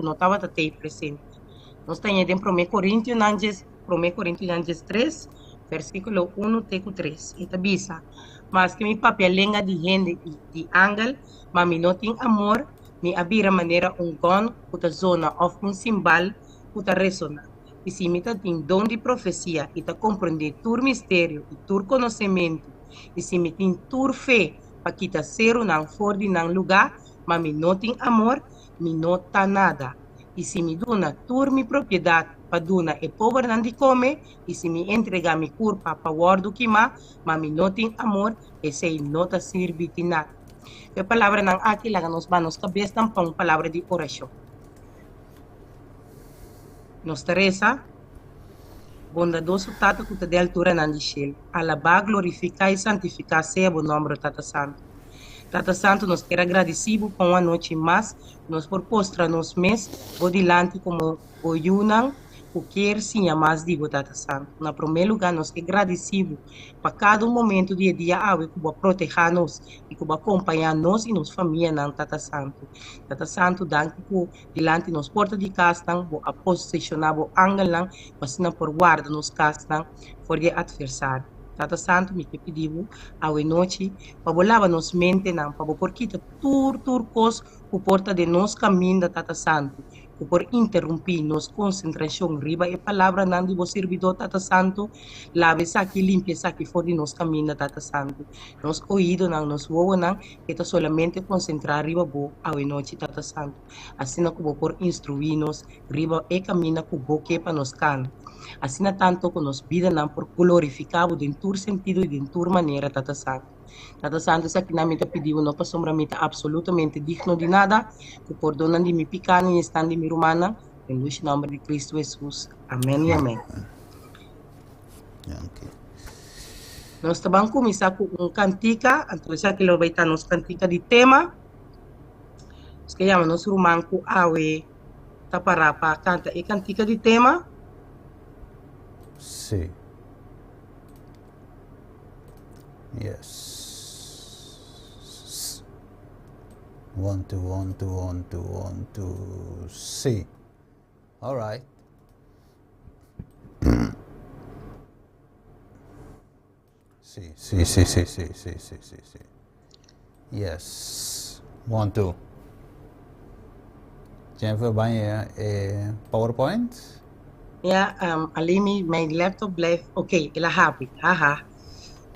ku no tabata tei presente. Nos ta haña den Promé Korintionan djes Promé Korintionan 13, versíkulo 1 te ku 3. E ta bisa, Maske mi papia lenga di hende i di angel, ma mi no tin amor, mi a bira manera un gòn ku ta zona òf un simbal ku ta resoná. I si mi ta tin don di profesia i ta komprondé tur misterio i tur konosementu, i si mi tin tur fe pa kita serunan for di nan lugá, ma mi no tin amor, mi no ta nada. I si mi duna tur mi propiedat pa duna e pobernan di kome, i si mi entregá mi kurpa pa wòrdu kimá, ma mi no tin amor, esei no ta sirbi di nada. Ku e palabranan aki laga nos ba nos kabesnan pa un palabra di orashon. Nos ta resa, Bondadoso Tata ku ta den alturanan di shelu, alabá, glorifiká i santifiká sea bo nòmber, o Tata Santu. Tata Santu, nos kier a gradisí bo pa un anochi mas ku nos por postra nos mes bo dilanti komo bo yunan ku kier siña mas di bo, Tata Santu. Na promé lugá, nos ke gradisí bo pa kada un momentu di e dia awe ku bo a protehá nos i ku bo a kompañá nos i nos famianan, Tata Santu. Tata Santu, danki ku dilanti nos porta di kasnan bo a poseshoná bo angelnan pa asina por warda nos kasnan for di e atversario. Tata Santu, mi ke pidi bo awe nochi pa bo laba nos mentenan, pa bo por kita tur tur kos ku por ta den nos kaminda, Tata Santu, ku por interumpí nos konsentrashon riba e palabranan di bo sirbidó, Tata Santu. Laba esaki i limpia esaki for di nos kaminda, Tata Santu. Nos oídonan, nos wowonan ke ta solamente konsentrá riba bo awe nochi, Tata Santu, asina ku bo por instruí nos riba e kaminda ku bo ke pa nos kana, asina tantu ku nos bidanan por glorifiká bo den tur sentido i den tur manera, Tata Santu. Tata Santu, esakinan mi ta pidi bo no pasobra mi ta absolutamente digno di nada, ku pordonan di mi pikánan i esnan di mi rumannan, den dushi nòmber di Kristu Hesus. Amèn i amèn. Nos ta ban kuminsá ku un kantika, anto esaki lo bai ta nos kantika di tema. Nos ke yama nos ruman ku awe ta pará pa kanta e kantika di tema. Sí. Yes. One, two, one, two, one, two, one, two, sí. All right. Sí, sí, sí, sí, sí, sí, sí, sí, sí. Yes. One, two. Jennifer, ban je eh, PowerPoint? Ja, alleen mijn laptop blijft. Oké, okay, el a happy. Haha.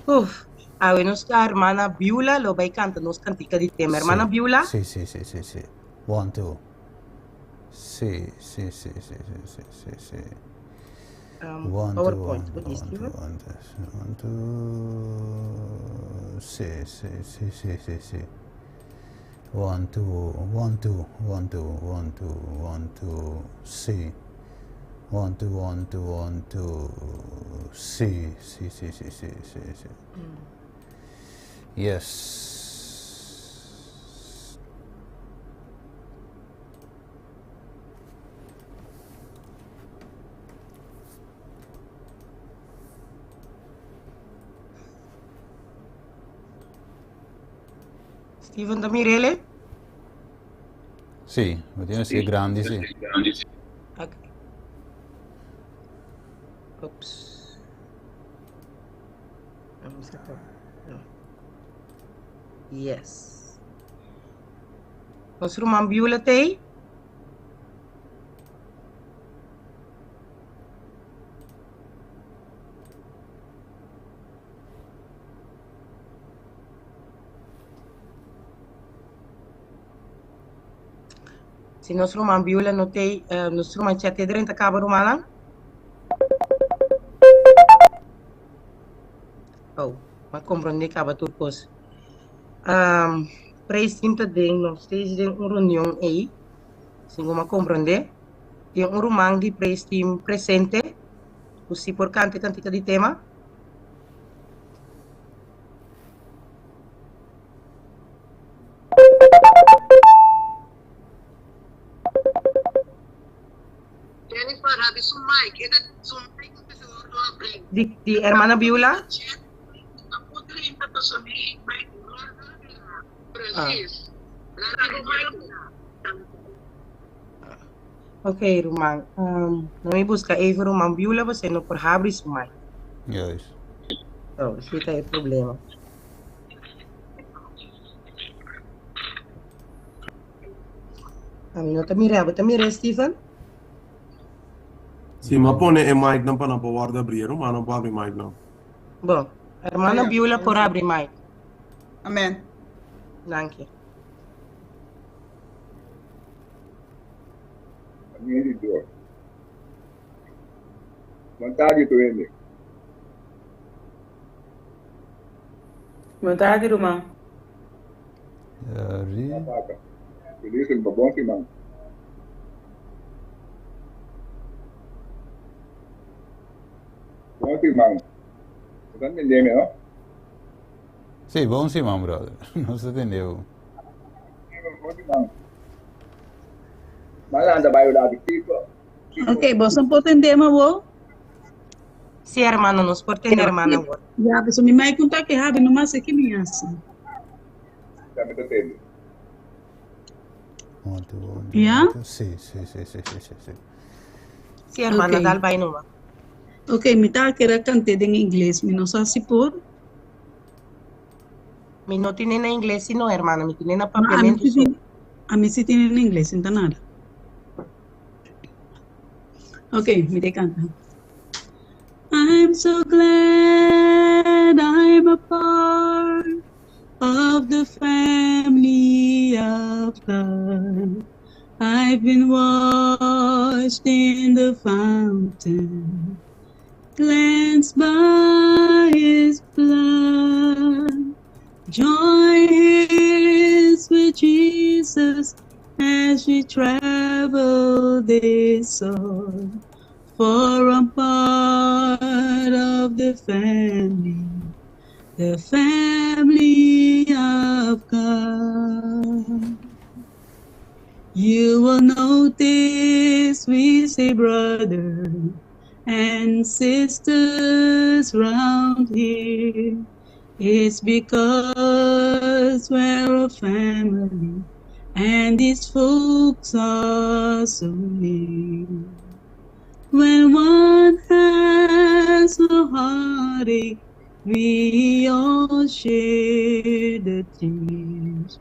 Uf. Awe nos hermana Beulah lo bai canta nos cantica di tema. Hermana Sí, Beulah? sí, sí, sí, sí, sí. One, two. Sí, sí, sí, sí, sí, sí, sí, sí. One, two, PowerPoint. one, two, Oye, one, two, Steven. one, two, one, two. Sí, sí, sí, sí, sí, sí. One, two, one, two, one, two, one, two, one, two, sí. One, two, one, two, one, two, sí, sí, sí, sí, sí, sí, sí. Yes. Steven ta mirele? Sí, lo tiene así grande, sí. Ok. Ops. Vamos a No. Yes. Nos ruman Beulah tei? Si nos ruman Beulah no tei, eh, nos ruman Chet drenta kaba rumannan? Oh, m'a komprondé kaba tur kos. Um, praise team ta den nog steeds den un reunion ei. Segun m'a komprondé. Tin un ruman di praise team presente ku si por kanta e kantika di tema. Jennifer, habi su mic. E ta su mic mester wordo abri. Di, di hermana Beulah? Precies. Ok, ruman. No mi busca even ruman Beulah, pasobra no por habri su mic. Juist. Oh, esey ta e problema. Ami no ta mira, bo ta mira, Steven? Si, m'a pone e mic nan pa nan por wòrdu abrí. E ruman no por abri mic nan. Bon, hermana Beulah por abri mic. Amen. Danki. Amin di Dios. Bon tardi tur hende. Bon tardi ruman. Tardi. Tata. Feliz un bon siman. Bon siman. Bo ta entende mi, no? Sí, bon siman, brother. Nos ta tende bo. Bon siman. Malanda bai lado Kiko. Ok, boso por tende mi awor? Sí, hermano, nos por tende hermano awor. Ya, pues mi mai kunta ke habi no mas ke mi hasi. Ya mi ta tende. One, two, one, two, Ya? one, two. Sí, sí, sí, sí, sí, sí, sí. Sí, hermano, Ok. dal bai numa. Ok, mi ta kere kant'é den ingles, mi no sa si por. Mi no tine na ingles sino, hermano, mi tine na No, ami papiamento si so. tin, ami si tine na ingles, sin ta nada. Ok, mi te kanta. I'm so glad I'm a part of the family of God. I've been washed in the fountain, cleansed by his blood. Join hands with Jesus as we travel this soil. For I'm part of the family of God. You will notice we say brother and sisters round here. It's because we're a family and these folks are so near. When one has a heartache, we all share the tears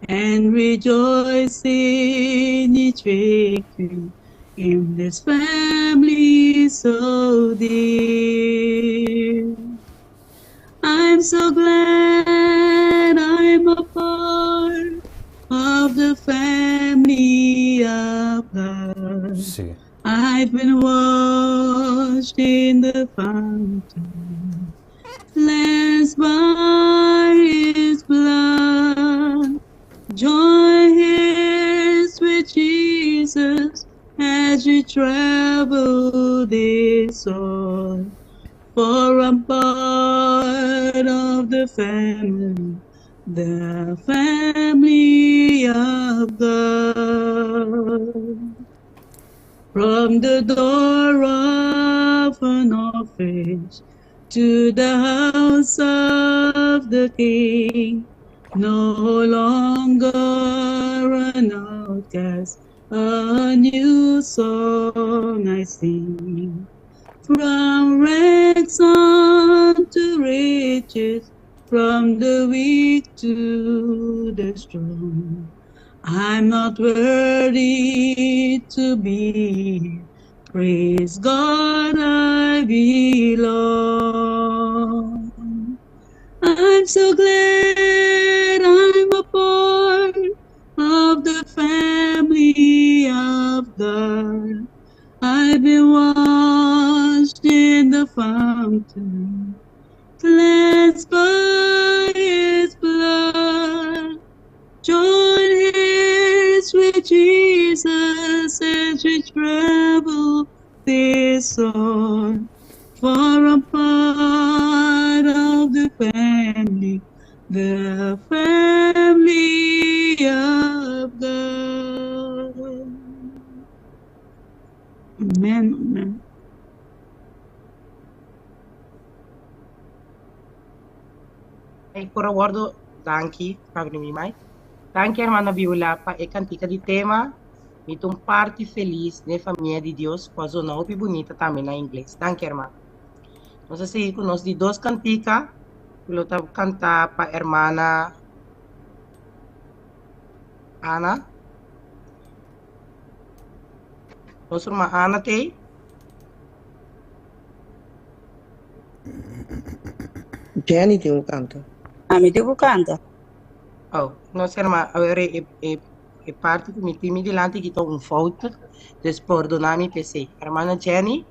and rejoice in each victory in this family so dear. I'm so glad I'm a part of the family of God. Sí. I've been washed in the fountain, cleansed by His blood. Join hands with Jesus as we travel this soil. For I'm part of the family of God. From the door of an office to the house of the king, no longer an outcast, a new song I sing. From rags unto riches, from the weak to the strong. I'm not worthy to be. Praise God, I belong. I'm so glad I'm a part of the family of God. I've been washed in the fountain, cleansed by His blood. Join hands with Jesus as we travel this soil. For I'm part of the family of God. Amen. Amen. E por abordo, danki, pa mi mic. Danki, hermana Beulah, pa e kantika di tema. Mi ta un parti felis den e famia di Dios ku a zona hopi bunita tambe na ingles. Danki hermano. Nos a sigui ku nos di dos kantika ku lo ta kantá pa hermana Ana. Nos ruman Ana t'ei. Jenny tin ku kanta. Ami tin ku kanta. Oh, nos hermana, awor e, e, e parti ku mi tin mi dilanti ki ta un fout, dus pordona mi p'esei. Hermana Jenny?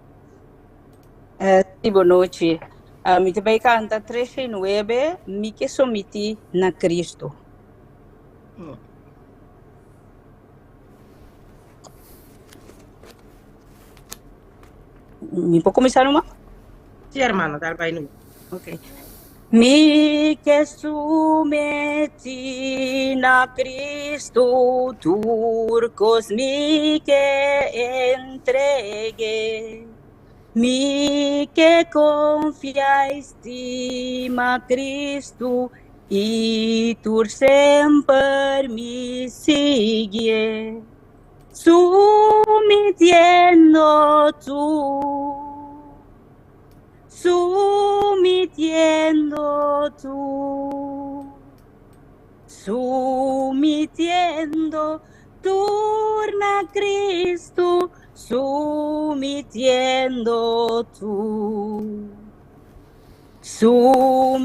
Eh, sí, bon nochi. Ah, mi ta bai kanta 39, Mi ke somití na Cristo. Mi por kuminsá numa? Sí, hermana, dal bai numa. Ok. Mi ke sumetí na Cristo, tur kos mi ke entregué. Mi ke konfia i stima Cristo, i tur semper mi siguié. Sumitiendo tu Sumitiendo tu Sumitiendo turna Cristo Sumitiendo tu Sumitiendo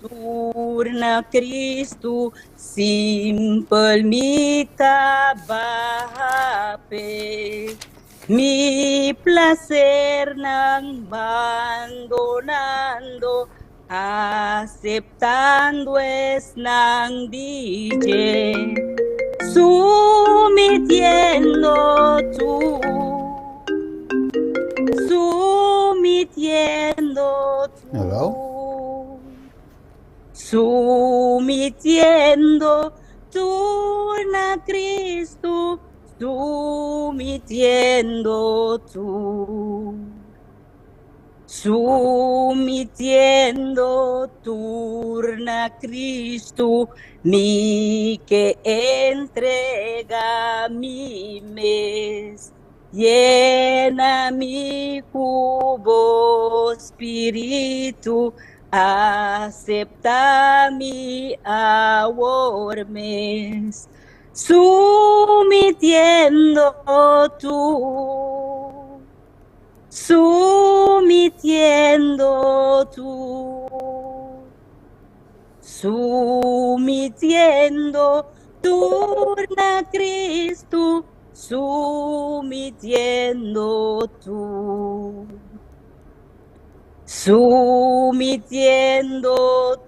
turna Cristo Simpel mi ta baha p'e Mi placernan bandonando, aceptando esnan di dje. Sumitiendo tu, sumitiendo tu. Hello? Sumitiendo turna Cristo, Sumitiendo tu, sumitiendo turna Cristo, mi ke entrega mi mes. Yena mi ku bo spiritu, acepta mi awor mes. Sumitiendo tu, sumitiendo tu, sumitiendo turna Cristo, sumitiendo tu. Sumitiendo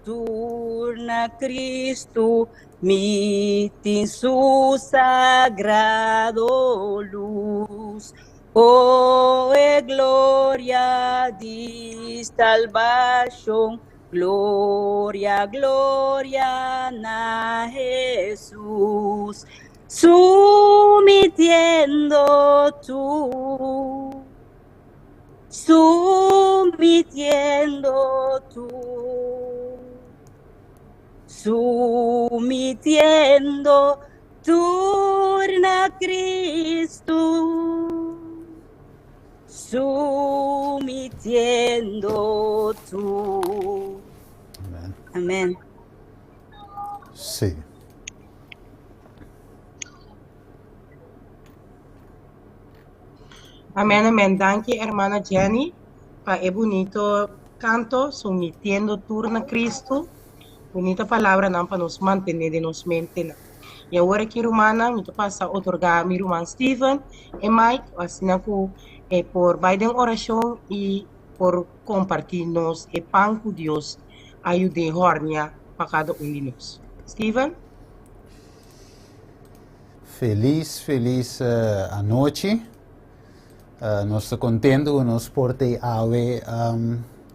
turna Cristo, Mi tin su sagrado luz. Oh, e gloria di salbashon, gloria, gloria na Hesus. Sumitiendo tu, sumitiendo tu. Sumitiendo turna Cristo. Sumitiendo tu. Amen. Amen. Sí. Amen, amen. Danki, hermana Jenny, pa e bunito canto, sumitiendo tur na Cristo. Bunita palabranan pa nos mantené den nos mentenan. I awor aki rumannan, mi ta pasa otorgá mi ruman Steven e mic, asina ku e por bai den orashon i por kompartí nos e pan ku Dios a yud'é hòrnia pa kada un di nos. Steven? Felis, felis anochi. Nos ta contento cu nos por ta awe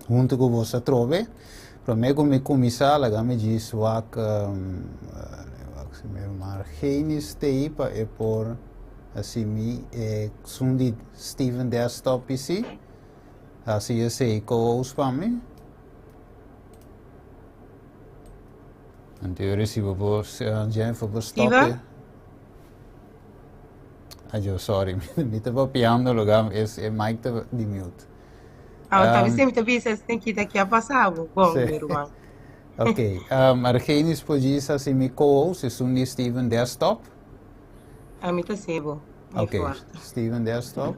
hunto cu boso atrobe. Prome cu mi cuminsa laga mi djis wak wak si mi herman Argenis ta ei pa e por haci mi e sun di Steven desktop PC. Haci esey co-host pa mi. Anto yo recibo bo Jennifer bo stop Steven? e. Ajo, sorry, mi ta papiando lugar es e mic ta di mute. Ah, ta bisa mi ta bisa esnan kita ki a pasa bo. Bon, Sí. mi ruman. Ok, Argenis por djis hasi mi co-host, esun di Steven Desktop. Ami ta sebo. Mi Ok, fuerte. Steven Desktop.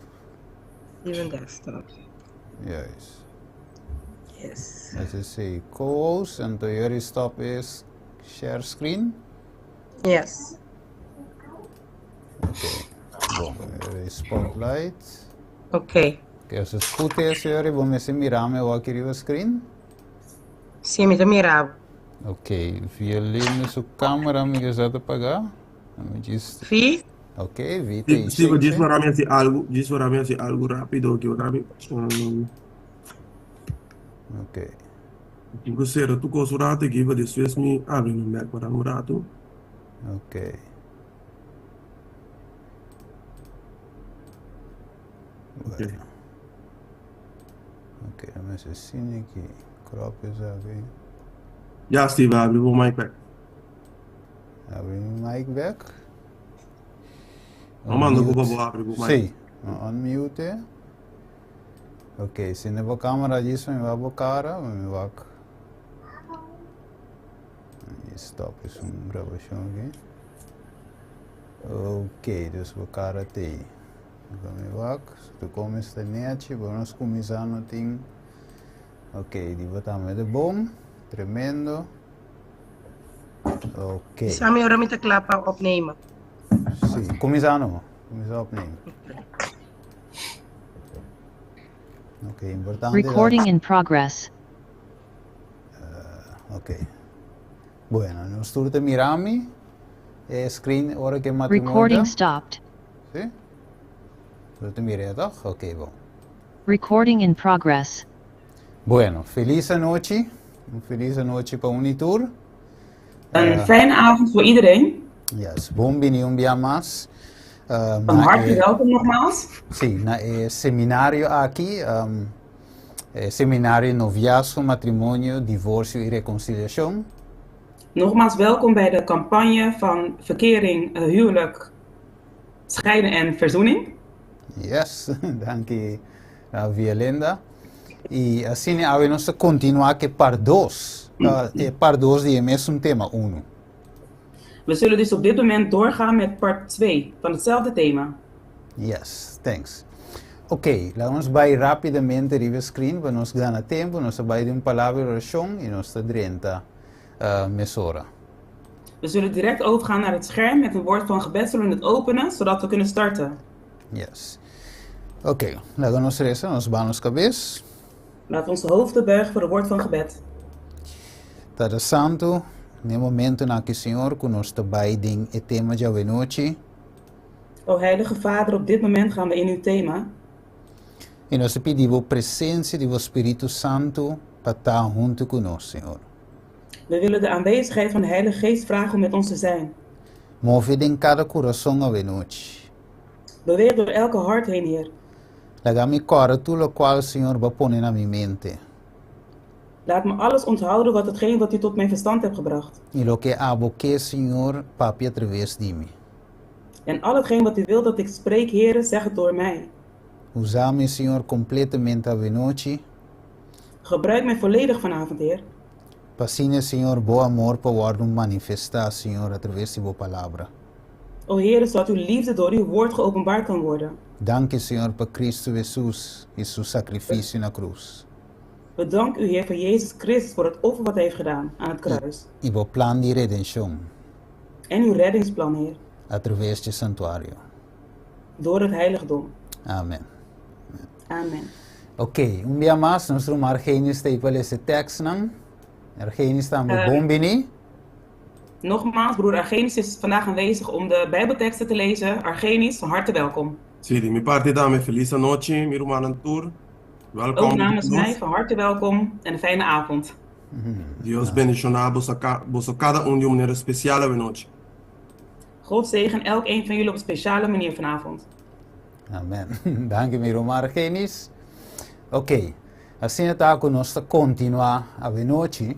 Steven Desktop. Juist. Yes. Let's see, co-host, anto jullie stop is share screen. Yes. Ok, bon, jullie spotlight. Ok. Ok, als het goed is, jullie, bo mester mira mi awor aki riba screen. Sí, mi ta mira bo. Ok, Violino su camera mi ke sa ta paga. Mi djis. Vi? Ok, vi te Steve, shake djis shake. para mi hasi algu, djis para mi hasi algu rápido ki ora mi Ok. tin ku sera tur kos un rato aki pa despues mi abri mi bek para un rato. Ok. Ok. Bueno. Ok, mi sini aki. Crop is aki. Ya Steve, abri bo mic bek. Abri mi mic bek. No manda ku pa Unmute. bo abri bo mic. Sí, unmute. Ok, si ne bo camera djis mi wak bo cara, mi wak. Stop is un grabacion aki. Ok, dus bo cara tei. Mi wak, si tu come sta nechi, bo nos cuminsa no tin. Ok, di bo tambe de bon, tremendo. Ok. Sammy, ora mi ta kla pa opnemen. Sí, cuminsa no, cuminsa opnemen. Ok, importante. Recording in progress. Ok. Bueno, nos tur te mirami. E screen ora ke matrimonio. Recording stopped. Sí? Tur te mira, toch? Ok, bon. Recording in progress. Bueno, feliz anochi. Un feliz anochi pa un tur. Een fijne avond voor iedereen. Yes, bon bini un bia mas. Van harte welkom nogmaals. Sí, na e seminario aki, e seminario Noviazgo, Matrimonio, Divorcio y Reconciliacion. Nogmaals welkom bij de campagne van verkering, huwelijk, scheiden en verzoening. Yes, danki Vielenda. Y asina awe nos ta continua cu part 2, e part 2 di e mesun tema 1. We zullen dus op dit moment doorgaan met part 2 van hetzelfde thema. Yes, thanks. Ok, laga nos bai rapidamente riba screen pa nos gana tempo, nos ta bai den un palabra di oracion y nos ta drenta mesora. We zullen direct overgaan naar het scherm met een woord van gebed zullen we het openen, zodat we kunnen starten. Yes. Ok, laga nos reza, nos baha nos cabes. Laten we onze hoofden buigen voor het woord van gebed. Tata Santo, n'e momentonan aki Señor cu nos ta bay den e tema djawe nochi. O Heilige Vader, op dit moment gaan we in uw thema. Y nos ta pidi bo presencia di bo Spirito Santo pa ta hunto cu nos, Señor. We willen de aanwezigheid van de Heilige Geest vragen om met ons te zijn. Move den cada curason awe nochi. Beweeg door elke hart heen, Heer. Laga mi corda tur locual Señor bo a pone na mi mente. Laat me alles onthouden wat hetgeen wat u tot mijn verstand hebt gebracht. Y loke abo ke, Señor, papia atraves di mi. En al hetgeen wat u wilt dat ik spreek, Heere, zeg het door mij. Usa mi, Señor, completamente awe nochi. Gebruik mij volledig vanavond, Heer. P'asina, Señor, bo amor por wordo manifesta, Señor, atraves di bo palabra. O Heere, zodat uw liefde door uw woord geopenbaard kan worden. Danki, Señor, pa Cristo Jesus y su sacrificio na cruz. We danken u, Heer, voor Jezus Christus, voor het offer wat hij heeft gedaan aan het kruis. Y bo plan di redencion. En uw reddingsplan, Heer. Atraves di santuario. Door het heiligdom. Amen. Amen. Ok, un bia mas, nos ruman Argenis ta pa lesa tekstnan. Argenis tambe bon bini. Nogmaals, broer Argenis is vandaag aanwezig om de Bijbelteksten te lezen. Argenis, van harte welkom. Sí, di mi parti tambe felis anochi, mi rumannan tur. Welkom. Ook namens mij van harte welkom en een fijne avond. Dios bendiciona boso, boso cada un di un manera special awe nochi. God zegen elk een van jullie op een speciale manier vanavond. Amen. Danki mi ruman Argenis. Ok, asina ta cu nos ta continua awe nochi.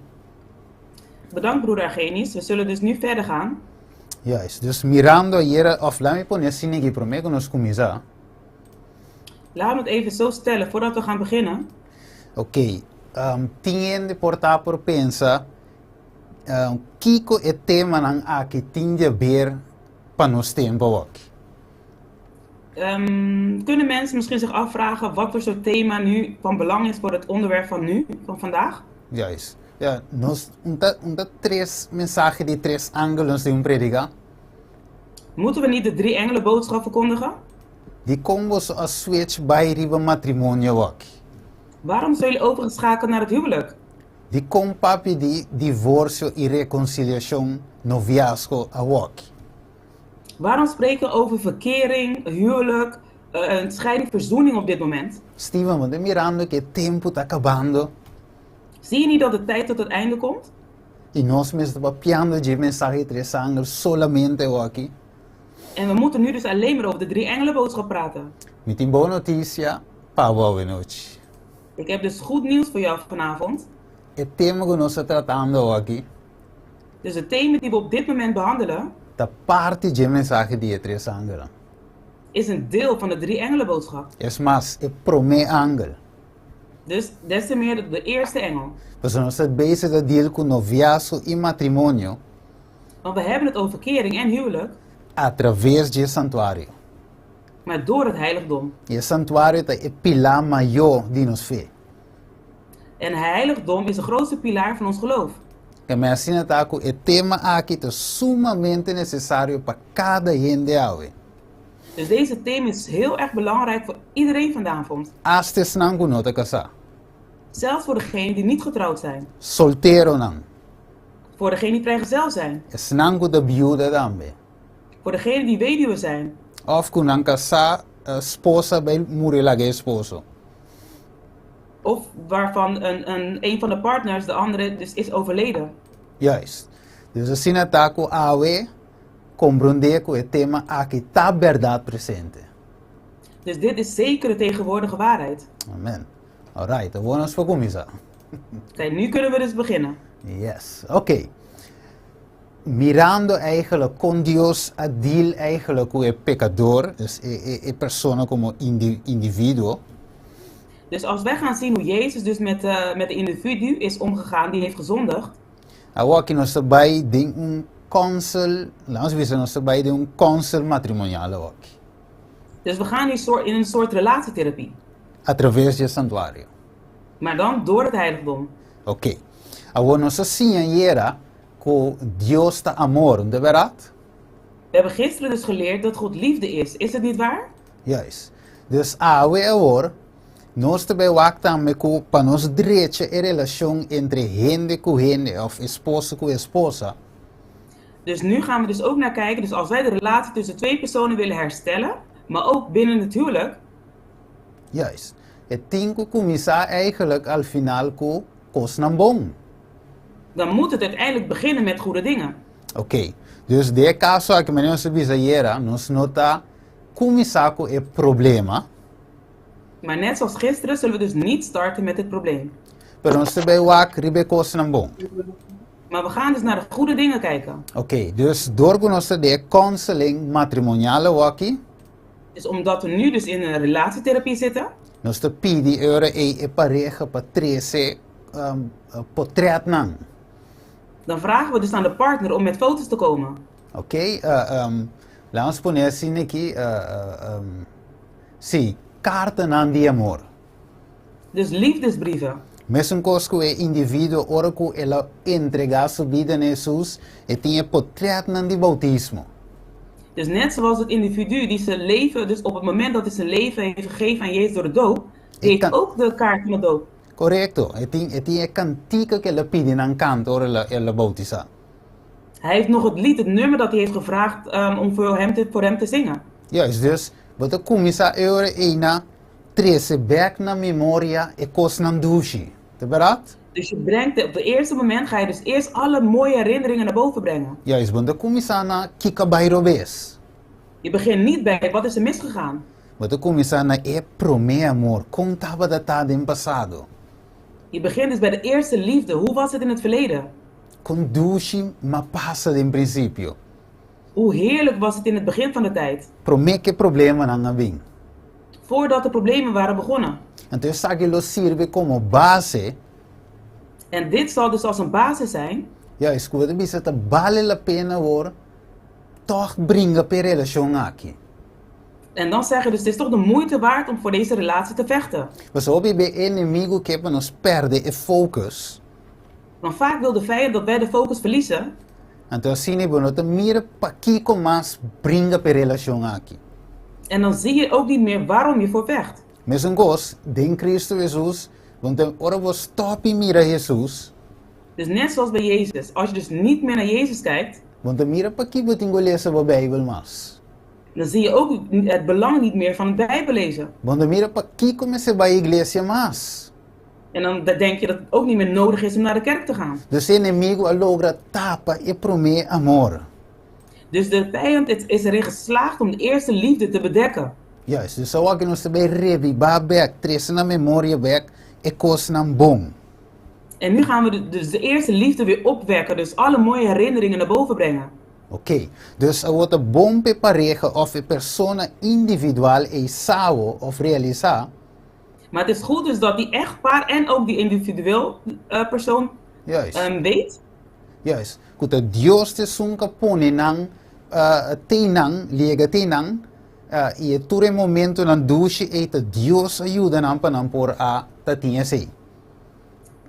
Bedankt broer Argenis. We zullen dus nu verder gaan. Juist. Dus mirando ayera, of laat mi pone asina aki promé ku nos kuminsá. Laat me het even zo stellen voordat we gaan beginnen. Oké, um, tin hende por ta por pensa, um, kiko e temanan aki tin di haber pa nos tempu awaki? Kunnen mensen misschien zich afvragen wat voor soort thema nu van belang is voor het onderwerp van nu, van vandaag? Juist. Ja, nos un ta, un ta tres mensahe di tres angel nos tin un prediká? Moeten we niet de drie engelenboodschap verkondigen? Dikon boso a switch bai riba matrimonio awaki? Waarom zijn jullie overgeschakeld naar het huwelijk? Dikon papia di divorsio i rekonsiliashon, noviazgo, awaki? Waarom spreken we over verkering, huwelijk, uh, scheiding, verzoening op dit moment? Steven, bo ta mirando ku e tempu ta kabando? Zie je niet dat de tijd tot het einde komt? I nos mester ta papiando dje mensahe tres angel solamente awaki? En we moeten nu dus alleen maar over de drie engelenboodschap praten. Mi tin bon notisia pa bo awenochi. Ik heb dus goed nieuws voor jou vanavond. E tema ku nos ta tratando awaki. Dus het thema die we op dit moment behandelen. Ta parti dje mensahe di e tres angelnan. Is een deel van de drie engelenboodschap. Es mas, e promé angel. Dus des te meer de eerste engel. Pasobra nos ta bezig ta deal ku noviazgo i matrimonio. Want we hebben het over verkering en huwelijk. A traves dje santuario. Maar door het heiligdom. I e santuario ta e pilá mayó di nos fe. En heiligdom is de grootste pilaar van ons geloof. E mi asina ta ku e tema aki ta sumamente nesesario pa kada hende awe. Dus deze thema is heel erg belangrijk voor iedereen vanavond. Asta esnan ku no ta kasá. Zelfs voor degenen die niet getrouwd zijn. Solteronan. Voor degenen die vrijgezel zijn. Esnan ku ta biuda tambe. Voor degenen die weduwe zijn. Òf ku nan kasá, esposa a bai muri laga e esposo. Of waarvan een, een, een van de partners, de andere, dus is overleden. Juist. Dus asina ta ku awe komprondé ku e tema aki ta bèrdat presente. Dus dit is zeker de tegenwoordige waarheid. Amen. Alright, awor nos por kuminsá. Oké, nu kunnen we dus beginnen. Yes, oké. Mirando eigenlijk kon Dios a deal eigenlijk ku e pekador, dus e, e, e persona komo indi, individuo. Dus als wij gaan zien hoe Jezus dus met, met de individu is omgegaan die heeft gezondigd. Awor aki nos ta bai den un konsel, laat ons bisa nos ta bai den un konsel matrimonial awor aki. Dus we gaan nu soort, in een soort relatietherapie. A traves di e santuario. Maar dan door het heiligdom. Oké. Awor nos a siña ayera ku Dios ta amor, no ta bèrdat? We hebben gisteren dus geleerd dat God liefde is, is het niet waar? Juist. Dus awe awor, nos ta bai wak tambe ku pa nos drecha e relashon entre hende ku hende òf esposo ku esposa. Dus nu gaan we dus ook naar kijken, dus als wij de relatie tussen twee personen willen herstellen, maar ook binnen het huwelijk. Juist. E tin ku kuminsá eigenlijk al final ku kosnan bon. Dan moet het uiteindelijk beginnen met goede dingen. Oké. Dus den e kaso aki manera nos a bisa ayera, nos no ta kuminsá ku e problema. Maar net zoals gisteren zullen we dus niet starten met het probleem. Pero nos ta bai wak riba e kosnan bon. Maar we gaan dus naar de goede dingen kijken. Oké, dus door ku nos ta den e counseling matrimonial awaki. Dus omdat we nu dus in een relatietherapie zitten. Nos ta pidi e ora ei e pareha pa trese potretnan. Dan vragen we dus aan de partner om met foto's te komen. Oké, laat ons pone asina aki, sí, kartanan di amor. Dus liefdesbrieven. Mesun kos ku e individuo ora ku el a entregá su bida na Hesus, e tin e potretnan di boutismo. Dus net zoals het individu die zijn leven, dus op het moment dat hij zijn leven heeft gegeven aan Jezus door de doop, die heeft ook de kaart van de doop. Korekto, e tin e tin e kantika ku el a pidi nan kanta ora el a el a boutisá. Hij heeft nog het lied, het nummer dat hij heeft gevraagd om voor hem te, voor hem te zingen. Juist, dus bo ta kuminsá e ora ei na trese bèk na memoria e kosnan dushi, ta bèrdat? Dus je brengt, op het eerste moment ga je dus eerst alle mooie herinneringen naar boven brengen. Juist, bo no ta kuminsá na kiko a bai robes. Je begint niet bij wat is er misgegaan. Bo ta kuminsá na e promé amor, kon tabata ta den pasado. Je begint dus bij de eerste liefde, hoe was het in het verleden? Kon dushi m'a pasa den prinsipio. Hoe heerlijk was het in het begin van de tijd. Promé ku e problemanan a bin. Voordat de problemen waren begonnen. Anto esaki lo sirbi komo base. En dit zal dus als een basis zijn. Juist, ku bo ta bisa ta bale la pena awor tòg bringa pa e relashon aki. En dan zeg je dus, het is toch de moeite waard om voor deze relatie te vechten. Pasobra hopi be e enemigu ke pa nos pèrdè e focus. Want vaak wil de vijand dat wij de focus verliezen. Anto asina bo no ta mira pakiko mas bringa pa e relashon aki. En dan zie je ook niet meer waarom je voor vecht. Mesun kos, den Cristo Hesus, bo ta ora bo stòp i mira Hesus. Dus net zoals bij Jezus, als je dus niet meer naar Jezus kijkt. Bo ta mira paki bo tin ku lesa bo Bijbel mas. Dan zie je ook het belang niet meer van het Bijbel lezen. Bo ta mira pakiko mester bai iglesia mas. En dan denk je dat het ook niet meer nodig is om naar de kerk te gaan. Dus e enemigu a logra tapa e promé amor. Dus de vijand is erin geslaagd om de eerste liefde te bedekken. Juist, dus awor nos ta bai rebibá bèk, trese na memoria bèk e kosnan bon. En nu gaan we dus de eerste liefde weer opwekken, dus alle mooie herinneringen naar boven brengen. Oké, dus awor ta bon pa e pareha òf e persona individual ei sa òf realisá. Maar het is goed dus dat die echtpaar en ook die individueel persoon weet. Juist, ku ta Dios ta esun ku a pone nan te nan, liega te nan, i e tur e momentonan dushi ei ta Dios a yuda nan pa nan por a ta tin esei.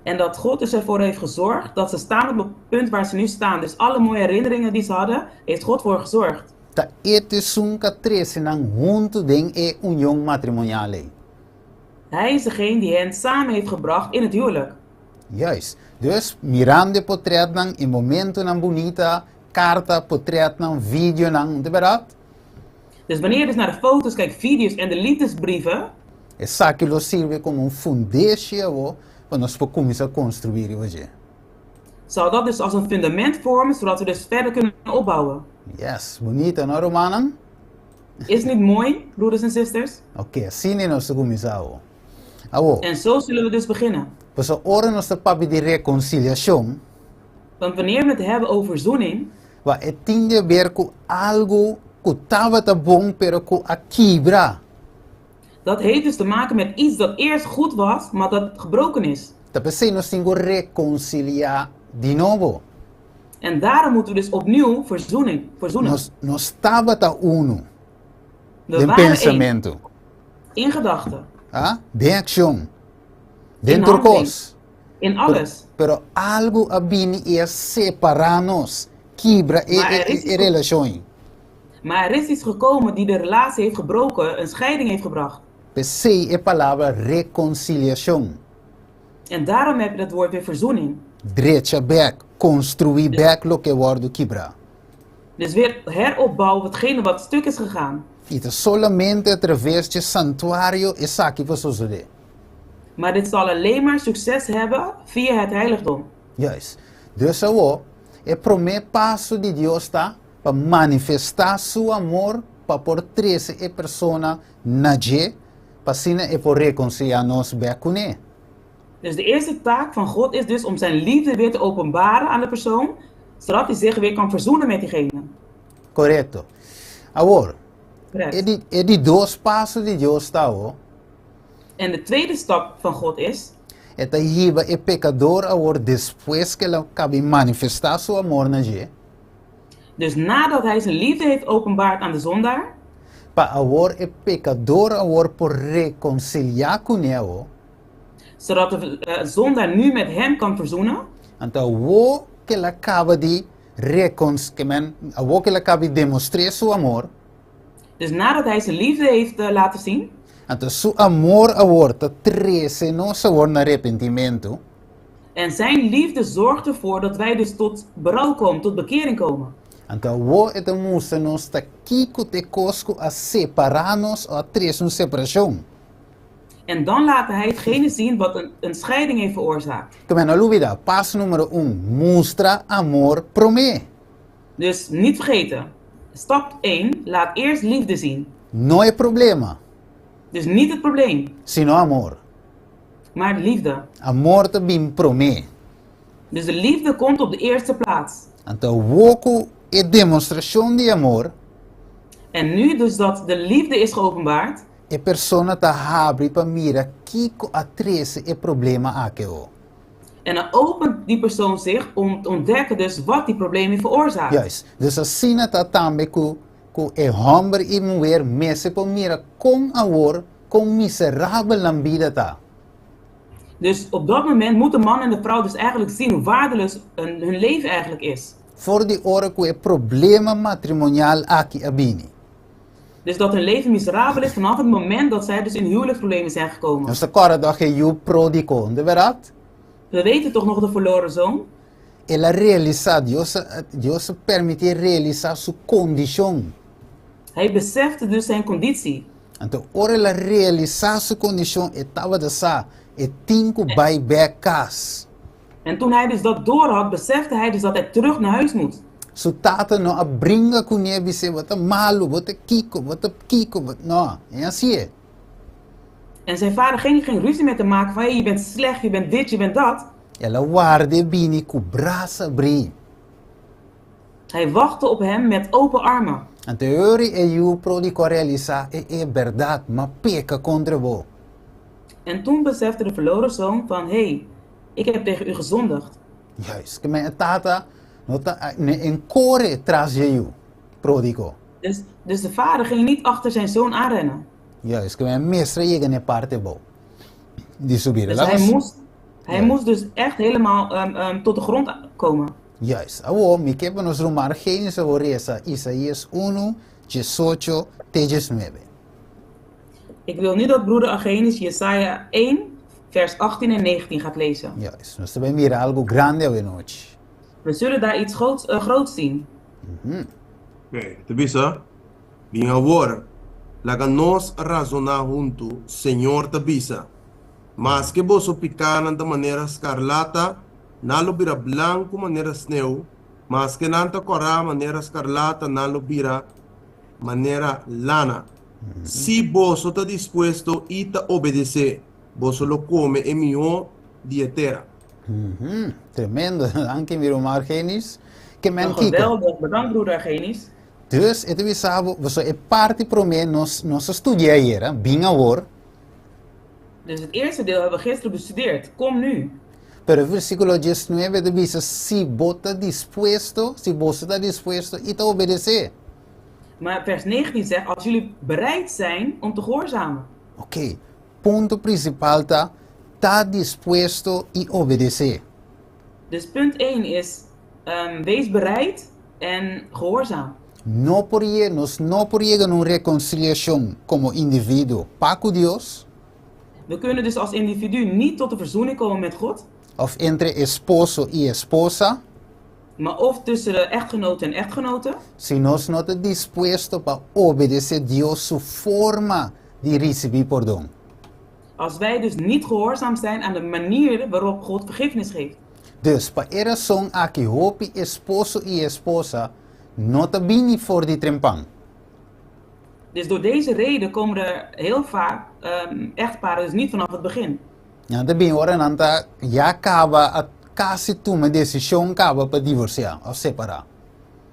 En dat God dus ervoor heeft gezorgd dat ze staan op het punt waar ze nu staan. Dus alle mooie herinneringen die ze hadden, heeft God voor gezorgd. Ta e ta esun ku a trese nan huntu den e union matrimonial ei. Hij is degene die hen samen heeft gebracht in het huwelijk. Juist. Dus, mirando e potretnan, e momentonan bunita, karta, potretnan, videonan, di bèrdat? Dus wanneer je dus naar de foto's kijkt, video's en de liefdesbrieven. Esaki lo sirbi komo un fundeshi awor pa nos por kuminsá konstruí riba dje. Zal dat dus als een fundament vormen, zodat we dus verder kunnen opbouwen. Yes, bunita no rumannan? Is niet mooi, broeders en zusters? Oké, asina nos ta kuminsá awor. Awor. En zo zullen we dus beginnen. Pasobra ora nos ta papia di rekonsiliashon. Want wanneer we het hebben over verzoening. Wa e tin di haber ku algu ku tabata bon pero ku a kibra. Dat heeft dus te maken met iets dat eerst goed was, maar dat gebroken is. Ta p'esei nos tin ku rekonsiliá di nobo. En daarom moeten we dus opnieuw verzoening, verzoenen. Nos, nos tabata unu. We Den waren één. pensamentu. In gedachten. Ah, den akshon. Den In tur handeling. kos. In alles. Pero, pero algu a bini i a separá nos, kibra e, Maar e, er is e, e iets relashon ei. Maar er is iets gekomen die de relatie heeft gebroken, een scheiding heeft gebracht. P'esei e palabra rekonsiliashon. En daarom heb je dat woord weer verzoening. Drecha bèk, konstruí bèk loke wòrdu kibrá. Dus weer heropbouwen hetgene wat stuk is gegaan. I ta solamente atraves dje santuario esaki por sosodé. Maar dit zal alleen maar succes hebben via het heiligdom. Juist. Dus awor, e promé paso di Dios ta pa manifestá Su amor pa por trese e persona na dje, pa asina e por rekonsiliá nos bèk kuné. Dus de eerste taak van God is dus om zijn liefde weer te openbaren aan de persoon, zodat hij zich weer kan verzoenen met diegene. Korekto. Awor, Correct. e di, e di dos paso di Dios ta awor. En de tweede stap van God is. E ta hiba e pekador awor despues ku el a kabi manifestá su amor na dje. Dus nadat hij zijn liefde heeft openbaard aan de zondaar. Pa awor e pekador awor por rekonsiliá kuné awor. Zodat de zondaar nu met hem kan verzoenen. Anto awor ku el a kaba di rekons, ke men, awor ku el a kaba di demostr'é su amor. Dus nadat hij zijn liefde heeft laten zien. Anto su amor awor ta trese nos awor na repentimentu. En zijn liefde zorgt ervoor dat wij dus tot berouw komen, tot bekering komen. Anto awor e ta mustra nos ta kiko ta e kos ku a separá nos o a trese un separashon. En dan laat hij hetgene zien wat een, een scheiding heeft veroorzaakt. Ke men no lubidá, paso numero un, mustra amor promé. Dus niet vergeten, stap 1, laat eerst liefde zien. No e problema. Dus niet het probleem. Sino amor. Maar liefde. Amor ta bin promé. Dus de liefde komt op de eerste plaats. Anto awor ku E demostrashon di amor. En nu dus dat de liefde is geopenbaard. E persona ta habri pa mira kiko a trese e problema aki o. En dan opent die persoon zich om te ontdekken dus wat die probleem heeft veroorzaakt. Juist. Dus asina ta tambe ku ku e hòmber i muher mester por mira kon awor kon miserabel nan bida ta. Dus op dat moment moet de man en de vrouw dus eigenlijk zien hoe waardeloos hun leven eigenlijk is. For di ora ku e problema matrimonial aki a bini. Dus dat hun leven miserabel is vanaf het moment dat zij dus in huwelijksproblemen zijn gekomen. Nos ta kòrda dòg e yu pródigo, no ta bèrdat? We weten toch nog de verloren zoon? El a realisá, Dios a, Dios a permitié realisá su kondishon. Hij besefte dus zijn conditie. Anto ora el a realisá su kondishon, e tabata sa, e tin ku bai bèk kas. En toen hij dus dat doorhad, besefte hij dus dat hij terug naar huis moet. Su tata no a bringa kuné a bis'é, Bo ta malu, bo ta kiko, bo ta kiko, bo. No, e hasié. En zijn vader ging geen ruzie met hem maken van, hey, je bent slecht, je bent dit, je bent dat. El a ward'é bini ku brasa abrí. Hij wachtte op hem met open armen. Anto e ora e yu pródigo a realisá, E e bèrdat, m'a peka kontra bo. En toen besefte de verloren zoon van, hey, ik heb tegen u gezondigd. Juist, ke men e tata no ta ne en kore tras dje yu pródigo. Dus, dus de vader ging niet achter zijn zoon aanrennen. Juist, ke men mester a yega na e parte bou di su bida. Dus Laat hij nos. moest, hij moest dus echt helemaal tot de grond komen. Juist. Awor, mi ke pa nos ruman Argenis awor resa Isaías unu, diesocho te diesnuebe. Ik wil nu dat broeder Argenis Jesaja 1, vers 18 en 19 gaat lezen. Juist. Nos ta bai mira algu grandi awe nochi. We zullen daar iets groots zien. Oké, ta bisa, Bin awor, laga nos razoná huntu, Señor ta bisa. Maske boso pikánan ta manera skarlata, nan lo bira blanku manera sneu, maske nan ta kòrá manera skarlata, nan lo bira manera lana. Si boso ta dispuesto i ta obedesé, boso lo kome e mihó di e tera. Tremendo. Danki mi ruman Argenis. Ke men kiko? Geweldig. Bedankt broeder Argenis. Dus e ta bisa bo, pasobra e parti promé nos nos a studia ayera, bin awor. Dus het eerste deel hebben we gisteren bestudeerd. Kom nu. Pero e versíkulo diesnuebe ta bisa, Si bo ta dispuesto, si boso ta dispuesto i ta obedesé. Maar vers 19 zegt, als jullie bereid zijn om te gehoorzamen. Oké, punto prinsipal ta, ta dispuesto i obedesé. Dus punt één is, wees bereid en gehoorzaam. No por ye, nos no por yega na un rekonsiliashon komo individuo pa ku Dios. We kunnen dus als individu niet tot de verzoening komen met God. Of entre esposo i esposa. Maar of tussen de echtgenoten en echtgenoten. Si nos no ta dispuesto pa obedesé Dios su forma di risibí pordon. Als wij dus niet gehoorzaam zijn aan de manier waarop God vergiffenis geeft. Dus, pa e rason aki hopi esposo i esposa no ta bini for di trempan. Dus door deze reden komen er heel vaak echtparen dus niet vanaf het begin. Nan ta bini ora nan ta ya kaba a kasi tuma e desishon kaba pa divorsiá òf separá.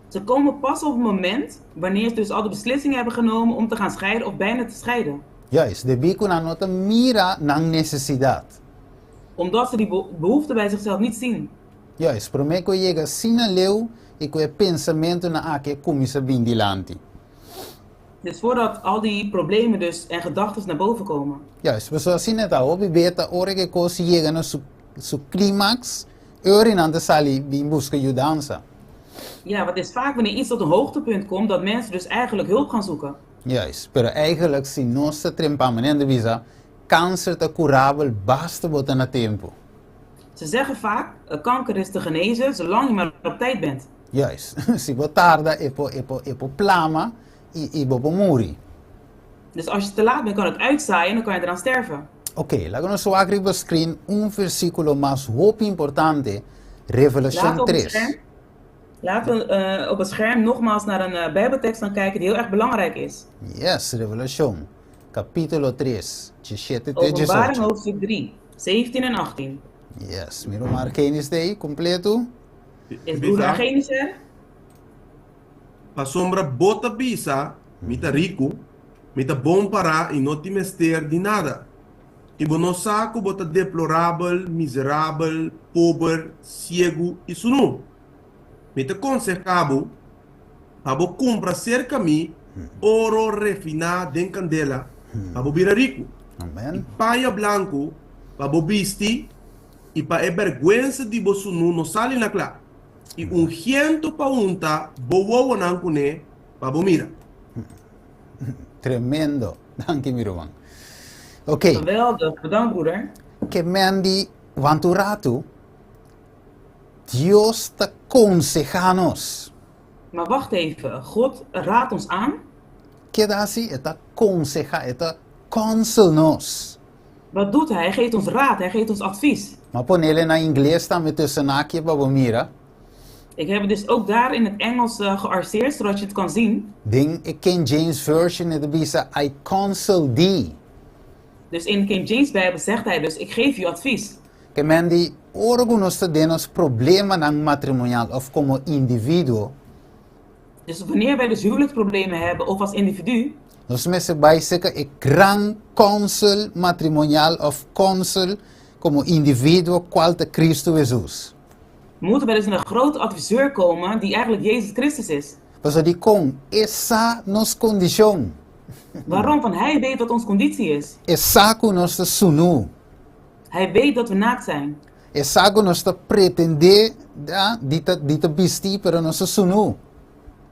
Ze komen pas op het moment wanneer ze dus al de beslissing hebben genomen om te gaan scheiden of bijna te scheiden. Juist, debí ku nan no ta mira nan nesesidat. Omdat ze die behoefte bij zichzelf niet zien. Juist, promé ku e yega asina leu i ku e pensamentunan aki a kuminsá bin dilanti. Dus voordat al die problemen dus en gedachtes naar boven komen. Juist, pasobra asina ta, hopi bia ta ora ku e kos yega na su su klimaks, e ora nan ta sali bin buska yudansa. Ja, want het is vaak wanneer iets tot een hoogtepunt komt, dat mensen dus eigenlijk hulp gaan zoeken. Juist, pero eigenlijk si nos ta trempa manera ta bisa, kanser ta kurabel basta bo ta na tempu. Ze zeggen vaak, kanker is te genezen zolang je maar op tijd bent. Juist, si bo tarda e por e por e por plama i i bo por muri. Dus als je te laat bent kan het uitzaaien en dan kan je eraan sterven. Oké, laga nos wak riba screen un versíkulo mas hopi importante, Revelashon Laten we op het tres. scherm, laten we op het scherm nogmaals naar een Bijbeltekst gaan kijken die heel erg belangrijk is. Yes, Revelashon, kapítulo tres, diesshete te Openbaring diesocho. hoofdstuk 3, 17 en 18. Yes, mi ruman Argenis ta ei, kompleto. Is broeder Bisa? Argenis er? Pasobra bo ta bisa, Mi ta riku, mi ta bon pará i no tin mester di nada. I bo no sa ku bo ta deplorabel, miserabel, pober, siegu i sunú. Mi ta konsehá bo pa bo kumpra serka mi oro refiná den kandela pa bo bira riku, i paña blanku pa bo bisti i pa e bèrgwensa di bo sunú no sali na kla, i ungiento pa unta bo wowonan kuné pa bo mira. Tremendo. Danki mi ruman. Ok. Geweldig. Bedankt broeder. Ke men di want un ratu Dios ta konsehá nos. Maar wacht even, God raadt ons aan? Keda hasi, e ta konsehá, e ta konsel nos. Wat doet hij? Hij geeft ons raad, hij geeft ons advies. M'a ponele na ingles tambe tussen aki pa bo mira. Ik heb het dus ook daar in het Engels gearseerd, zodat je het kan zien. Den e King James Version e ta bisa, I counsel thee. Dus in de King James Bijbel zegt hij dus, ik geef u advies. Ke men di, ora ku nos ta den nos problemanan matrimonial òf komo individuo. Dus wanneer wij dus huwelijksproblemen hebben of als individu. Nos mester bai serka e gran kònsel matrimonial òf kònsel komo individuo kual ta Kristu Hesus. Moeten wij dus naar de grote adviseur komen die eigenlijk Jezus Christus is. Pasobra dikon e sa nos kondishon. Waarom? Want hij weet wat ons conditie is. E sa ku nos ta sunú. Hij weet dat we naakt zijn. E sa ku nos ta pretendé di ta di ta bistí pero nos ta sunú.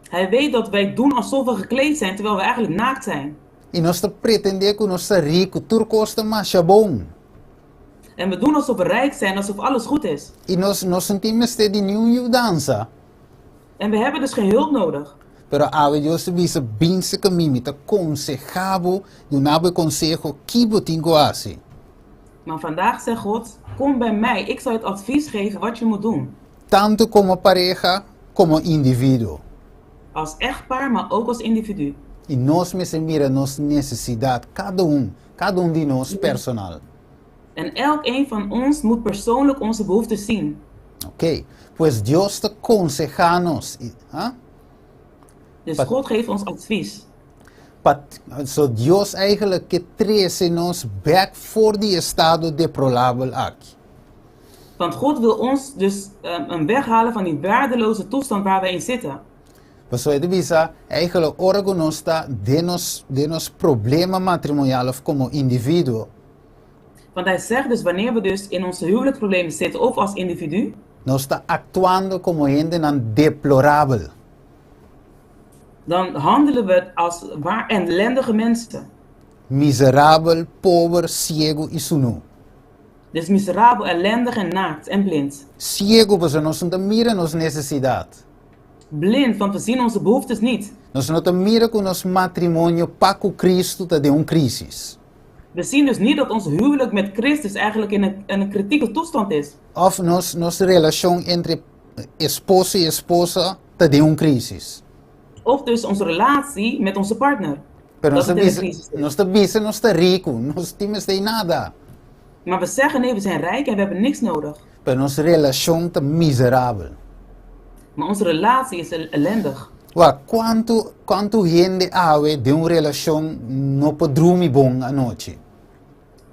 Hij weet dat wij doen alsof we gekleed zijn terwijl we eigenlijk naakt zijn. I nos ta pretendé ku nos ta riku, tur kos ta masha bon. En we doen alsof we rijk zijn, alsof alles goed is. I nos nos no tin mester di niun yudansa. En we hebben dus geen hulp nodig. Pero awe Dios ta bisa, Bin serka mi, mi ta konsehá bo, duna bo e konseho ki bo tin ku hasi. Maar vandaag zegt God, Kom bij mij, ik zal je het advies geven wat je moet doen. Tantu komo pareha komo individuo. Als echtpaar, maar ook als individu. I nos mester mira nos nesesidat, kada un, kada un di nos personal. En elk een van ons moet persoonlijk onze behoeftes zien. Ok, pues Dios ta konsehá nos, ha? Dus God geeft ons advies. Pa, so Dios eigenlijk ke trese nos bek for di e estado deplorabel aki. Want God wil ons dus um, weghalen van die waardeloze toestand waar wij in zitten. Pasobra e ta bisa, eigenlijk ora ku nos ta den nos, den nos problema matrimonial of komo individuo. Want hij zegt dus, wanneer we dus in onze huwelijksproblemen zitten of als individu. Nos ta aktuando komo hendenan deplorabel. Dan handelen we als waar ellendige mensen. Miserabel, pober, siegu i sunú. Dus miserabel, ellendig en naakt en blind. Siegu pasobra nos no ta mira nos nesesidat. Blind, want we zien onze behoeftes niet. Nos no ta mira ku nos matrimonio pa ku Kristu ta den un krísis. We zien dus niet dat ons huwelijk met Christus eigenlijk in een, in een kritieke toestand is. Òf nos nos relashon entre esposo i esposa ta den un krísis. Of dus onze relatie met onze partner. Pero nos Dat ta het in een bisa, crisis is. nos ta bisa nos ta riku, nos tin mester nada. Maar we zeggen nee, we zijn rijk en we hebben niks nodig. Pero nos relashon ta miserabel. Maar onze relatie is ellendig. Wak, kuantu, kuantu hende awe den un relashon no por drumi bon anochi?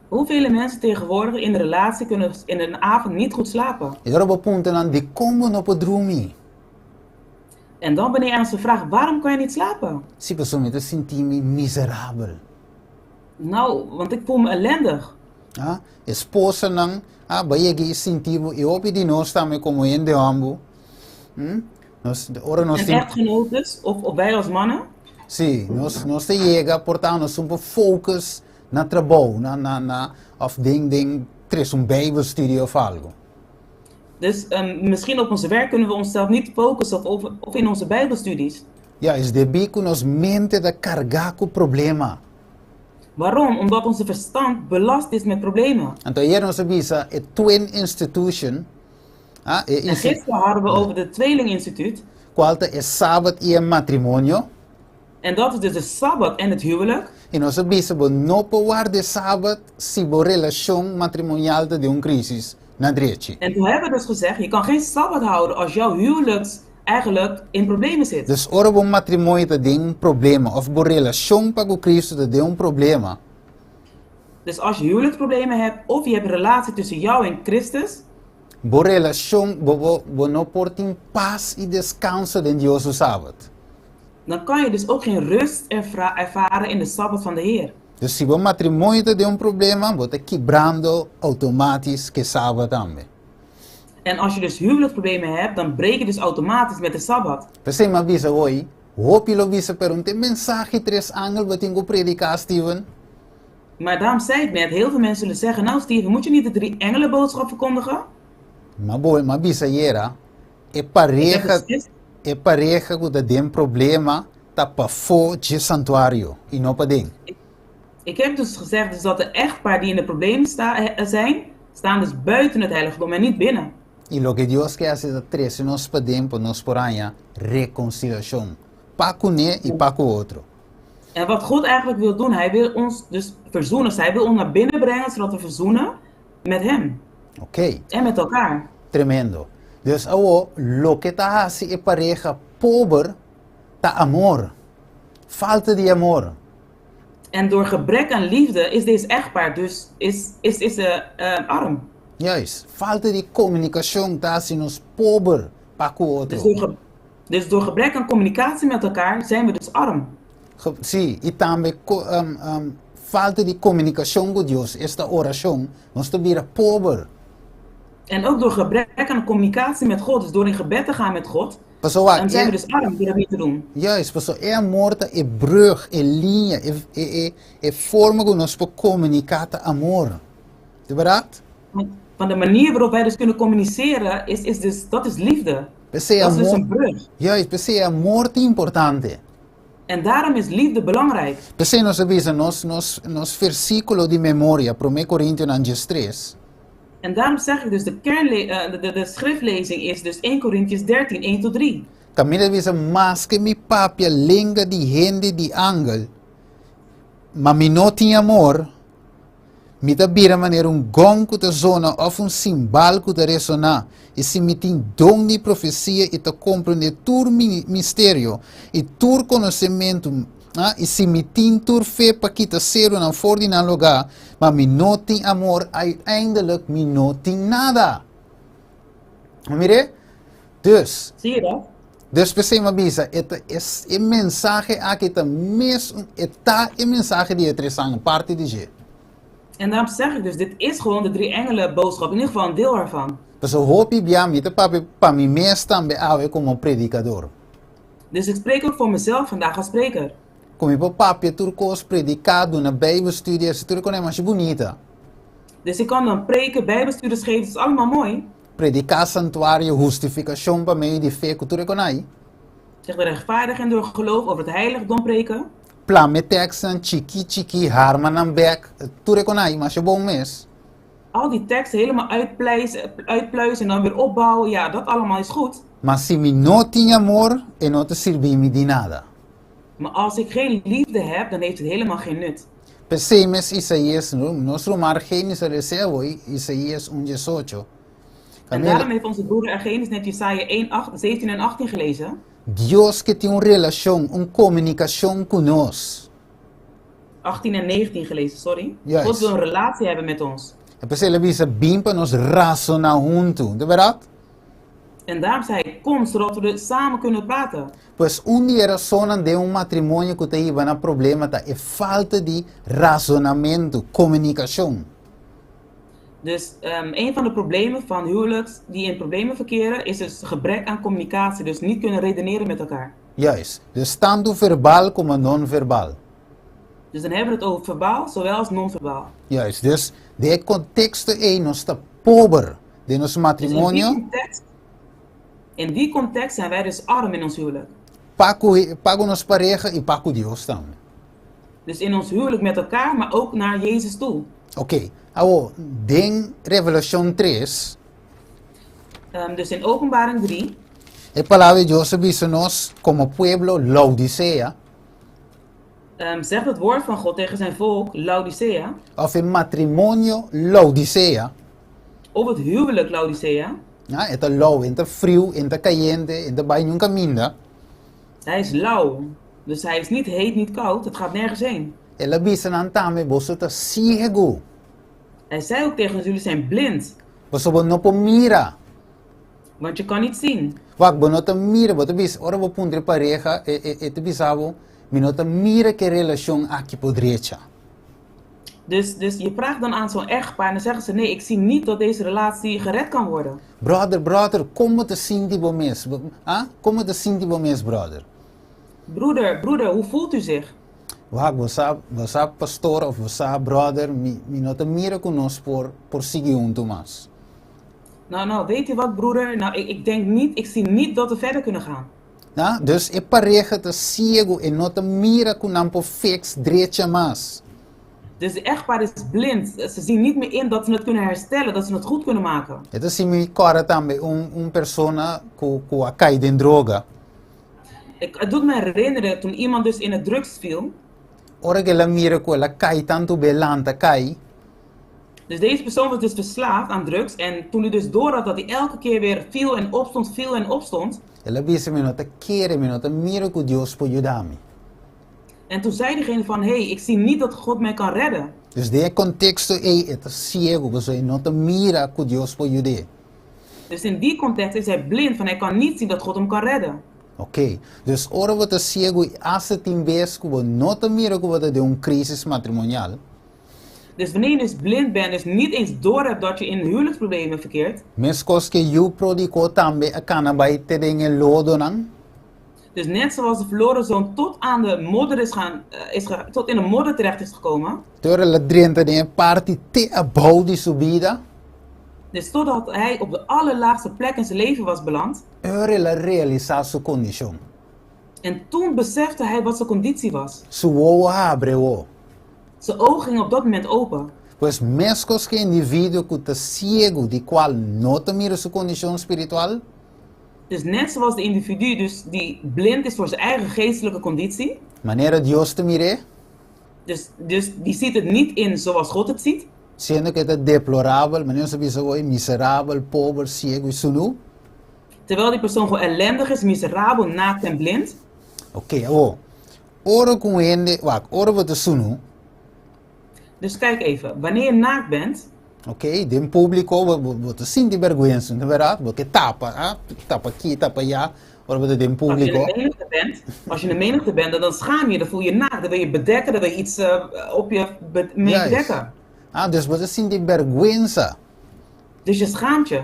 Hoevele mensen tegenwoordig in een relatie kunnen in een avond niet goed slapen? I ora bo punta nan, dikon bo no por drumi? En dan wanneer aan ze vraagt, waarom kan je niet slapen? Si, pasobra mi ta sinti mi miserabel. Nou, want ik voel me ellendig. Ah, esposanan, ah, bo a yega i sinti bo, i hopi di nos tambe komo hende hòmber, hm, nos, ora nos En tin. echtgenotes, of, of wij als mannen? Sí, nos, nos ta yega por ta nos un por focus na trabou, na, na, na, òf den, den tres un bijbelstudie òf algu. Dus um, misschien op ons werk kunnen we onszelf niet focussen of, of in onze bijbelstudies. Ja, es debí ku nos mente ta kargá ku problema. Waarom? Omdat onze verstand belast is met problemen. Anto ayer nos a bisa e Twin Institution, ah, e En gisteren hadden we over het Tweelinginstituut. Kual ta e Sabat i e matrimonio. En dat is dus de Sabbat en het huwelijk. I nos a bisa bo no por warda e Sabat si bo relashon matrimonial ta den un crisis na drechi. En toen hebben we dus gezegd, je kan geen Sabbat houden als jouw huwelijks eigenlijk in problemen zit. Dus ora bo matrimonio ta den un problema òf bo relashon pa ku Kristu ta den un problema. Dus als je huwelijksproblemen hebt of je hebt relatie tussen jou en Christus. Bo relashon, bo bo bo no por tin pas i deskanso den Dios su Sabat. Dan kan je dus ook geen rust ervaren in de Sabbat van de Heer. Dus si bo matrimonio ta den un problema, bo ta kibrando outomatis ku e Sabat tambe. En als je dus huwelijksproblemen hebt, dan breek je dus automatisch met de Sabbat. P'esei mi a bisa hoy, hopi lo bisa pero un ta e mensahe tres angel bo tin ku prediká, Steven? Maar daarom zei ik net, heel veel mensen zullen zeggen, nou Steven, moet je niet de drie engelenboodschap verkondigen? Mi a bo, mi a bisa ayera, e pareha, e pareha ku ta den problema ta pafó dje santuario i no paden. Ik heb dus gezegd dus dat de echtpaar die in de problemen sta, zijn, staan dus buiten het heiligdom en niet binnen. I loke Dios ke hasi ta trese nos paden pa nos por haña rekonsiliashon pa kuné i pa ku otro. En wat God eigenlijk wil doen, Hij wil ons dus verzoenen. Dus hij wil ons naar binnen brengen, zodat we verzoenen met Hem. Oké. En met elkaar. Tremendo. Dus awo, loke ta hasi e pareha pober ta amor. Falta di amor. En door gebrek aan liefde is deze echtpaar dus is, is, is, uh, arm. Juist. Falta di komunikashon ta hasi nos pober pa ku otro. Dus door, dus door gebrek aan communicatie met elkaar zijn we dus arm. Sí, i tambe um, um, falta di komunikashon ku Dios, esta orashon, nos ta bira pober. En ook door gebrek aan communicatie met God, dus door in gebed te gaan met God, Pasobra dan zijn e we dus arm door dat niet te doen. Juist, pasobra e amor ta e brug, e liña, e e e e forma ku nos por komuniká ta amor. Di bèrdat? Want van de manier waarop wij dus kunnen communiceren, is, is dus, dat is liefde. P'esei Dat is dus amor, een brug. juist, p'esei amor ta importante. En daarom is liefde belangrijk. P'esei nos a bisa nos nos nos versíkulo di memoria, Promé Korintionan diestres. En daarom zeg ik dus, de, kernle eh, de, de, de schriftlezing is dus 1 Corinthians 13, 1 tot 3. Kaminda ta bisa, Maske mi papia lenga di hende di angel, ma mi no tin amor, mi ta bira manera un gong ku ta zona òf un simbal ku ta resoná. I si mi tin don di profesia i ta komprendé tur misterio i tur konosementu, i si mi tin tur fe pa kita serunan for di nan lugá, ma mi no tin amor, uiteindelijk mi no tin nada. Mir'é? Dus, Zie je dat? dus p'esei mi a bisa, e ta es e mensahe aki ta mes un, e ta e mensahe di e tres angel, parti di dje. En daarom zeg ik dus, dit is gewoon de drie engelen boodschap, in ieder geval een deel ervan. Pasobra hopi bia mi ta papia pa mi mes tambe awe komo predikador. Dus ik spreek ook voor mezelf vandaag als spreker. Ku mi por papia tur kos, prediká, duna Bijbelstudie, esei tur kon e masha bunita. Dus ik kan dan preken, bijbelstudies geven, het is allemaal mooi. Prediká santuario, hustifikashon pa medio di fe ku tur e kon ai. Zeg de rechtvaardiging door geloof over het heiligdom preken. Plama e tekstnan chikí chikí, harma nan bèk, tur e kon ai, masha bon mes. Al die teksten helemaal uitpluizen, uitpluizen en dan weer opbouwen, ja, dat allemaal is goed. Ma si mi no tin amor, e no ta sirbi mi di nada. Maar als ik geen liefde heb, dan heeft het helemaal geen nut. P'esei mes Isaías, nos ruman Argenis a lesa awor, Isaías un diesocho. En daarom heeft onze broeder Argenis net Jesaja 1, 8, 17 en 18 gelezen. Dios ke tin un relashon, un komunikashon ku nos. 18 en 19 gelezen, sorry. Juist. God wil een relatie hebben met ons. E p'esei el a bisa, Bin pa nos rasoná huntu. Ta bèrdat? En daarom zei hij, kom, zodat we samen kunnen praten. Pues un di e rasonnan den un matrimonio ku ta hiba na problema ta e falta di rasonamentu, komunikashon. Dus een van de problemen van huwelijks die in problemen verkeren is dus gebrek aan communicatie, dus niet kunnen redeneren met elkaar. Juist. Dus tantu verbal komo non-verbal. Dus dan hebben we het over verbaal zowel als non-verbaal. Juist. Dus den e konteksto ei nos ta pober den nos Dus in die matrimonio. context, in die context zijn wij dus arm in ons huwelijk. Pa ku pa ku nos pareha i pa ku Dios tambe. Dus in ons huwelijk met elkaar, maar ook naar Jezus toe. Oké, awor den Revelashon tres. Dus in Openbaring 3. E palabra di Dios a bisa nos komo pueblo Laodisea. Zegt het woord van God tegen zijn volk Laodicea. Of e matrimonio Laodisea. Of het huwelijk Laodicea. Ah, e ta lou, e ta friu, e ta kayente, e ta bai niun kaminda. Hij is lauw. Dus hij is niet heet, niet koud. Het gaat nergens heen. El a bisa nan tambe, Boso ta siegu. Hij zei ook tegen ons, jullie zijn blind. Paso bo no por mira. Want je kan niet zien. Wak, bo no ta mira, bo ta bisa, ora bo puntra e pareha, e, e, e ta bisa bo, mi no ta mira ku e relashon aki por drecha. Dus, dus je vraagt dan aan zo'n echtpaar en dan zeggen ze, nee, ik zie niet dat deze relatie gered kan worden. Brother, brother, kon bo ta sinti bo mes? Bo, ah? Kon bo ta sinti bo mes, brother? Broeder, broeder, hoe voelt u zich? Wak, bo sa, bo sa pastor of bo sa brother, mi, mi no ta mira ku nos por, por sigui huntu mas. Nou, nou, weet u wat, broeder? Nou, ik, ik denk niet, ik zie niet dat we verder kunnen gaan. Na, dus e pareha ta siegu, e no ta mira ku nan por fix drecha mas. Dus de echtpaar is blind. Ze zien niet meer in dat ze het kunnen herstellen, dat ze het goed kunnen maken. E ta hasi mi kòrda tambe un un persona ku ku a kai den droga. Ik, het doet me herinneren toen iemand dus in de drugs viel. Ora ku el a mira ku el a kai tantu be lanta kai. Dus deze persoon was dus verslaafd aan drugs en toen hij dus door had dat hij elke keer weer viel en opstond, viel en opstond. El a bisa mi no ta kere, mi no ta mira ku Dios por yuda mi. En toen zei diegene van, hey, ik zie niet dat God mij kan redden. Dus den e konteksto ei e ta siegu, pasobra e no ta mira ku Dios por yud'é. Dus in die context is hij blind, van hij kan niet zien dat God hem kan redden. Oké, dus ora bo ta siegu i asta tin bes ku bo no ta mira ku bo ta den un krisis matrimonial. Dus wanneer je dus blind bent, dus niet eens doorhebt dat je in huwelijksproblemen verkeert. Meskos ku e yu prodiko tambe a kana bai te den e lodonan. Dus net zoals de verloren zoon tot aan de modder is gaan, is ge, tot in de modder terecht is gekomen. Te ora el a drenta den e parti te abou di su bida. Dus totdat hij op de allerlaagste plek in zijn leven was beland. Ora el a realisá su kondishon. En toen besefte hij wat zijn conditie was. Su wowo a habri awo. Zijn ogen gingen op dat moment open. Pues meskos ku e individuo ku ta siegu di kual no ta mira su kondishon spiritual. Dus net zoals de individu dus die blind is voor zijn eigen geestelijke conditie. Manera Dios ta mir'é. Dus, dus die ziet het niet in zoals God het ziet. Siendo ku e ta deplorabel, manera nos ta bisa hoy, miserabel, pober, siegu i sunu. Terwijl die persoon gewoon ellendig is, miserabel, naakt en blind. Oké, awor, ora ku un hende, wak, ora bo ta sunu. Dus kijk even, wanneer je naakt bent. Oké, den públiko bo, bo, bo ta sinti bèrgwensa, no ta bèrdat? Bo ke tapa, ah, tapa aki, tapa ayá, ora bo ta den Als je in públiko. de menigte bent, als je in de menigte bent, dan, dan schaam je, dan voel je naakt, dan wil je bedekken, dan wil je iets eh, op je be- mee Juist. bedekken. Ah, dus bo ta sinti bèrgwensa. Dus je schaamt je.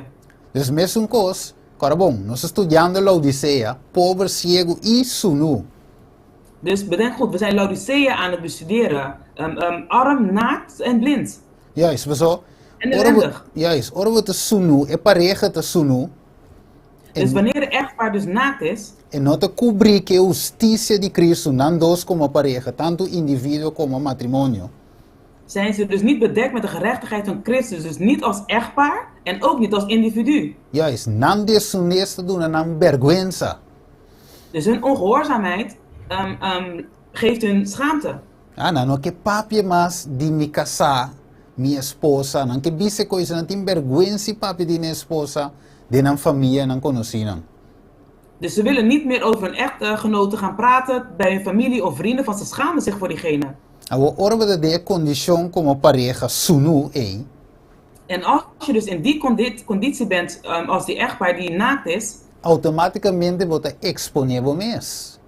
Dus mesun kos, kòrda bon, nos ta studiando Laodisea, pober, siegu i sunú. Dus bedenk goed, we zijn Laodicea aan het bestuderen. Ehm, ehm, arm, naakt en blind. Juist, paso, En ora bo, ellendig. juist, ora bo ta sunú, e pareha ta sunú, Dus e, wanneer de echtpaar dus naakt is, e no ta kubrí ku e hustisia di Kristu, nan dos komo pareha, tantu individuo komo matrimonio. zijn ze dus niet bedekt met de gerechtigheid van Christus. Dus niet als echtpaar en ook niet als individu. Juist, nan desunes ta duna nan bèrgwensa. Dus hun ongehoorzaamheid ehm, ehm, geeft hun schaamte. Ah, nan no ke papia mas di mi kasá, mi esposa, nan ke bisa e koisa, nan tin bèrgwensa i papia di nan esposa den nan famia, nan konosínan. Dus ze willen niet meer over hun echtgenoten gaan praten bij hun familie of vrienden, van ze schamen zich voor diegene. Awor, ora bo ta den e kondishon komo pareha sunú ei. En als je dus in die conditie bent, ehm, als die echtpaar die naakt is. Outomátikamente bo ta eksponé bo mes.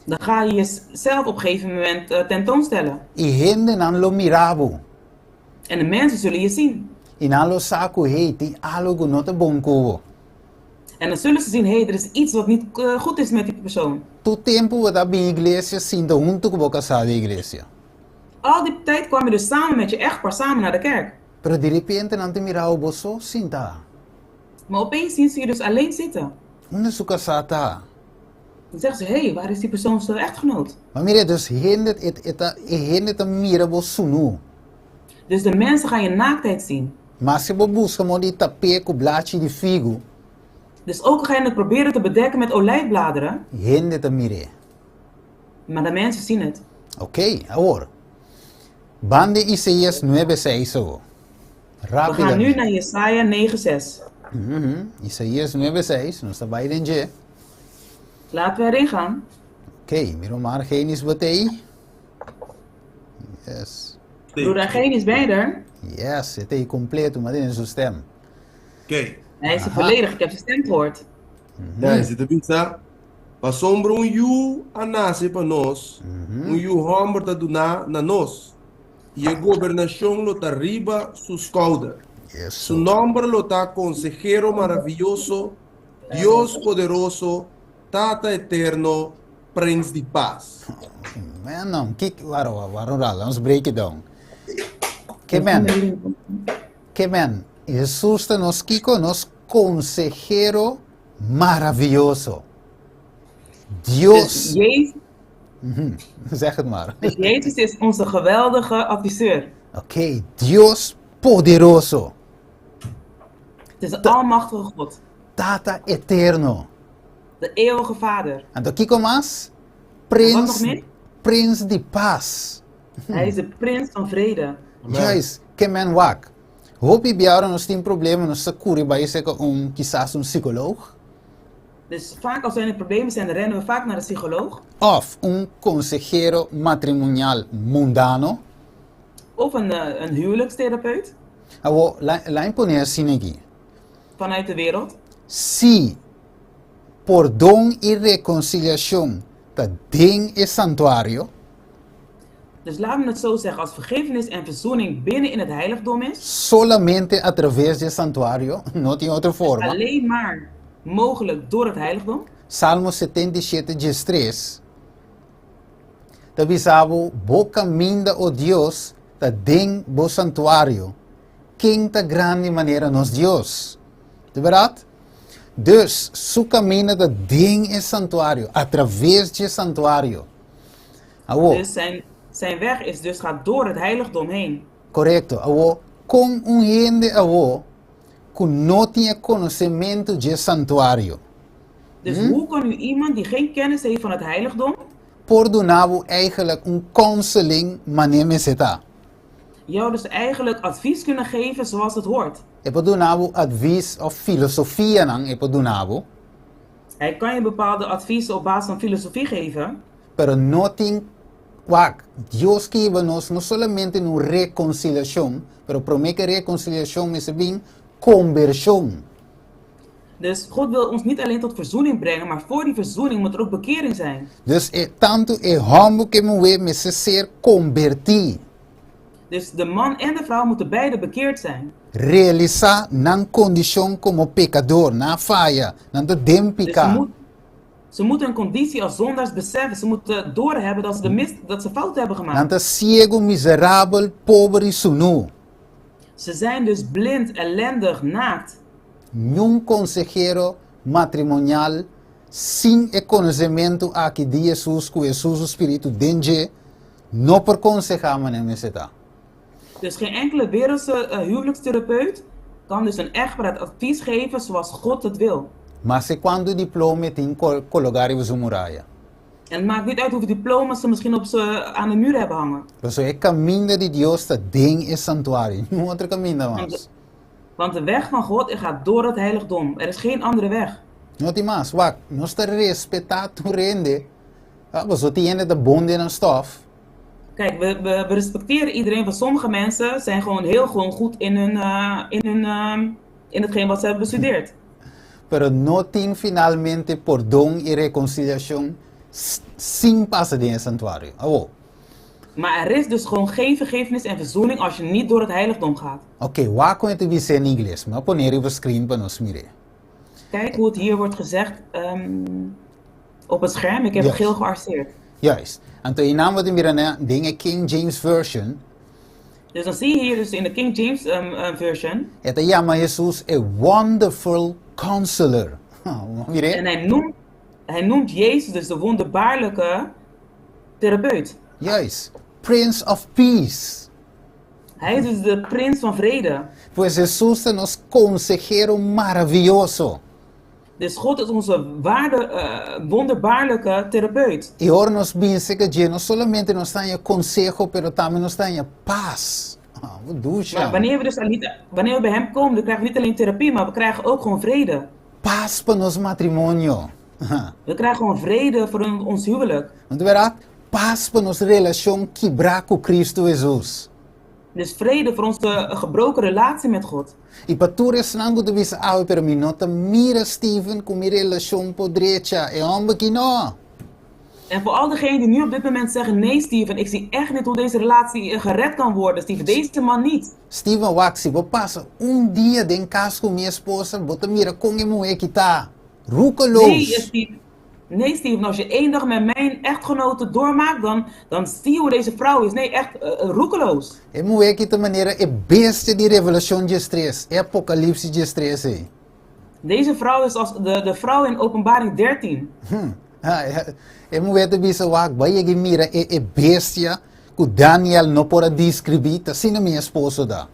Dan ga je jezelf op een gegeven moment eh, tentoonstellen. I hendenan lo mira bo. En de mensen zullen je zien. I nan lo sa ku, hey, tin algu ku no ta bon ku bo. En dan zullen ze zien, hey, er is iets wat niet eh, goed is met die persoon. Tur tempu bo ta bin iglesia sinta huntu ku bo kasá den iglesia. Al die tijd kwam je dus samen met je echtpaar samen naar de kerk. Pero direpente nan ta mira bo bo so sinta. Maar opeens zien ze je dus alleen zitten. Unda su kasá ta? Dan zeggen ze, hé, hey, waar is die persoon zijn echtgenoot? Ma mira, dus hende, e, e ta, e hende ta mira bo sunú. Dus de mensen gaan je naaktheid zien. Maske bo buska moda di tap'é ku blachi di figu. Dus ook al ga je het proberen te bedekken met olijfbladeren. Hende ta mir'é. Maar de mensen zien het. Oké, awor. Ban di Isaías nuebe seis awo. We gaan nu Rápidamente. naar Jesaja 9, 6. Isaías 9:6, nos ta bai den dje. Laten we erin gaan. Oké, mira maar Genis botei. Yes. Broeder Genis, ben je er? Yes, het is completo, maar dit is zijn stem. Oké. Hij is er volledig, ik heb zijn stem gehoord. Ja, e ta bisa, Pasobra un yu a nase pa nos, un yu hòmber ta duná na nos, i e gobernashon lo ta riba su skouder. Su nòmber lo ta Konsehero Maravioso, Dios Poderoso, Tata Eterno, Prins di Pas. Man, kik, waro, waro, waro, let's break it down. Ke men, ke men, Jesus ta nos kiko, nos konsehero maravioso. Dios. Dus Jezus, Zeg het maar. Dus Jezus is onze geweldige adviseur. Oké, Dios poderoso. Het is de almachtige God. Tata eterno. De eeuwige Vader. Anto kiko mas? Wat Prins, nog meer? Prins di pas. Hij is de prins van vrede. Juist, ke men wak. Hopi bia ora nos tin problema, nos ta kuri bai serka un, kisas un psikoloog. Dus vaak als er in problemen zijn, rennen we vaak naar de psycholoog. Of un konsehero matrimonial mundano. Of een, eh, een huwelijkstherapeut. Awo, laat pone asina aki. Vanuit de wereld. Si pordon i rekonsiliashon ta den e santuario. Dus laten we het zo zeggen, als vergevenis en verzoening binnen in het heiligdom is. Solamente a traves di e santuario, no tin otro forma. Alleen maar mogelijk door het heiligdom. Salmo 77, 13 ta bisa bo, Bo kaminda, o Dios, ta den bo santuario. Ken ta grandi manera nos Dios? Di bèrdat? Dus, su kaminda ta den e santuario, atraves dje santuario. Awor. Dus zijn, zijn weg is dus gaat door het heiligdom heen. Korekto. Awor, kon un hende awor ku no tin e konosementu dje santuario. Dus hoe kan nu iemand die geen kennis heeft van het heiligdom. Por duna bo eigenlijk un counseling manera mester ta? Jou dus eigenlijk advies kunnen geven zoals het hoort. E por duna bo advies of filosofianan e por duna bo. Hij kan je bepaalde adviezen op basis van filosofie geven. Pero no tin wak, Dios ke hiba nos no solamente na un rekonsiliashon, pero promé ke rekonsiliashon mester bin kombershon. Dus God wil ons niet alleen tot verzoening brengen, maar voor die verzoening moet er ook bekering zijn. Dus e tantu e hòmber ku e muhé mester ser kombertí. Dus de man en de vrouw moeten beide bekeerd zijn. Realisá nan kondishon komo pekador, nan a faya, nan ta den piká. Dus ze moeten hun conditie als zondaars beseffen. Ze moeten doorhebben dat ze, de mis, dat ze fouten hebben gemaakt. Nan ta siegu, miserabel, pober i sunú. Ze zijn dus blind, ellendig, naakt. Niun konsehero matrimonial sin e konosementu aki di Hesus ku Hesus su spiritu den dje no por konsehá manera mester ta. Dus geen enkele wereldse huwelijkstherapeut kan dus een echtpaar het advies geven zoals God het wil. Maske kuantu diploma e tin kologá riba su muraya. En het maakt niet uit hoeveel diploma's ze misschien op ze aan de muur hebben hangen. Pasobra e kaminda di Dios ta den e santuario, niun otro kaminda mas. Want de weg van God gaat door het heiligdom. Er is geen andere weg. No tin mas. Wak, nos ta respetá tur hende. Pasobra tin hende ta bon den nan stòf. Kijk, we, we, we respecteren iedereen, want sommige mensen zijn gewoon heel gewoon goed in, hun, in, hun, in hetgeen wat ze hebben bestudeerd. Pero no tin finalmente pordon i rekonsiliashon sin pasa den e santuario. Awor. Maar er is dus gewoon geen vergevenis en verzoening als je niet door het heiligdom gaat. Oké, wak kon e ta bis'é na ingles. Mi a pone riba screen pa nos mir'é. Kijk hoe het hier wordt gezegd op het scherm. Ik heb het geel gearseerd. Juist. Anto e nan bo ta mira na den e King James Version. Dus dan zie je hier dus in de King James Version. E ta yama Hesus e Wonderful Counselor. Mir'é. En hij noemt, hij noemt Jezus dus de wonderbaarlijke therapeut. Juist. Prince of Peace. Hij is dus de prins van vrede. Pues Hesus ta nos konsehero maravioso. Dus God is onze waarde, wonderbaarlijke therapeut. I ora nos bin serka dje, no solamente nos ta haña konseho, pero tambe nos ta haña pas. Wat douche. Maar wanneer we dus al niet, wanneer we bij hem komen, dan krijgen we niet alleen therapie, maar we krijgen ook gewoon vrede. Pas pa nos matrimonio. We krijgen gewoon vrede voor ons huwelijk. Want verá, pas pa nos relashon kibrá ku Kristu Hesus. Dus vrede voor onze gebroken relatie met God. I pa tur esnan ku ta bisa awe, pero mi no ta mira Steven ku mi relashon por drecha, e hòmber ki no. En voor al degenen die nu op dit moment zeggen, nee Steven, ik zie echt niet hoe deze relatie gered kan worden, Steven, deze man niet. Steven wak, si bo pasa un dia den kas ku mi esposa, bo ta mira kon e muhé ki ta. Roekeloos. Nee, Steven, nee Steven, als je één dag met mijn echtgenote doormaakt, dan zie je hoe deze vrouw is. Nee, echt roekeloos. E muhé ki ta manera e bestia di Revelashon 13, e Apokalipsis 13 ei. Deze vrouw is als de vrouw in Openbaring 13. E muhé ta bisa wak, bai yega i mira e e bestia ku Daniel no por a deskribí, ta asina mi esposo ta.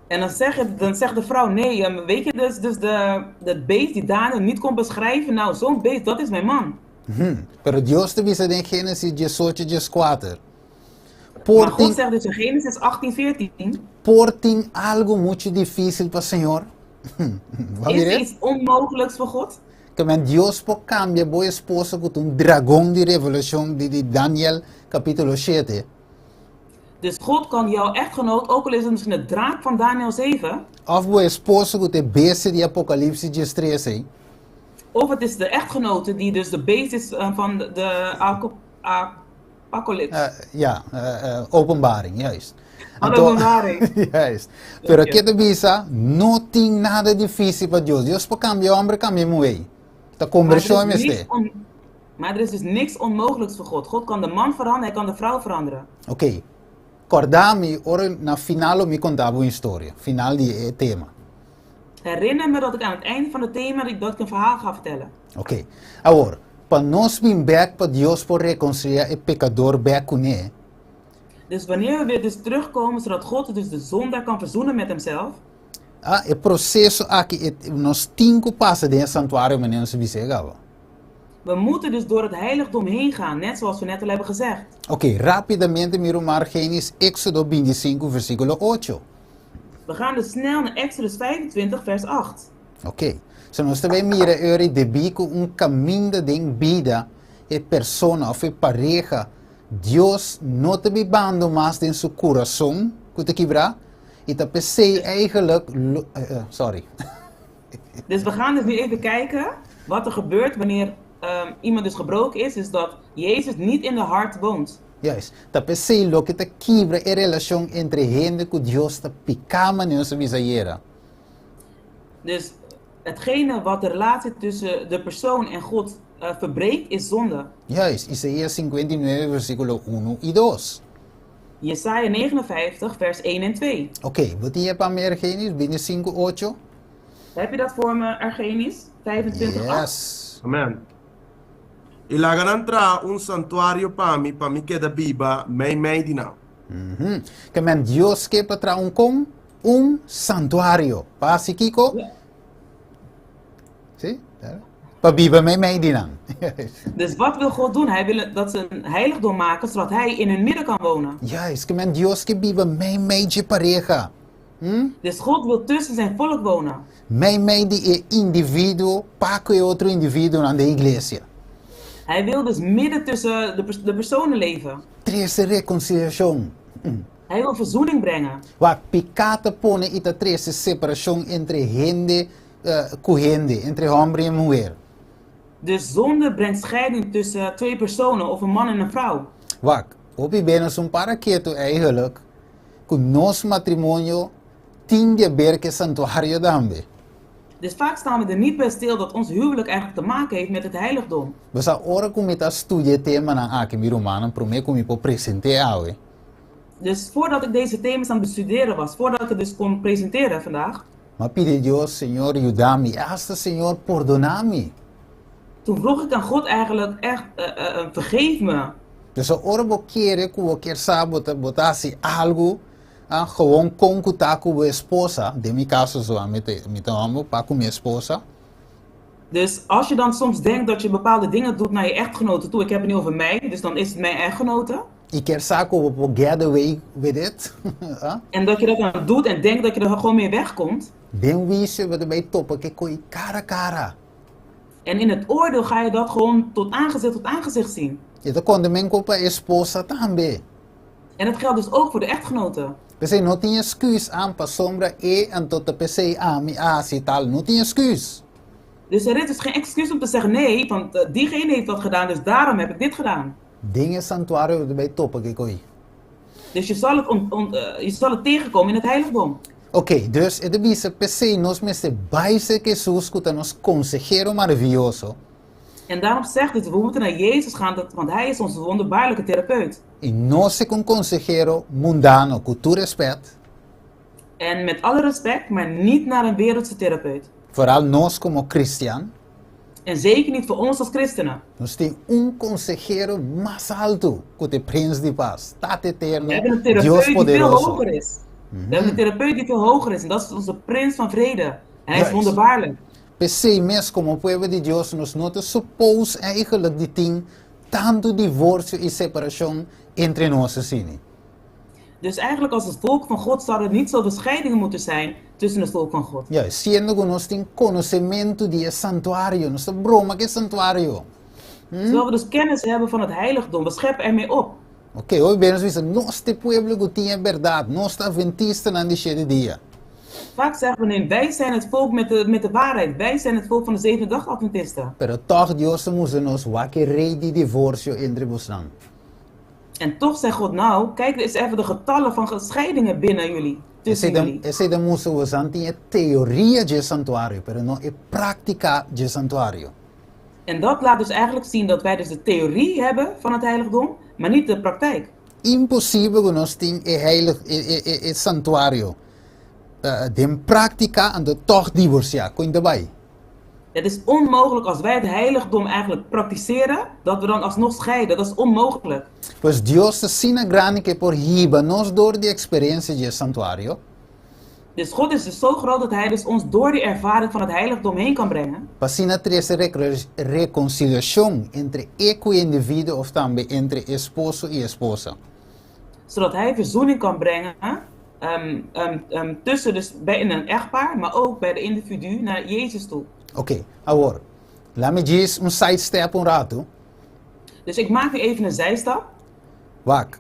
En dan zeg, dan zegt de vrouw, nee, weet je dus de beest die Daniel niet kon beschrijven, nou zo'n beest, dat is mijn man. Pero Dios ta bisa den Génesis 18 14. Maar God zegt dus in Genesis 18, 14. Por tin algu muchu difísil pa Señor? Is er iets onmogelijks voor God? Ke men Dios por kambia bo esposo ku ta un dragon di Revelashon di Daniel kapítulo 7. Dus God kan jouw echtgenoot, ook al is het misschien de draak van Daniel 7. Òf bo esposo ku ta e bestia di Apokalipsis 13 ei. Of het is de echtgenote die dus de beest is van de apocalypse. Ja, Openbaring, juist. Van Openbaring. Juist. Pero ke ta bisa, no tin nada difícil pa Dios. Dios por kambia homber, kambia muhé. Ta kombershon e mester. Maar er is dus niks onmogelijks voor God. God kan de man veranderen, hij kan de vrouw veranderen. Oké. Kòrda mi ora na final lo mi konta bo un historia, final di e tema. Herinner me dat ik aan het einde van het thema dat ik een verhaal ga vertellen. Oké. Awor, pa nos bin bèk pa Dios por rekonsiliá e pekador bèk kuné. Dus wanneer we weer dus terugkomen zodat God dus de zondaar kan verzoenen met hemzelf. Ah, e proseso aki e nos tin ku pasa den e santuario manera nos a bisa e kaba. We moeten dus door het heiligdom heen gaan, net zoals we net al hebben gezegd. Oké, rápidamente mi ruman Argenis, Éxodo 25 versíkulo 8. We gaan dus snel naar Exodus 25 vers 8. Oké, so nos ta bai mira e ora ei debí ku un kaminda den bida e persona òf e pareha Dios no ta bibando mas den su kurason ku ta kibrá i ta p'esei eigenlijk lo sorry. Dus we gaan dus nu even kijken wat er gebeurt wanneer iemand dus gebroken is, is dat Jezus niet in de hart woont. Juist. Ta p'esei loke ta kibra e relashon entre hende ku Dios ta piká manera nos a bisa ayera. Dus hetgene wat de relatie tussen de persoon en God verbreekt is zonde. Juist, Isaías 59 versíkulo unu i dos. Jesaja 59 vers 1 en 2. Oké, bo tin e pa mi Ergenis, bini sinku ocho? Heb je dat voor me Ergenis? 25 8? Yes. Amen. I laga nan traha un santuario pa mi, pa mi keda biba meimei di nan. Ke men Dios ke pa traha un kon? Un santuario. Pa hasi kiko? Sí, pa biba meimei di nan. Dus wat wil God doen? Hij wil dat ze een heiligdom maken, zodat hij in hun midden kan wonen. Juist, ke men Dios ke biba meimei dje pareha. Dus God wil tussen zijn volk wonen. Meimei di e individuo pa ku e otro individuonan den iglesia. Hij wil dus midden tussen de personen leven. Trese rekonsiliashon. Hij wil verzoening brengen. Wak, piká ta pone i ta trese separashon entre hende ku hende, entre hòmber i muher. Dus zonde brengt scheiding tussen twee personen of een man en een vrouw. Wak, hopi be nos un para ketu eigenlijk ku nos matrimonio tin di haber ku e santuario tambe. Dus vaak staan we er niet bij stil dat ons huwelijk eigenlijk te maken heeft met het heiligdom. Bo sa ora ku mi ta studia e temanan aki, mi rumannan, promé ku mi por present'é awe. Dus voordat ik deze thema's aan het bestuderen was, voordat ik het dus kon presenteren vandaag. M'a pidi Dios, Señor, yuda mi. Hasta, Señor, pordoná mi. Toen vroeg ik aan God eigenlijk echt, vergeef me. Dus ora bo kere ku bo kier sa bo ta bo ta hasi algu, ah, gewoon kon ku ta ku bo esposa, den mi kaso so ami ta mi ta homber pa ku mi esposa. Dus als je dan soms denkt dat je bepaalde dingen doet naar je echtgenote toe, ik heb het nu over mij, dus dan is het mijn echtgenote. I kier sa ku bo por get away with it. Ah? En dat je dat dan doet en denkt dat je er gewoon mee wegkomt. Den huisio bo ta bai topa ku e koi kara kara. En in het oordeel ga je dat gewoon tot aangezicht tot aangezicht zien. I ta konta men ku pa esposa tambe. En dat geldt dus ook voor de echtgenoten. P'esei no tin esküs an pasobra e anto ta p'esei ami a hasi tal. No tin esküs. Dus er is dus geen excuus om te zeggen nee, want diegene heeft dat gedaan, dus daarom heb ik dit gedaan. Den e santuario bo ta bai topa ku e koi. Dus je zal het, ont, ont, je zal het tegenkomen in het heiligdom. Oké, dus e ta bisa p'esei nos mester bai serka Hesus ku ta nos konsehero maravioso. En daarom zegt het, we moeten naar Jezus gaan, dat, want Hij is onze wonderbaarlijke therapeut. I no serka un konsehero mundano, ku tur rèspèt. En met alle respect, maar niet naar een wereldse therapeut. Vooral nos komo kristian. En zeker niet voor ons als christenen. Nos tin un konsehero mas altu ku ta e Prins di Pas, Tata Eterno, We hebben een therapeut Dios die veel Poderoso. hoger is. We hebben een therapeut die veel hoger is en dat is onze Prins van Vrede. En hij is Juist. wonderbaarlijk. P'esei mes komo pueblo di Dios nos no ta supos eigenlijk di tin tantu divorsio i separashon entre nos asina. Dus eigenlijk als het volk van God zouden er niet zoveel scheidingen moeten zijn tussen het volk van God. Juist, siendo ku nos tin konosementu di e santuario, nos ta broma ku e santuario. Terwijl we dus kennis hebben van het heiligdom, we scheppen ermee op. Oké, hopi bes nos bisa, nos ta e pueblo ku tin e bèrdat, nos ta Adventistanan di shete dia. Vaak zeggen we, nee, wij zijn het volk met de, met de waarheid, wij zijn het volk van de zevende dag Adventisten. Pero tòg Dios ta mustra nos wak e rei di divorsio entre bosnan. En toch zegt God nou, kijk eens even de getallen van scheidingen binnen jullie, tussen jullie. Esei ta mustra bosan tin e teoria dje santuario, pero no e práktika dje santuario. En dat laat dus eigenlijk zien dat wij dus de theorie hebben van het heiligdom, maar niet de praktijk. Imposibel ku nos tin e heilig, e, e, e, e santuario den práktika anto tòg divorsiá. Kon ta bai? Het is onmogelijk als wij het heiligdom eigenlijk praktiseren, dat we dan alsnog scheiden. Dat is onmogelijk. Pues Dios ta asina grandi ku e por hiba nos dor di eksperensia di e santuario. Dus God is dus zo groot dat Hij dus ons door die ervaring van het heiligdom heen kan brengen. Pa asina trese rekonsiliashon entre e ku e individuo òf tambe entre esposo i esposa. Zodat Hij verzoening kan brengen tussen dus bij een echtpaar, maar ook bij de individu naar Jezus toe. Oké, awor, laat mi djis un sidestep un ratu. Dus ik maak nu even een zijstap. Wak,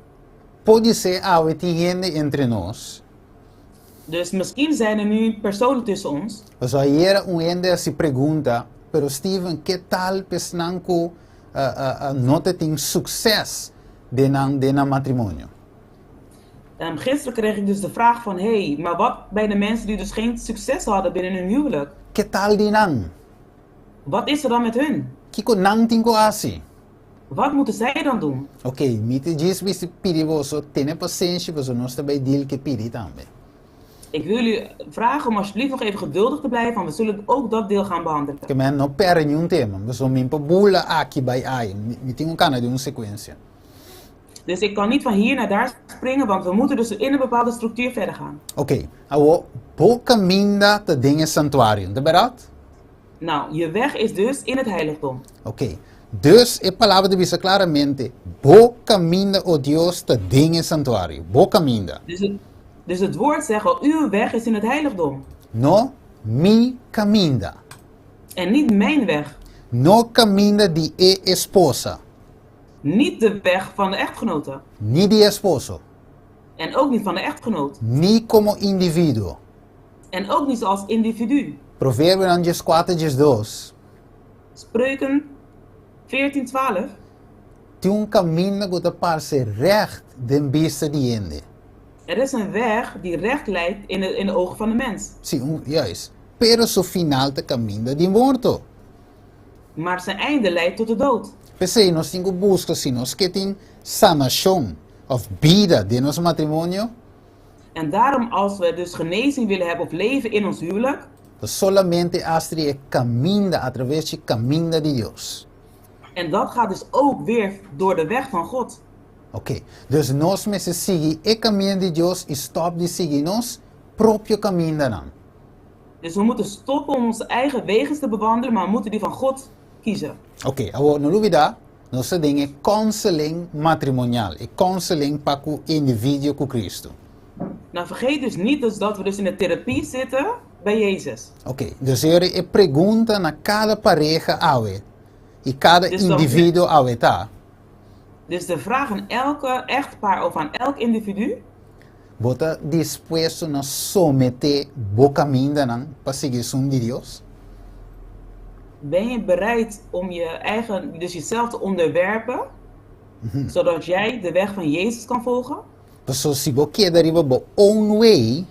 podisé awe tin hende entre nos. Dus misschien zijn er nu personen tussen ons. Pasobra ayera un hende hasi pregunta, pero Steven, ke tal p'esnan ku no ta tin sukses den nan den nan matrimonio? Gisteren kreeg ik dus de vraag van, hey, maar wat bij de mensen die dus geen succes hadden binnen hun huwelijk? Ke tal di nan? Wat is er dan met hun? Kiko nan tin ku hasi? Wat moeten zij dan doen? Ok, mi ta djis bisti pidi boso tene pasenshi pasobra nos ta bai deal ku e pidi tambe. Ik wil jullie vragen om alsjeblieft nog even geduldig te blijven, want we zullen ook dat deel gaan behandelen. Ke men no pèrdè niun tema, pasobra mi por bula aki bai ai, mi tin un kana di un sekuensia. Dus ik kan niet van hier naar daar springen, want we moeten dus in een bepaalde structuur verder gaan. Ok, awor bo kaminda ta den e santuario, ta bèrdat? Nou, je weg is dus in het heiligdom. Ok, dus e palabra ta bisa klaramente, Bo kaminda, o Dios, ta den e santuario. Bo kaminda. Dus het, dus het woord zegt al, uw weg is in het heiligdom. No mi kaminda. En niet mijn weg. No kaminda di e esposa. Niet de weg van de echtgenote. Ni di esposo. En ook niet van de echtgenoot. Ni komo individuo. En ook niet als individu. Proverbionan dieskuater diesdos. Spreuken 14, 12. Tin un kaminda ku ta parse règt den bista di hende. Er is een weg die recht lijkt in de, in de ogen van de mens. Sí, un, juist. Pero su final ta kaminda di morto. Maar zijn einde leidt tot de dood. P'esei nos tin ku buska si nos ke tin sanashon òf bida den nos matrimonio. En daarom als we dus genezing willen hebben of leven in ons huwelijk. Ta solamente astri e kaminda atraves dje kaminda di Dios. En dat gaat dus ook weer door de weg van God. Oké, dus nos mester sigui e kaminda di Dios i stòp di sigui nos propio kamindanan. Dus we moeten stoppen om onze eigen wegen te bewandelen, maar we moeten die van God kiezen. Oké, awor no lubidá. Nos ta den e counseling matrimonial, e counseling pa ku individuo ku Cristo. Nou, vergeet dus niet dus dat we dus in de therapie zitten bij Jezus. Ok, dus e ora e pregunta na kada pareha awe i kada Dus dan, individuo awe ta. dus de vraag aan elke echtpaar of aan elk individu, Bo ta dispuesto na someté bo kamindanan pa sigui esun di Dios? Ben je bereid om je eigen, dus jezelf te onderwerpen, zodat jij de weg van Jezus kan volgen? Pasobra si bo keda riba bo own way,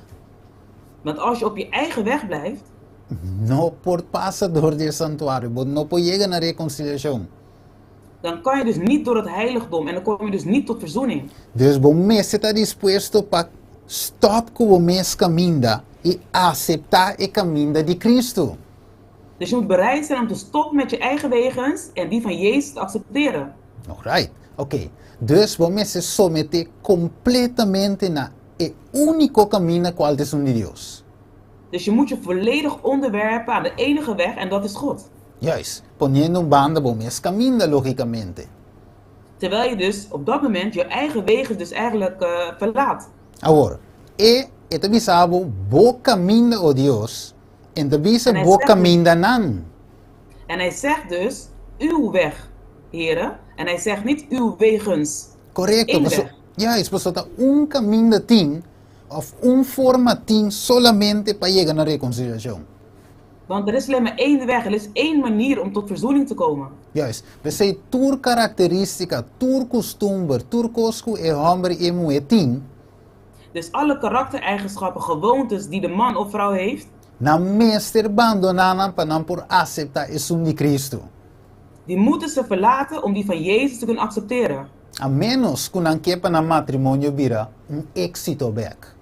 Want als je op je eigen weg blijft, no por pasa dor di e santuario, bo no por yega na rekonsiliashon. Dan kan je dus niet door het heiligdom en dan kom je dus niet tot verzoening. Dus bo mester ta dispuesto pa stòp ku bo mes kaminda i aseptá e kaminda di Kristu. Dus je moet bereid zijn om te stoppen met je eigen wegens en die van Jezus te accepteren. Alright, oké. Dus bo mester someté kompletamente na e úniko kaminda kual ta esun di Dios. Dus je moet je volledig onderwerpen aan de enige weg en dat is God. Juist, poniendo un banda bo mes kaminda logicamente. Terwijl je dus op dat moment je eigen wegen dus eigenlijk verlaat. Awor, e e ta bisa bo, bo kaminda, o Dios, en ta bisa En hij bo zegt dus, kamindanan. en hij zegt dus, uw weg, Here. En hij zegt niet uw wegens. Korekto, Eén paso, weg. juist, paso ta un kaminda tin, òf un forma tin solamente pa yega na rekonsiliashon. Want er is alleen maar één weg, er is één manier om tot verzoening te komen. Juist. P'esei tur karakterístika, tur kustumber, tur kos ku e hòmber i e muhé tin. Dus alle karaktereigenschappen, gewoontes die de man of vrouw heeft. Nan mester bandoná nan pa nan por aseptá esun di Kristu. Die moeten ze verlaten om die van Jezus te kunnen accepteren. A ménos ku nan ke pa nan matrimonio bira un éksito bèk.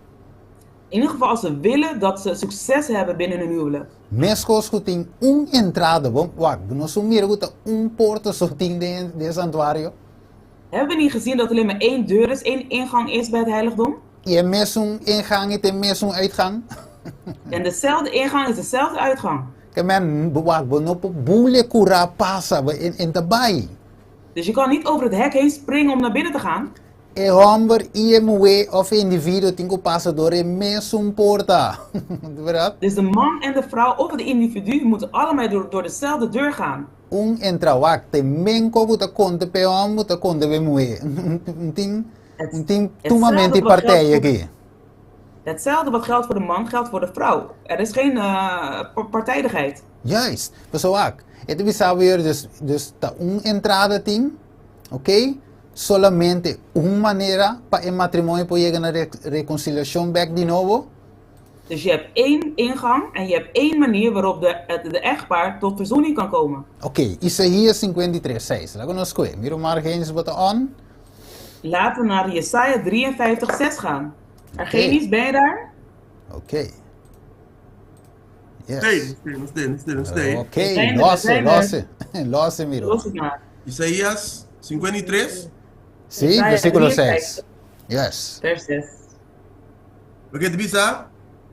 In ieder geval als ze willen dat ze succes hebben binnen hun huwelijk. Meskos ku tin un entrada, bo wak, bo no su mira ku ta un porta so tin den den e santuario? Hebben we niet gezien dat alleen maar één deur is, één ingang is bij het heiligdom? I e mesun ingang i ta e mesun uitgang. En dezelfde ingang is dezelfde uitgang. Ke men, bo wak, bo no por bule kura pasa, bo en en ta bai. Dus je kan niet over het hek heen springen om naar binnen te gaan. E hòmber i e muhé òf e individuo tin ku pasa dor e mesun porta. Bèrdat? Dus de man en de vrouw of het individu moeten allebei door, door dezelfde deur gaan. Un entra wak te menko ku ta konta p'e hòmber ta konta p'e muhé. Un tin un tin tumamento di Hetzelfde wat geldt partij voor, aki. hetzelfde wat geldt voor de man geldt voor de vrouw. Er is geen partijdigheid. Juist. Pasobra wak, e ta bisa bo yer dus dus ta un entrada tin, oké? Solamente un manera pa e matrimonio por yega na rekonsiliashon bèk di nobo. Dus je hebt één ingang en je hebt één manier waarop de, het, de echtpaar tot verzoening kan komen. Oké, Isaías 53, 6. Laga nos koe. Mira un Argenis bo ta on. Laten we naar Jesaja 53, 6 gaan. Oké. Argenis, ben je daar? Oké. Yes. Stay, stay, stay, stay. Oké, We zijn er, we lose, zijn er. lose. Lose, miro. Los het maar. Isaías 53. Sí, Jesaja versículo 53, 6. Yes. vers 6. Oké, ta bisa,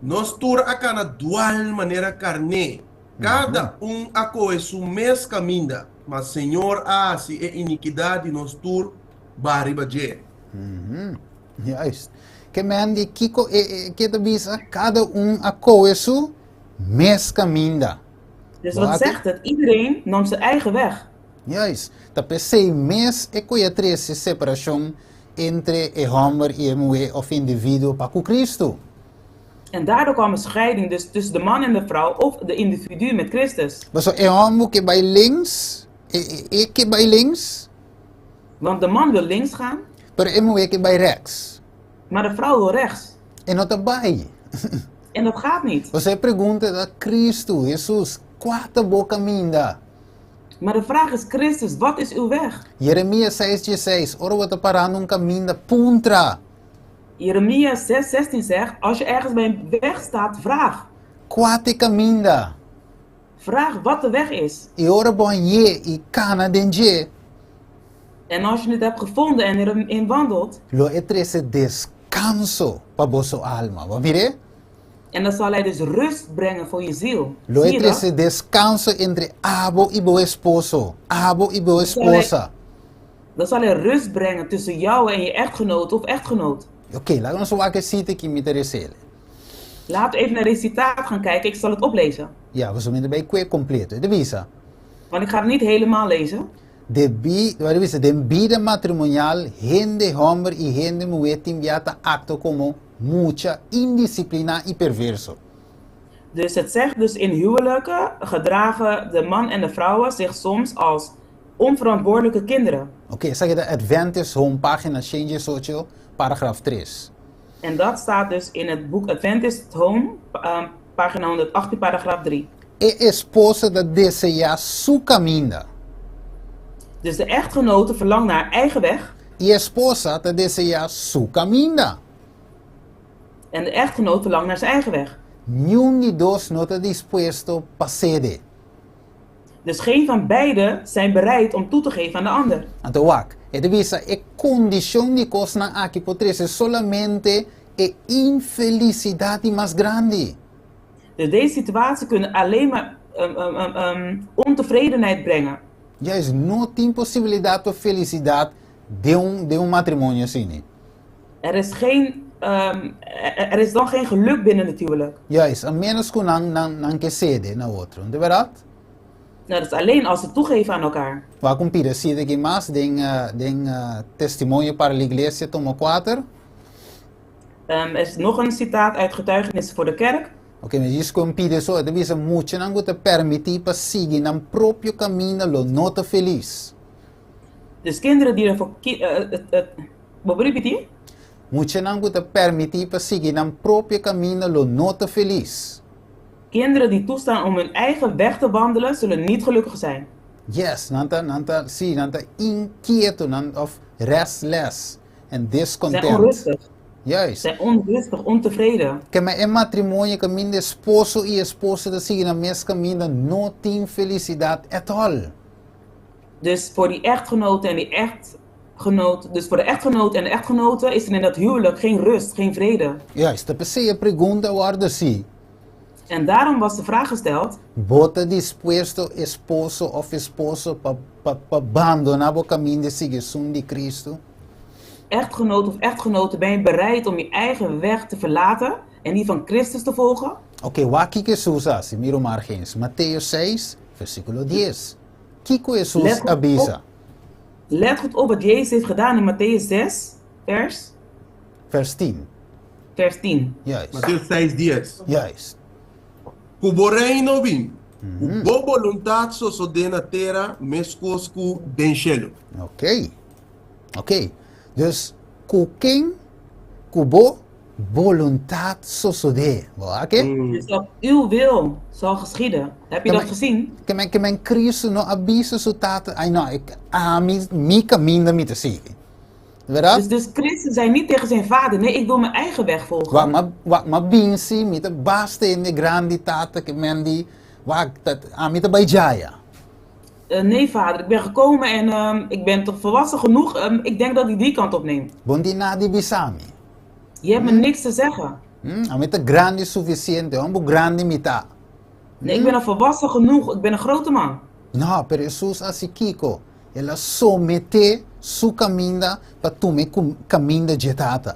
Nos tur a kana dual manera karné, kada un a kohe su mes kaminda, ma Señor a hasi e inikidat di nos tur baha riba dje. Juist. Ke men di kiko e e ke ta bisa? Kada un a kohe su mes kaminda. Dus Bo wat aki? zegt het? Iedereen nam zijn eigen weg. Juist. Ta p'esei mes e koe a trese separashon entre e hòmber i e muhé òf individuo pa ku Kristu. En daardoor kwam een scheiding dus tussen de man en de vrouw of de individu met Christus. Pasobra e hòmber ke bai links, e e ke bai links. Want de man wil links gaan. Pero e muhé ke bai rèks. Maar de vrouw wil rechts. E no ta bai. En dat gaat niet. Pasobra e pregunta ta, Kristu, Hesus, kua ta bo kaminda? Maar de vraag is, Christus, wat is uw weg? Jeremias seis dieseis, Ora bo ta pará na un kaminda, puntra. Jeremias 6, 16 zegt, als je ergens bij een weg staat, vraag. Kua ta e kaminda? Vraag wat de weg is. I ora bo hañ'é i kana den dje. En als je het hebt gevonden en erin wandelt. Lo e trese deskanso pa boso alma. Bo a mir'é? En dan zal hij dus rust brengen voor je ziel. Lo e Zie je dat? trese deskanso entre abo i bo esposo, abo i bo Dan zal hij, esposa. Dan zal hij rust brengen tussen jou en je echtgenoot of echtgenoot. Ok, laga nos wak e sita aki mi ta resele. Laten we even naar deze citaat gaan kijken, ik zal het oplezen. Ya, pasobra mi ta bai kue kompleto. E ta bisa. Want ik ga het niet helemaal lezen. Debí, e ta bisa, den bida matrimonial hende hòmber i hende muhé tin bia ta aktua komo mucha indisipliná i perverso. Dus het zegt dus in huwelijken gedragen de man en de vrouwen zich soms als onverantwoordelijke kinderen. Ok, esaki ta Adventist Home, página shen diesocho, paragraf tres. En dat staat dus in het boek Adventist Home, pagina 118, paragraaf 3. E esposa ta deseá su kaminda. Dus de echtgenote verlangt naar haar eigen weg. I e esposa ta deseá su kaminda. En de echtgenoot verlangt naar zijn eigen weg. Niun di dos no ta dispuesto pa sede. Dus geen van beiden zijn bereid om toe te geven aan de ander. Anto wak, e ta bisa e kondishon di kosnan aki por trese solamente e infelisidat di mas grandi. Dus deze situatie kunnen alleen maar ontevredenheid brengen. Juist, no tin posibilidat pa felisidat den un den un matrimonio asina. Er is geen, er is dan geen geluk binnen het huwelijk. Juist, a menos ku nan nan nan ke sede na otro, no ta bèrdat? Nou, dat is alleen als ze toegeven aan elkaar. Wak un pida sita aki mas den den Testimonio para la Iglesia tomo kuater. Er is nog een citaat uit Getuigenissen voor de Kerk. Oke, mi djis ku un pida eso, e ta bisa muchanan ku ta permití pa sigui nan propio kaminda lo no ta felis. Dus kinderen die ervoor ki Bo por ripití? Muchanan ku ta permití pa sigui nan propio kaminda lo no ta felis. Kinderen die toestaan om hun eigen weg te wandelen zullen niet gelukkig zijn. Yes, nan ta, nan ta, sí, nan ta inkieto, nan, of restless en Zijn discontent. onrustig. Juist. Zijn onrustig, ontevreden. Kema e matrimonio kaminda esposo i esposa ta sigui nan mes kaminda no tin felisidat at all. Dus voor die echtgenoten en die echtgenoot, dus voor de echtgenoot en de echtgenote is er in dat huwelijk geen rust, geen vrede. Juist, ta p'esei e pregunta a wòrdu si. En daarom was de vraag gesteld. Bo ta dispuesto, esposo òf esposo, pa pa pa bandoná bo kaminda i sigui esun di Kristu? Echtgenoot of echtgenote, ben je bereid om je eigen weg te verlaten en die van Christus te volgen? Oké, wak kiko Hesus a hasi? Mira un margens, Mateo seis, versíkulo dies. Kiko Hesus Let a goed bisa? op, let goed op wat Jezus heeft gedaan in Mattheüs 6, vers? Vers tien. Vers 10. Juist. Mateo 6, 10. Juist. Ku bo reino bin, ku bo boluntat sosodé na tera meskos ku den shelu. Oké. Oké. Dus ku ken ku bo boluntat sosodé. Bo a ke? Dus dat uw wil zal geschieden. Heb je dat gezien? Ke men, ke men Cristo no a bisa su tata, ai no, ik, ami, mi kaminda mi ta sigui. Verdad? Dus, dus Christus zei niet tegen zijn vader, nee, ik wil mijn eigen weg volgen. Wak m'a, wak m'a binsi, mi ta basta hende grandi tata ke men di, wak, ta, ami ta bai djaya. Nee vader, ik ben gekomen en ik ben toch volwassen genoeg, ik denk dat ik die kant op neem. Bon di nada di bisa mi. Je hebt me niks te zeggen. Ami ta grandi sufisiente, homber grandi mi ta. Nee, ik ben al volwassen genoeg, ik ben een grote man. No, pero Hesus a hasi kiko? El a someté su kaminda pa tuma e kaminda dje Tata.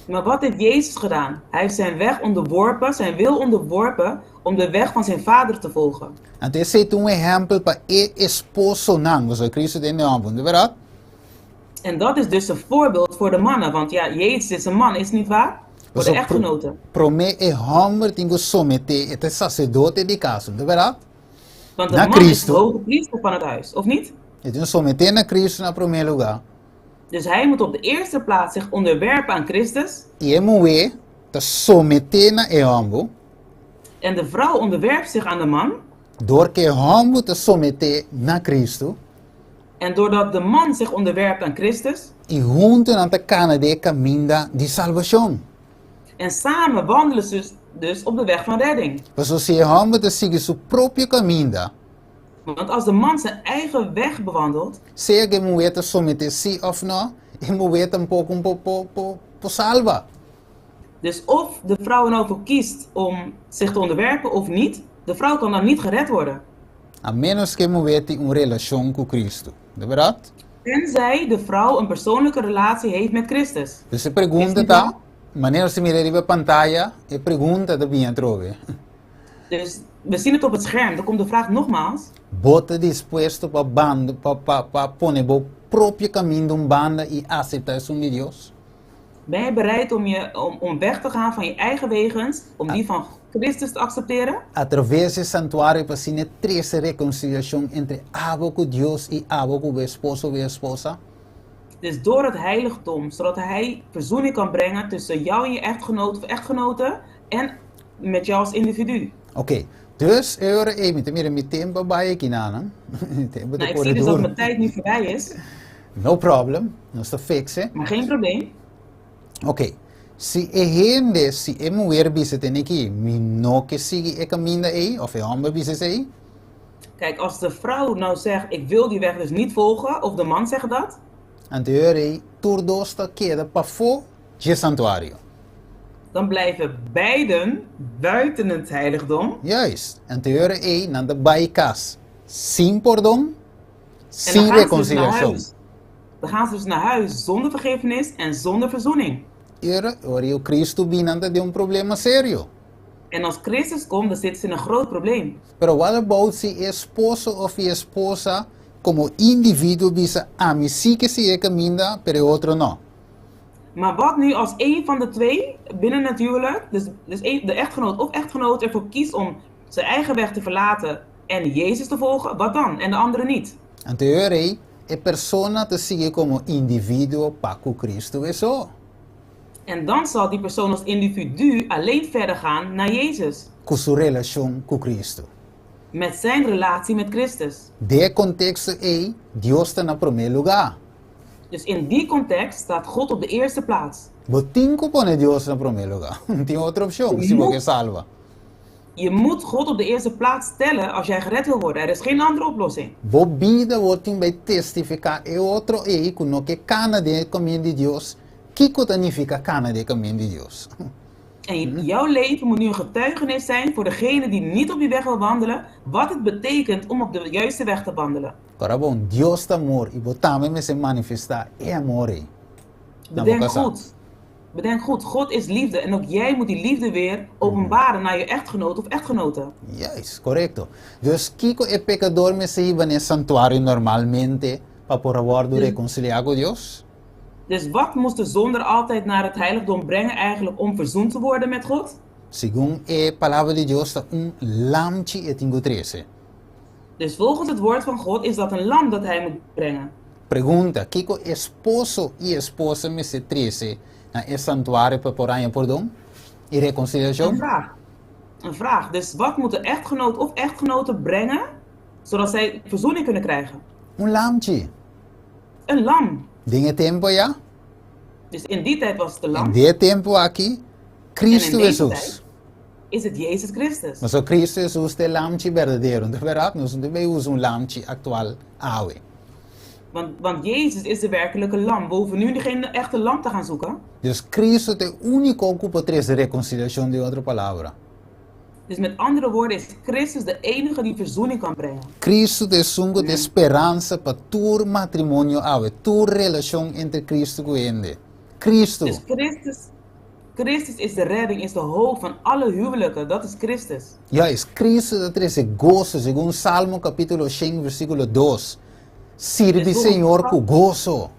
Maar wat heeft Jezus gedaan? Hij heeft zijn weg onderworpen, zijn wil onderworpen om de weg van zijn Vader te volgen. Anto esei ta un ehèmpel pa e esposonan, pasobra Cristo ta hende hòmber, no ta bèrdat? En dat is dus een voorbeeld voor de mannen, want ja, Jezus is een man, is het niet waar? Voor de Pasobra echtgenoten. promé e hòmber tin ku someté, e ta e saserdote di kas, no ta bèrdat? Want de Na man is de Cristo. hoge priester van het huis, of niet? E tin ku someté na Cristo na promé lugá. Dus hij moet op de eerste plaats zich onderwerpen aan Christus. I e muhé ta someté na e hòmber. En de vrouw onderwerpt zich aan de man. Dor ku e hòmber ta someté na Cristo. En doordat de man zich onderwerpt aan Christus. I huntu nan ta kana den e kaminda di salbashon. En samen wandelen ze dus op de weg van redding. Pasobra si e hòmber ta sigui su propio kaminda. Want als de man zijn eigen weg bewandelt. Sea ku e muhé ta someté sí òf nò, e muhé tampoko un por por por salba. Dus of de vrouw er nou voor kiest om zich te onderwerpen of niet, de vrouw kan dan niet gered worden. A ménos ku e muhé tin un relashon ku Kristu. Ta bèrdat? Tenzij de vrouw een persoonlijke relatie heeft met Christus. Dus e pregunta ta, manera nos ta mira riba e pantaya, e pregunta ta bini atrobe. Dus we zien het op het scherm, dan komt de vraag nogmaals. Bo ta dispuesto pa bando, pa, pa, pa pone bo propio kaminda un banda i aseptá esun di Dios? Ben je bereid om, je, om, om weg te gaan van je eigen wegens, om die van Christus te accepteren? Atraves di e santuario pa asina e trese rekonsiliashon entre abo ku Dios i abo ku bo esposo o bo esposa. Dus door het heiligdom, zodat Hij verzoening kan brengen tussen jou en je echtgenoot of echtgenote en met jou als individu. Oké, dus e ora ei mi ta mira mi tempu a bai aki nanan. Mi tempu ta Nou, ik kore zie dus dat duru. mijn tijd nu voorbij is. No problem, nos ta fix e. Maar geen probleem. Oké, si e hende, si e muher bisa tene ki, mi no ke sigui e kaminda ei, of e hòmber bisa esei. Kijk, als de vrouw nou zegt, ik wil die weg dus niet volgen, of de man zegt dat. Anto e ora ei, tur dos ta keda pafó dje santuario. Dan blijven beiden buiten het heiligdom. Juist, anto e ora ei nan ta bai kas sin pordon, En dan sin gaan ze dus naar rekonsiliashon. huis. Dan gaan ze dus naar huis zonder vergiffenis en zonder verzoening. E ora, ora ei Cristo bin nan ta den un problema serio. En als Christus komt, dan zitten ze in een groot probleem. Pero what about si e esposo of e esposa komo individuo bisa ami si ke sigui e kaminda pero e otro no? Maar wat nu als een van de twee binnen het huwelijk, dus, dus een, de echtgenoot of echtgenoot ervoor kiest om zijn eigen weg te verlaten en Jezus te volgen, wat dan? En de andere niet? Anto e ora ei e persona ta sigui komo individuo pa ku Cristo e so. En dan zal die persoon als individu alleen verder gaan naar Jezus. Ku su relashon ku Cristo. Met zijn relatie met Christus. Den e konteksto ei, Dios ta na promé lugá. Dus in die context staat God op de eerste plaats. Bo tin ku pone Dios na promé lugá. No tin otro opshon si bo ke salba. Je moet God op de eerste plaats stellen als jij gered wil worden. Er is geen andere oplossing. Bo bida bo tin bai testifiká e otro ei ku no ke kana den e kamin di Dios. Kiko ta nifiká kana den e kamin di Dios? En jouw leven moet nu een getuigenis zijn voor degene die niet op die weg wil wandelen, wat het betekent om op de juiste weg te wandelen. Ora bon, Dios ta amor i bo tambe mester manifestá e amor ei na bo Bedenk kasá. goed. Bedenk goed, God is liefde en ook jij moet die liefde weer openbaren naar je echtgenoot of echtgenote. Juist, korekto. Dus kiko e pekador mester hiba na e santuario normalmente pa por a wòrdu rekonsiliá ku Dios? Dus wat moest de zonder altijd naar het heiligdom brengen eigenlijk om verzoend te worden met God? Segun e Palabra di Dios ta un lamchi e tin ku trese. Dus volgens het woord van God is dat een lam dat hij moet brengen. Pregunta, Kiko esposo i esposa mester trese na e santuario pa por haña pordon i rekonsiliashon? Een vraag. Een vraag. Dus wat moet de echtgenoot of echtgenote brengen zodat zij verzoening kunnen krijgen? Un lamchi. Een lam. Den e tempu ayá? Dus in die tijd was het een lam. En den e tempu aki, Cristo En in deze Hesus. tijd is het Jezus Christus. Pasobra Cristo Hesus ta e lamchi berdadero, no ta bèrdat? Nos no ta bay usa un lamchi aktual awe. Want, want Jezus is de werkelijke lam. We hoeven nu geen echte lam te gaan zoeken. Dus Cristo ta e úniko ku por trese rekonsiliashon, den otro palabra. Dus met andere woorden is Christus de enige die verzoening kan brengen. Cristo ta esun ku ta e speransa pa tur matrimonio awe, tur relashon entre Cristo ku hende. Cristo! Dus Christus, Christus is de redding, is de hoop van alle huwelijken. Dat is Christus. Juist, Cristo ta trese goso, segun Salmo kapítulo shen versíkulo dos. Sirbi Dus volgens Señor ku goso.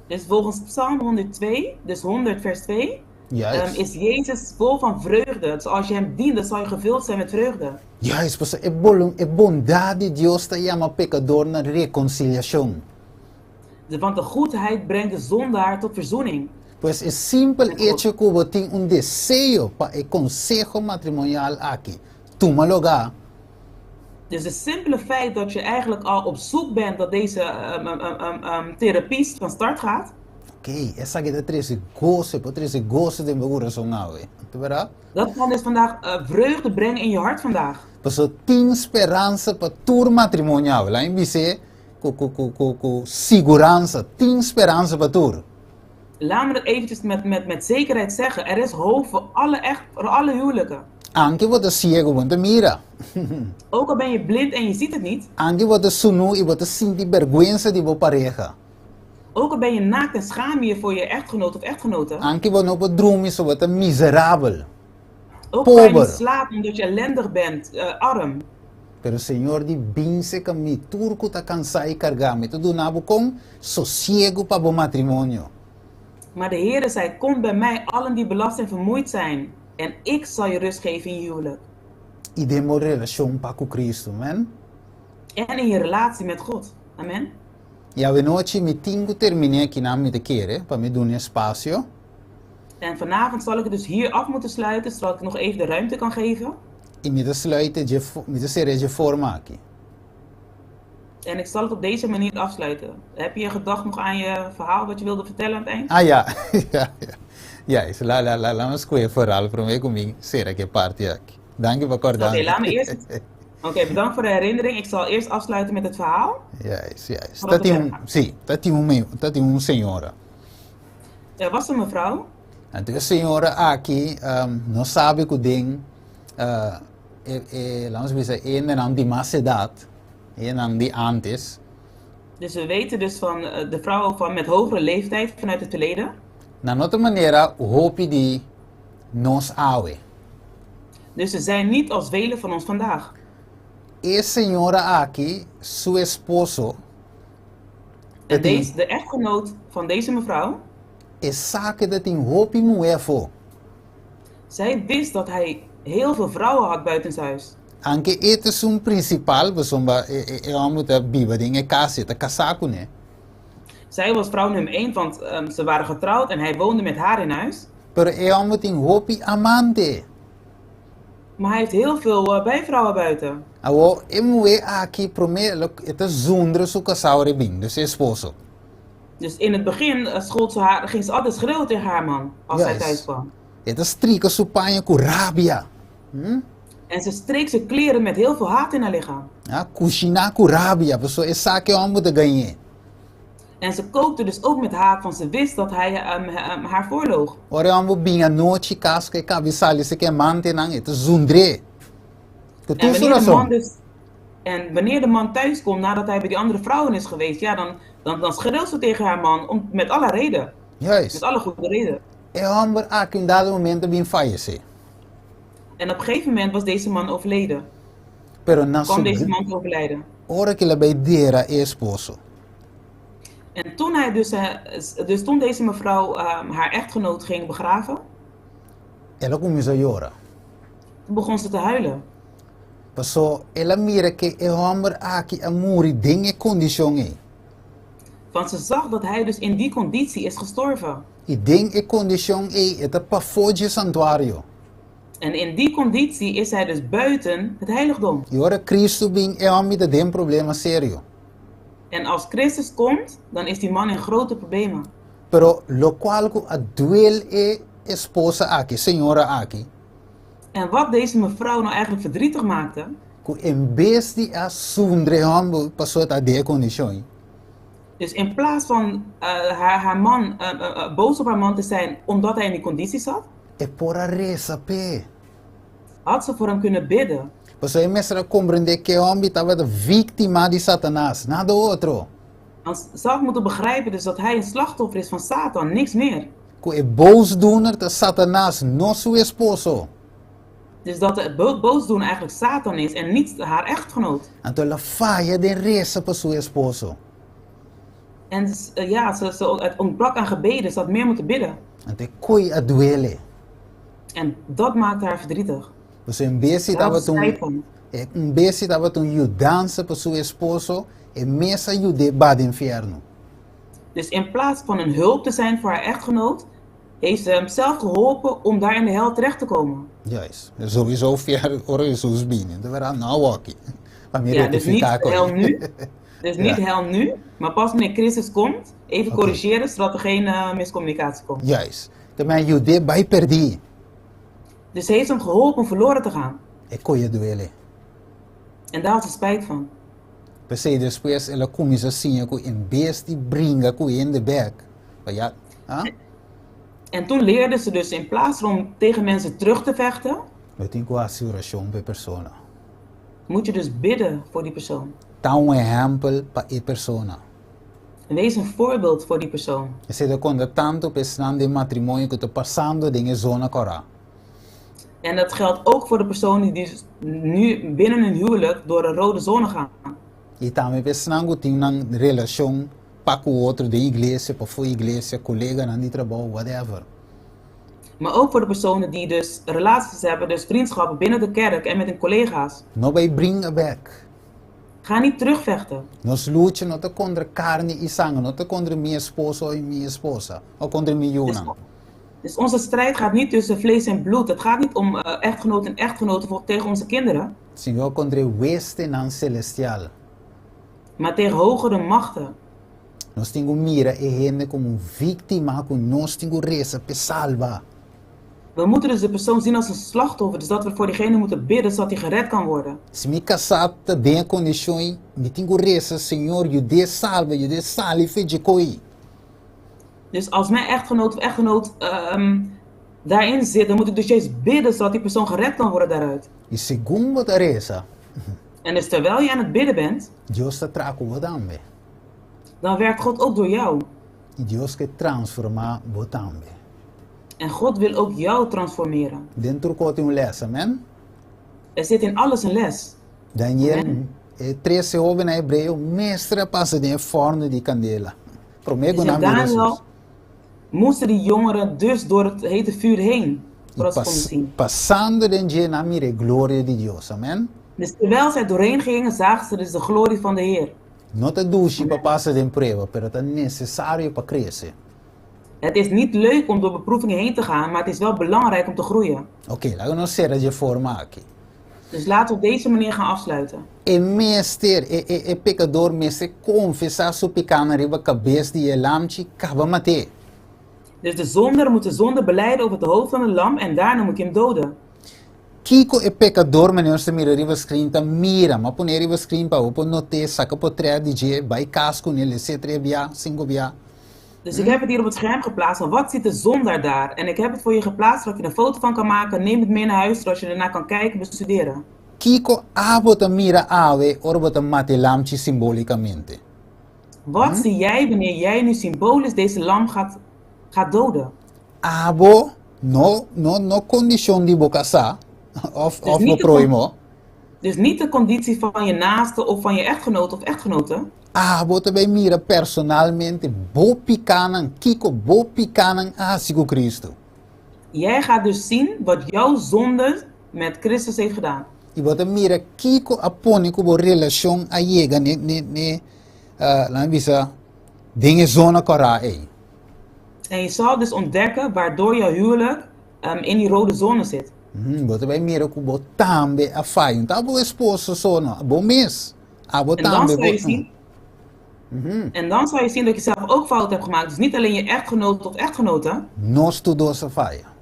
Dus volgens Psalm 102, dus 100 vers 2, Juist. is Jezus vol van vreugde. Dus als je hem dient, dan zal je gevuld zijn met vreugde. Juist, pasobra e bolun, e bondat di Dios ta yama pekador na rekonsiliashon. De, want de goedheid brengt de zondaar tot verzoening. Pues e simpel Met God. echo ku bo tin un deseo pa e konseho matrimonial aki tuma lugá. Dus het simpele feit dat je eigenlijk al op zoek bent dat deze therapie van start gaat. Ok, esaki ta trese goso, e por trese goso den bo kurason awe. Ta berdad? Dat kan dus vandaag vreugde brengen in je hart vandaag. Pasobra tin speransa pa tur matrimonio awe. Laat mi bis'é ku, ku, ku, ku, ku siguransa, tin speransa pa tur. Laat me dat eventjes met, met, met zekerheid zeggen. Er is hoop voor alle, echt, voor alle huwelijken. Anke bo ta siegu, bo no ta mira. Ook al ben je blind en je ziet het niet. Anke bo ta sunú i bo ta sinti bèrgwensa di bo pareha. Ook al ben je naakt en schaam je je voor je echtgenoot of echtgenote. Anke bo no por drumi so bo ta miserabel, Ook kan je niet pober. slapen omdat je ellendig bent, arm. Pero Señor di, Binse ka mi tur ku ta kansá i kargá, mi ta duna bo kon sosiegu pa bo matrimonio. Maar de Heere zei, Komt bij mij allen die belast en vermoeid zijn, en ik zal je rust geven in je huwelijk. I den bo relashon pa ku Kristu. Amen. En in je relatie met God. Amen. I awenochi mi tin ku terminé akinan mi ta kere pa mi duna espasio. En vanavond zal ik het dus hier af moeten sluiten, zodat ik nog even de ruimte kan geven. I mi ta sluit e dje mi ta sera e dje forma aki. En ik zal het op deze manier afsluiten. Heb je gedacht nog aan je verhaal wat je wilde vertellen aan het eind? Ah ja, ja, ja. Juist, la, la, la, la mi skohe vooral promé ku mi sera ku e parti aki. Danki pa kòrda Oké, mi. laat me eerst. Oké, bedankt voor de herinnering. Ik zal eerst afsluiten met het verhaal. Juist, juist. Voordat Ta we tin verder un, gaan. sí, ta tin un, ta tin un señora. Er was een mevrouw. Anto e señora aki no sabi ku den e, e, laat ons bisa, e hendenan di mas edat, e hendenan di antes. Dus we weten dus van de vrouwen van met hogere leeftijd vanuit het verleden. Nan no ta manera hopi di nos awe. Dus ze zijn niet als velen van ons vandaag. E señora aki, su esposo, ta En tin. deze, de echtgenoot van deze mevrouw. E sa ku ta tin hopi muhé afó. Zij wist dat hij heel veel vrouwen had buitenshuis. Anke e ta esun prinsipal, pasobra e hòmber ta biba den e kas, e ta kasá kuné. Zij was vrouw nummer één, want ze waren getrouwd en hij woonde met haar in huis. Pero e hòmber tin hopi amante. Maar hij heeft heel veel bijvrouwen buiten. Awor, e muhé aki promé lo e ta zundra su kasá ora e bin, dus e esposo. Dus in het begin schold ze haar, ging ze altijd schreeuwen tegen haar man als zij thuis Juist. kwam. E ta strika su paña ku rabia. En ze streek zijn kleren met heel veel haat in haar lichaam. A kushiná ku rabia, pasobra e sa ku e hòmber ta gañ'é. En ze kookte dus ook met haat, want ze wist dat hij haar voorloog. Ora e hòmber bin anochi kas ku e kabi sali si ku e amantenan, e ta zundr'é. Ku En tur su wanneer de man rason. dus, en wanneer de man thuis komt nadat hij bij die andere vrouwen is geweest, ja, dan, dan, dan schreeuwt ze tegen haar man om, met alle reden. Met Juist. alle goede reden. E hòmber aki un dado momento a bin fayesé. En op een gegeven moment was deze man overleden. Pero na Kwam su deze man te overlijden. Ora ku el a bai dera e esposo. En toen hij dus, dus toen deze mevrouw haar echtgenoot ging begraven, El a kuminsá yora. toen begon ze te huilen. Pasó el a mira ku e hòmber aki a muri den e kondishon ei. Want ze zag dat hij dus in die conditie is gestorven. I den e kondishon ei e ta pafó dje santuario. En in die conditie is hij dus buiten het heiligdom. I ora Kristu bin, e hòmber ta den problema serio. En als Christus komt, dan is die man in grote problemen. Pero lokual ku a duel e esposa aki, e señora aki. En wat deze mevrouw nou eigenlijk verdrietig maakte. Ku en bes di a zundra e hòmber pasobra e ta den e kondishon ei. Dus in plaats van haar, haar man, boos op haar man te zijn omdat hij in die conditie zat. E por a resa p'e. Had ze voor hem kunnen bidden. Pasobra e mester a komprendé ku e hòmber tabata víktima di Satanas, nada otro. Want ze had moeten begrijpen dus dat hij een slachtoffer is van Satan, niks meer. Ku e boosdoener ta Satanas, no su esposo. Dus dat de boosdoener eigenlijk Satan is en niet haar echtgenoot. Anto el a faya den resa pa su esposo. En ja, ze, ze, het ontbrak aan gebeden, ze had meer moeten bidden. Anto e koi a duele. En dat maakte haar verdrietig. Pasobra en bes si Daar had tabata ze un spijt van. en bes si tabata un yudansa pa su esposo, e mes a yud'é ba den infierno. Dus in plaats van een hulp te zijn voor haar echtgenoot, heeft ze hem zelf geholpen om daar in de hel terecht te komen. Juist. Souiso fier ora Hesus bini. Enton verá no awoki. Pa mi Ja, dus niet rectificá hel koe. nu. Dus niet Ja. hel nu, maar pas wanneer Christus komt, even Oké. corrigeren zodat er geen miscommunicatie komt. Juist. Te men yud'é bai perdí. Dus ze heeft hem geholpen om verloren te gaan. E koe a duele. En daar had ze spijt van. P'esei despues el a kuminsá siña ku en bes di bringa ku hende bèk, pa ya, ha? En toen leerde ze dus in plaats van om tegen mensen terug te vechten. Bo tin ku hasi orashon pa e persona. Moet je dus bidden voor die persoon. Ta un ehèmpel pa e persona. Wees een voorbeeld voor die persoon. Esei ta konta tantu pa esnan den matrimonio ku ta pasando den e zona kòrá. En dat geldt ook voor de personen die dus nu binnen hun huwelijk door de rode zone gaan. I tambe pa esnan ku tin nan relashon pa ku otro den iglesia, pafó iglesia, koleganan di trabou, whatever. Maar ook voor de personen die dus relaties hebben, dus vriendschappen binnen de kerk en met hun collega's. No bai bringa bèk. Ga niet terugvechten. Nos lucha no ta kontra karni i sanger, no ta kontra mi esposo i mi esposa, òf kontra mi yunan. Dus onze strijd gaat niet tussen vlees en bloed. Het gaat niet om echtgenoot en echtgenote voor, tegen onze kinderen. Sino kontra e huestenan selestial. Maar tegen hogere machten. Nos tin ku mira e hende komo un víktima ku nos tin ku resa p'e salba. We moeten dus de persoon zien als een slachtoffer, dus dat we voor diegene moeten bidden zodat hij gered kan worden. Si mi kasá ta den e kondishon ei, mi tin ku resa, Señor, yud'é salba, yud'é sali fe dje koi. Dus als mijn echtgenoot of echtgenoot daarin zit, dan moet ik dus juist bidden zodat die persoon gered kan worden daaruit. I segun bo ta resa. En dus terwijl je aan het bidden bent. Dios ta traha ku bo tambe. Dan werkt God ook door jou. I Dios ke transformá bo tambe. En God wil ook jou transformeren. Den tur kos tin un lès, amen? Er zit in alles een les. Daniel, e trese hóbennan hebreo mester a pasa den e fòrnu di kandela promé ku nan bira Daniel, moesten die jongeren dus door het hete vuur heen, voordat ze konden zien. Pasando den dje nan mira e gloria di Dios, amen? Dus terwijl zij doorheen gingen, zagen ze dus de glorie van de Heer. No ta dushi pa pasa den prueba, pero ta nesesario pa krese. Het is niet leuk om door beproevingen heen te gaan, maar het is wel belangrijk om te groeien. Oké, laga nos sera dje forma aki. Dus laten we op deze manier gaan afsluiten. E mester, e, e, e pekador mester konfesá su pikánan riba kabes di e lamchi kaba mat'é. Dus de zonder moet de zonde belijden over het hoofd van het lam en daarna moet je hem doden. Kiko e pekador manera nos ta mira riba screen ta mira? M'a pone riba screen pa bo por not'é, saka potret di dje, bai kas ku n'e, les'é tres bia, sinku bia. Dus ik heb het hier op het scherm geplaatst van wat ziet de zondaar daar? En ik heb het voor je geplaatst zodat je er een foto van kan maken. Neem het mee naar huis zodat je ernaar kan kijken, bestuderen. Kiko abo ta mira awe ora bo ta mata e lamchi simbolikamente? Wat zie jij wanneer jij nu symbolisch deze lam gaat, gaat doden? Abo no no no kondishon di bo kasá òf Dus òf bo niet de, con- prohimo. dus niet de conditie van je naaste of van je echtgenoot of echtgenote. Abo ta bai mira personalmente bo pikánan, kiko bo pikánan a hasi ku Kristu. Jij gaat dus zien wat jouw zonde met Christus heeft gedaan. I bo ta mira kiko a pone ku bo relashon a yega n'e n'e n'e laat mi bisa den e zona kòrá ei. En je zal dus ontdekken waardoor jouw huwelijk in die rode zone zit. Bo ta bai mira ku bo tambe a faya. No ta bo esposo so no, bo mes. Abo En dan tambe zal bo. je zien, en dan zal je zien dat je zelf ook fout hebt gemaakt. Dus niet alleen je echtgenoot of echtgenote. Nos tur dos a faya.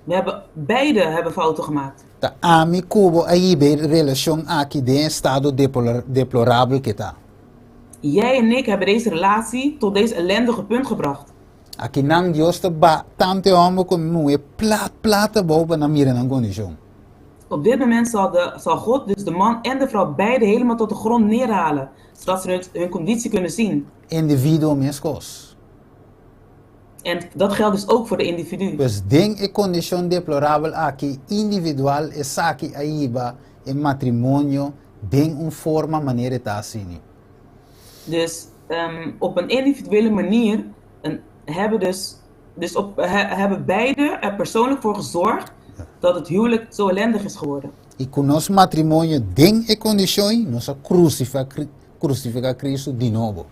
We hebben, beide hebben fouten gemaakt. Ta ami ku bo a hiba e relashon aki den e estado deplorabel ke ta. Jij en ik hebben deze relatie tot deze ellendige punt gebracht. Akinan Dios ta ba tantu e hòmber komo e muhé plat plat abou pa nan mira nan kondishon. Op dit moment zal, de, zal God dus de man en de vrouw beide helemaal tot de grond neerhalen, zodat ze hun, hun conditie kunnen zien. Individuo meskos. En dat geldt dus ook voor de individu. Pues den e kondishon deplorabel aki individual esaki a hiba e matrimonio den un forma manera e ta asini. Dus op een individuele manier een, hebben, dus, dus op, he, hebben beide er persoonlijk voor gezorgd dat het huwelijk zo ellendig is geworden. I ku nos matrimonio den e kondishon ei, nos a krusifiká Kristu di nobo.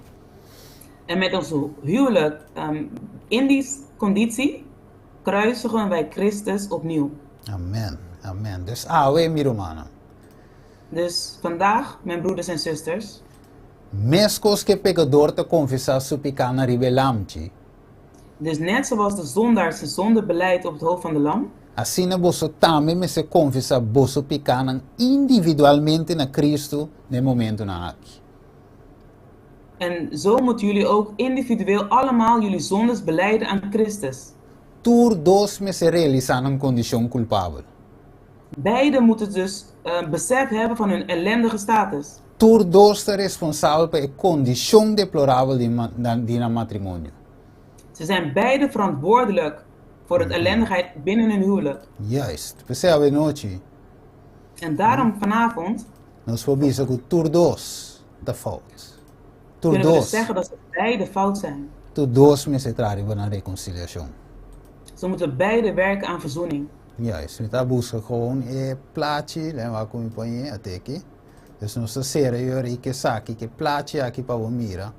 En met ons huwelijk in die conditie kruisigen wij Christus opnieuw. Amen, amen. Dus awe, mi rumannan. Dus vandaag, mijn broeders en zusters. Meskos ku e pekador ta konfesá su pikánan riba e lamchi. Dus net zoals de zondaar zijn zonde belijdt op het hoofd van de lam. Asina boso tambe mester konfesá boso pikánan individualmente na Kristu na e momentunan aki. En zo moeten jullie ook individueel allemaal jullie zondes belijden aan Christus. Tur dos mester realisá nan kondishon kulpabel. Beiden moeten dus besef hebben van hun ellendige status. Tur dos ta responsabel pa e kondishon deplorabel di nan matrimonio. Ze zijn beiden verantwoordelijk voor het ellendigheid binnen hun huwelijk. Juist. P'esei awenochi. En daarom vanavond. Nos por bisa ku tur dos ta fout. Tur Kunnen we dus dos. zeggen dat ze beiden fout zijn. Tur dos mester traha riba nan rekonsiliashon. Ze moeten beiden werken aan verzoening. Juist. Mi ta buska gewoon e plachi, lei wak ku mi pon e ateki. Dus nos ta sera yori ke esaki, ke plachi aki pa bo mira.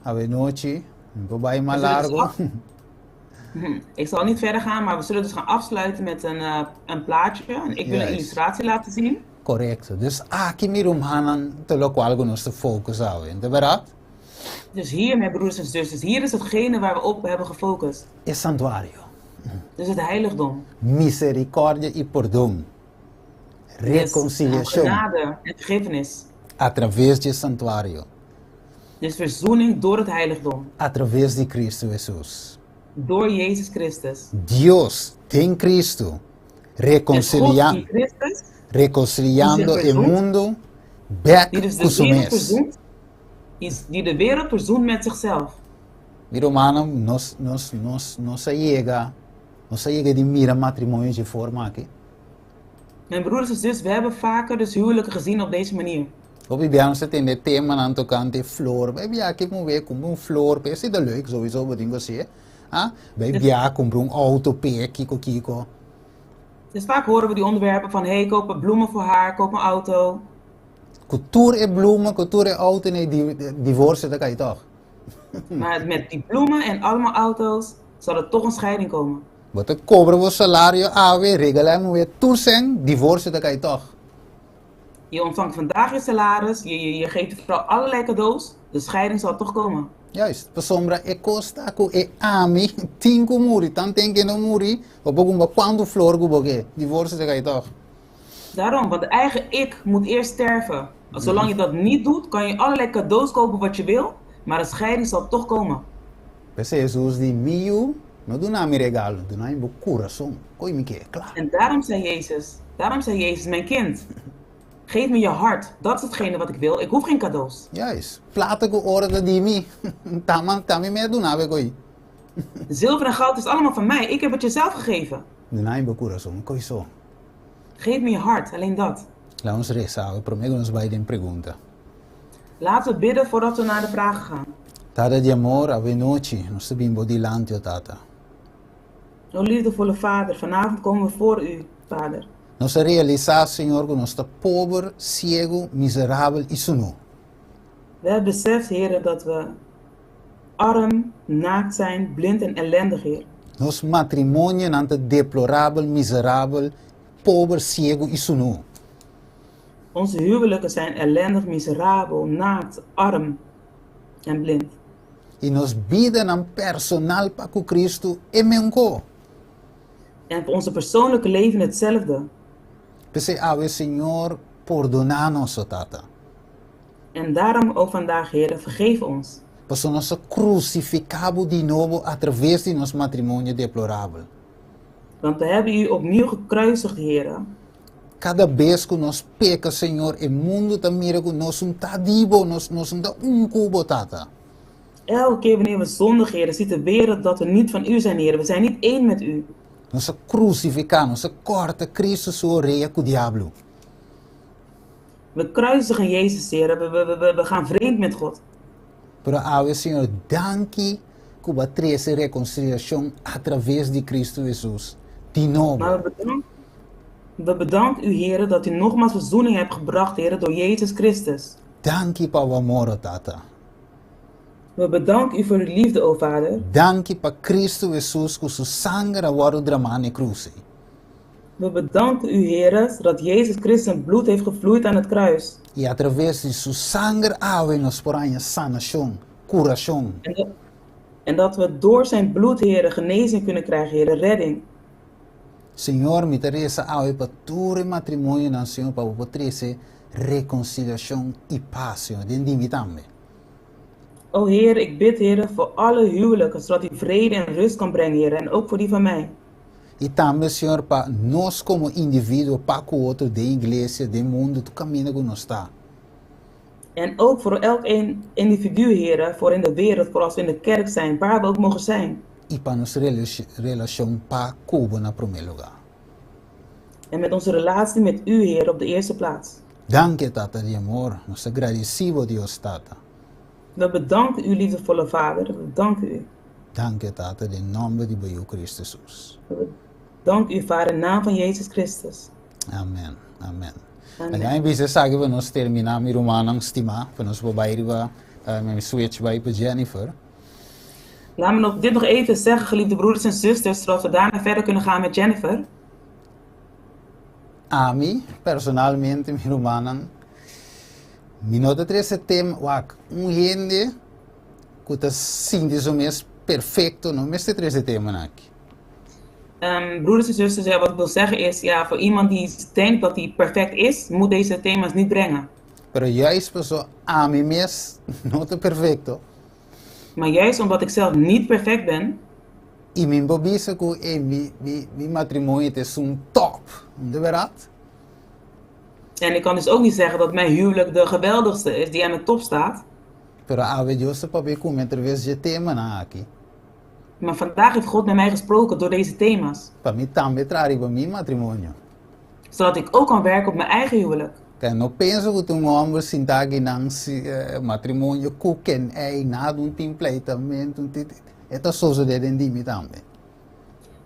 Awenochi, mi por bai mas We zullen dus largo. af- Ik zal niet verder gaan, maar we zullen dus gaan afsluiten met een, een plaatje. En ik wil een Juist. illustratie laten zien. Korekto. Dus aki mi rumannan ta lokual ku nos ta focus awe, no ta bèrdat? Dus hier, mijn broers en zusters, hier is hetgene waar we op hebben gefocust. E santuario. Dus het heiligdom. Miserikòrdia i pordon. Dus Rekonsiliashon. genade en vergiffenis. Atraves di e santuario. Dus verzoening door het heiligdom. Atraves di Kristu Hesus. Door Jezus Christus. Dios den Kristu Dus God rekonsiliá in Christus, rekonsiliando die zich e verzoent, mundu bèk die dus ku de su wereld mes. verzoent, die, die de wereld verzoent met zichzelf. Mi rumannan, nos nos nos nos a yega nos a yega di mira matrimonio dje forma aki. Mijn broeders en zus, we hebben vaker dus huwelijken gezien op deze manier. Hopi bia nos ta tende temanan tokante flor. Bai bia ke muhé kumpra un flor p'e. Esei ta leuk souiso bo tin ku hasié. Ah, bai bia kumpra un outo p'e, kiko kiko. Dus vaak horen we die onderwerpen van, hey, koop bloemen voor haar, koop een auto. Ku tur e bloemen, ku tur e outo nei divorsio ta kai tòg. Maar met die bloemen en allemaal auto's zal er toch een scheiding komen. Bo ta kobra bo salario awe, regalá e muhé tur sèn, divorsio ta kai tòg. Je ontvangt vandaag je salaris, je, je, je geeft de vrouw allerlei cadeaus, de scheiding zal toch komen. Juist, pasobra e kos ta ku e ami tin ku muri, tanten ke no muri, bo por kumba kuantu flor ku bo ke, divorsio ta kai tòg. Daarom, want de eigen ik moet eerst sterven. Zolang je dat niet doet, kan je allerlei cadeaus kopen wat je wil, maar de scheiding zal toch komen. P'esei Hesus di, Mi yu, no duna mi regalo, duna mi bo kurason, koe mi ke, kla. En daarom zei Jezus, daarom zei Jezus, mijn kind, geef me je hart, dat is hetgene wat ik wil, ik hoef geen cadeaus. Juist, plata ku oro ta di mi, ta ta mi mes duna bo e koe. Zilver en goud is allemaal van mij, ik heb het je zelf gegeven. Duna mi bo kurason, koe so. Geef me je hart, alleen dat. Laat ons resa awe promé ku nos bai den pregunta. Laten we bidden voordat we naar de vragen gaan. Tata di amor, awe nochi nos ta bin bo dilanti, o Tata. O liefdevolle Vader, vanavond komen we voor u, Vader. Nos a realisá, Señor, ku nos ta pober, siegu, miserabel i sunú. We hebben beseft, Heere, dat we arm, naakt zijn, blind en ellendig, Heer. Nos matrimonionan ta deplorabel, miserabel, pober, siegu i sunú. Onze huwelijken zijn ellendig, miserabel, naakt, arm en blind. I nos bidanan personal pa ku Cristo e meunko. En voor onze persoonlijke leven hetzelfde. P'esei awe, Señor, pordoná nos, o Tata. En daarom ook vandaag, Heere, vergeef ons. Pasobra nos a krusifiká bo di nobo atraves di nos matrimonio deplorabel. Want we hebben u opnieuw gekruisigd, Heere. Kada bes ku nos peka, Señor, e mundu ta mira ku nos un ta di bo, nos nos un ta un ku bo, Tata. Elke keer wanneer we zondigen, Heere, ziet de wereld dat we niet van u zijn, Heere. We zijn niet één met u. Nos a krusifiká, nos a kòrta Kristu su orea ku diablo. We kruisigen Jezus, Heere. We, we, we, we gaan vreemd met God. Pero awe, Señor, danki ku bo a trese rekonsiliashon atraves di Kristu Hesus di nobo. Maar we bedanken, we bedanken u, Heere, dat u nogmaals verzoening hebt gebracht, Heere, door Jezus Christus. Danki pa bo amor, o Tata. We bedanken u voor uw liefde, o Vader. Danki pa Kristu Hesus ku su sanger a wòrdu dramá na e krus ei. We bedanken u, Heere, dat Jezus Christus zijn bloed heeft gevloeid aan het kruis. I atraves di su sanger awe nos por haña sanashon, kurashon. En dat, en dat we door zijn bloed, Heere, genezing kunnen krijgen, Heere, redding. Señor, mi ta resa awe pa tur e matrimonionan, Señor, pa bo por trese rekonsiliashon i pas, Señor, den di mi tambe. O Heer, ik bid, Heere, voor alle huwelijken, zodat u vrede en rust kan brengen, Heere, en ook voor die van mij. I tambe, Señor, pa nos komo individuo, pa ku otro den iglesia, den mundu, tur kaminda ku nos ta. En ook voor elk een individu, Here, voor in de wereld, voor als we in de kerk zijn, waar we ook mogen zijn. I pa nos relashon pa ku bo na promé lugá. En met onze relatie met U, Heer, op de eerste plaats. Danki, Tata di amor. Nos ta gradisí bo, Dios Tata. We bedanken U, liefdevolle Vader. We bedanken U. Danki, Tata, den nòmber di bo Yu Kristu Hesus. We bedanken U, Vader, in naam van Jezus Christus. Amen, amen. Amen. Laga mi bisa esaki pa nos terminá, mi rumannan stimá, pa nos por bai riba, mi switch bai pa Jennifer. Laat me nog, dit nog even zeggen, geliefde broeders en zusters, zodat we daarna verder kunnen gaan met Jennifer. Ami, personalmente, mi rumannan, mi no ta trese tema, wak, un hende ku ta sinti su mes perfekto no mester trese temanan aki. Broeders en zusters, ja, wat ik wil zeggen is, ja, voor iemand die denkt dat hij perfect is, moet deze thema's niet brengen. Pero juist paso ami mes no ta perfekto. Maar juist omdat ik zelf niet perfect ben. I mi por bisa ku e mi mi mi matrimonio ta esun top, de bèrdat? En ik kan dus ook niet zeggen dat mijn huwelijk de geweldigste is, die aan de top staat. Pero awe Dios ta papia ku mi atraves dje temanan aki. Maar vandaag heeft God met mij gesproken door deze thema's. Pa mi tambe traha riba mi matrimonio. Zodat ik ook kan werken op mijn eigen huwelijk. Kaya no pensa ku ta un hòmber sintá aki nan si matrimonio ku ken ei nada un tin pleitamentu un tin e ta sosodé den di mi tambe.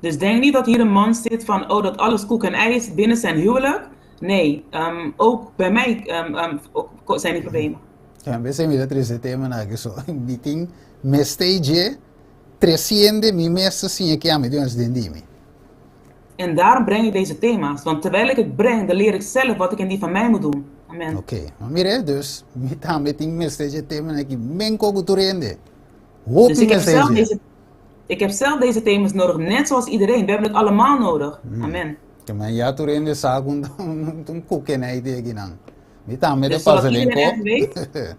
Dus denk niet dat hier een man zit van oh dat alles koek en ei is binnen zijn huwelijk. Nee, ook bij mij zijn die problemen. Ja, bes mi ta trese temanan aki so mi tin mester dje tresiende mi mes ta siña ke ami Dios den di mi. En daarom breng ik deze thema's, want terwijl ik het breng, dan leer ik zelf wat ik in die van mij moet doen. Amen. Oké, maar mira, dus mi tambe tin mester dje temanan aki men ko ku tur hende. Hopi Dus ik heb mester zelf dje. deze, ik heb zelf deze thema's nodig, net zoals iedereen. We hebben het allemaal nodig. Amen. Ke men ya tur hende sa ku un koekenij te akinan. Mi tambe ta Dus zodat pasa den iedereen ko. echt weet,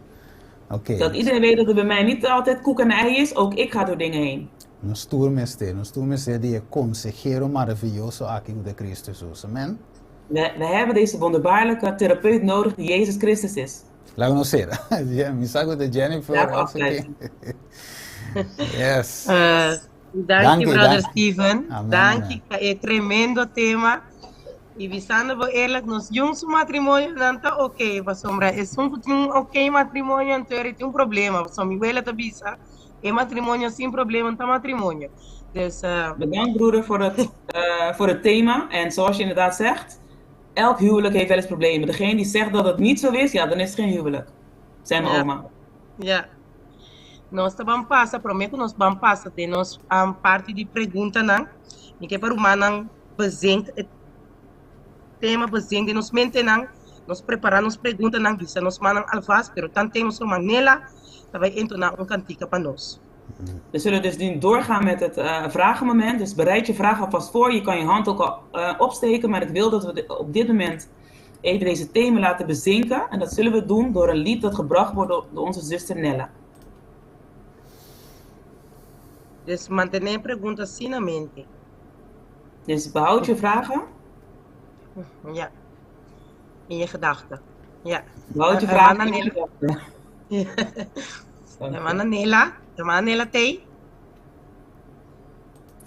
Oké. dat iedereen weet dat het bij mij niet altijd koek en ei is, ook ik ga door dingen heen. Nos tur mester, nos tur mester di e konsehero maravioso aki ku ta Kristu Hesus. Amen. We, we hebben deze wonderbaarlijke therapeut nodig die Jezus Christus is. Laga nos sera. Mi sa ku ta Jennifer Laten we of afsluiten. Yes. Danki, Danki, brother danki. Steven. Amen, Danki amen. pa e tremendo tema. I bisando bo eerlijk, nos jong su matrimonionan ta oké, pasobra esun ku tin un oké matrimonio anto eri tin un problema, pasobra mi wela ta bisa e matrimonio sin problema no ta matrimonio. Dus. Bedankt broeder voor het, voor het thema. En zoals je inderdaad zegt, elk huwelijk heeft wel eens problemen. Degene die zegt dat het niet zo is, ja, dan is het geen huwelijk. Zei mijn Ja. oma. Ja. Nos ta ban pasa, promé ku nos ban pasa den nos parti di preguntanan, mi ke pa rumannan bezink e tema, bezink den nos mentenan, nos prepará nos preguntanan, bisa nos mannan alvast, pero tanten nos ruman Nela ta bai entoná un kantika pa nos. We zullen dus nu doorgaan met het vragenmoment. Dus bereid je vraag alvast voor. Je kan je hand ook al opsteken, maar ik wil dat we op dit moment even deze thema laten bezinken. En dat zullen we doen door een lied dat gebracht wordt door onze zuster Nella. Dus mantené e pregunta así na mente. Dus behoud je vragen. Ja. In je gedachten. Ja. Behoud je Hermana vragen in je Nela. gedachten. Hermana Nela. Hermana Nela t'ei.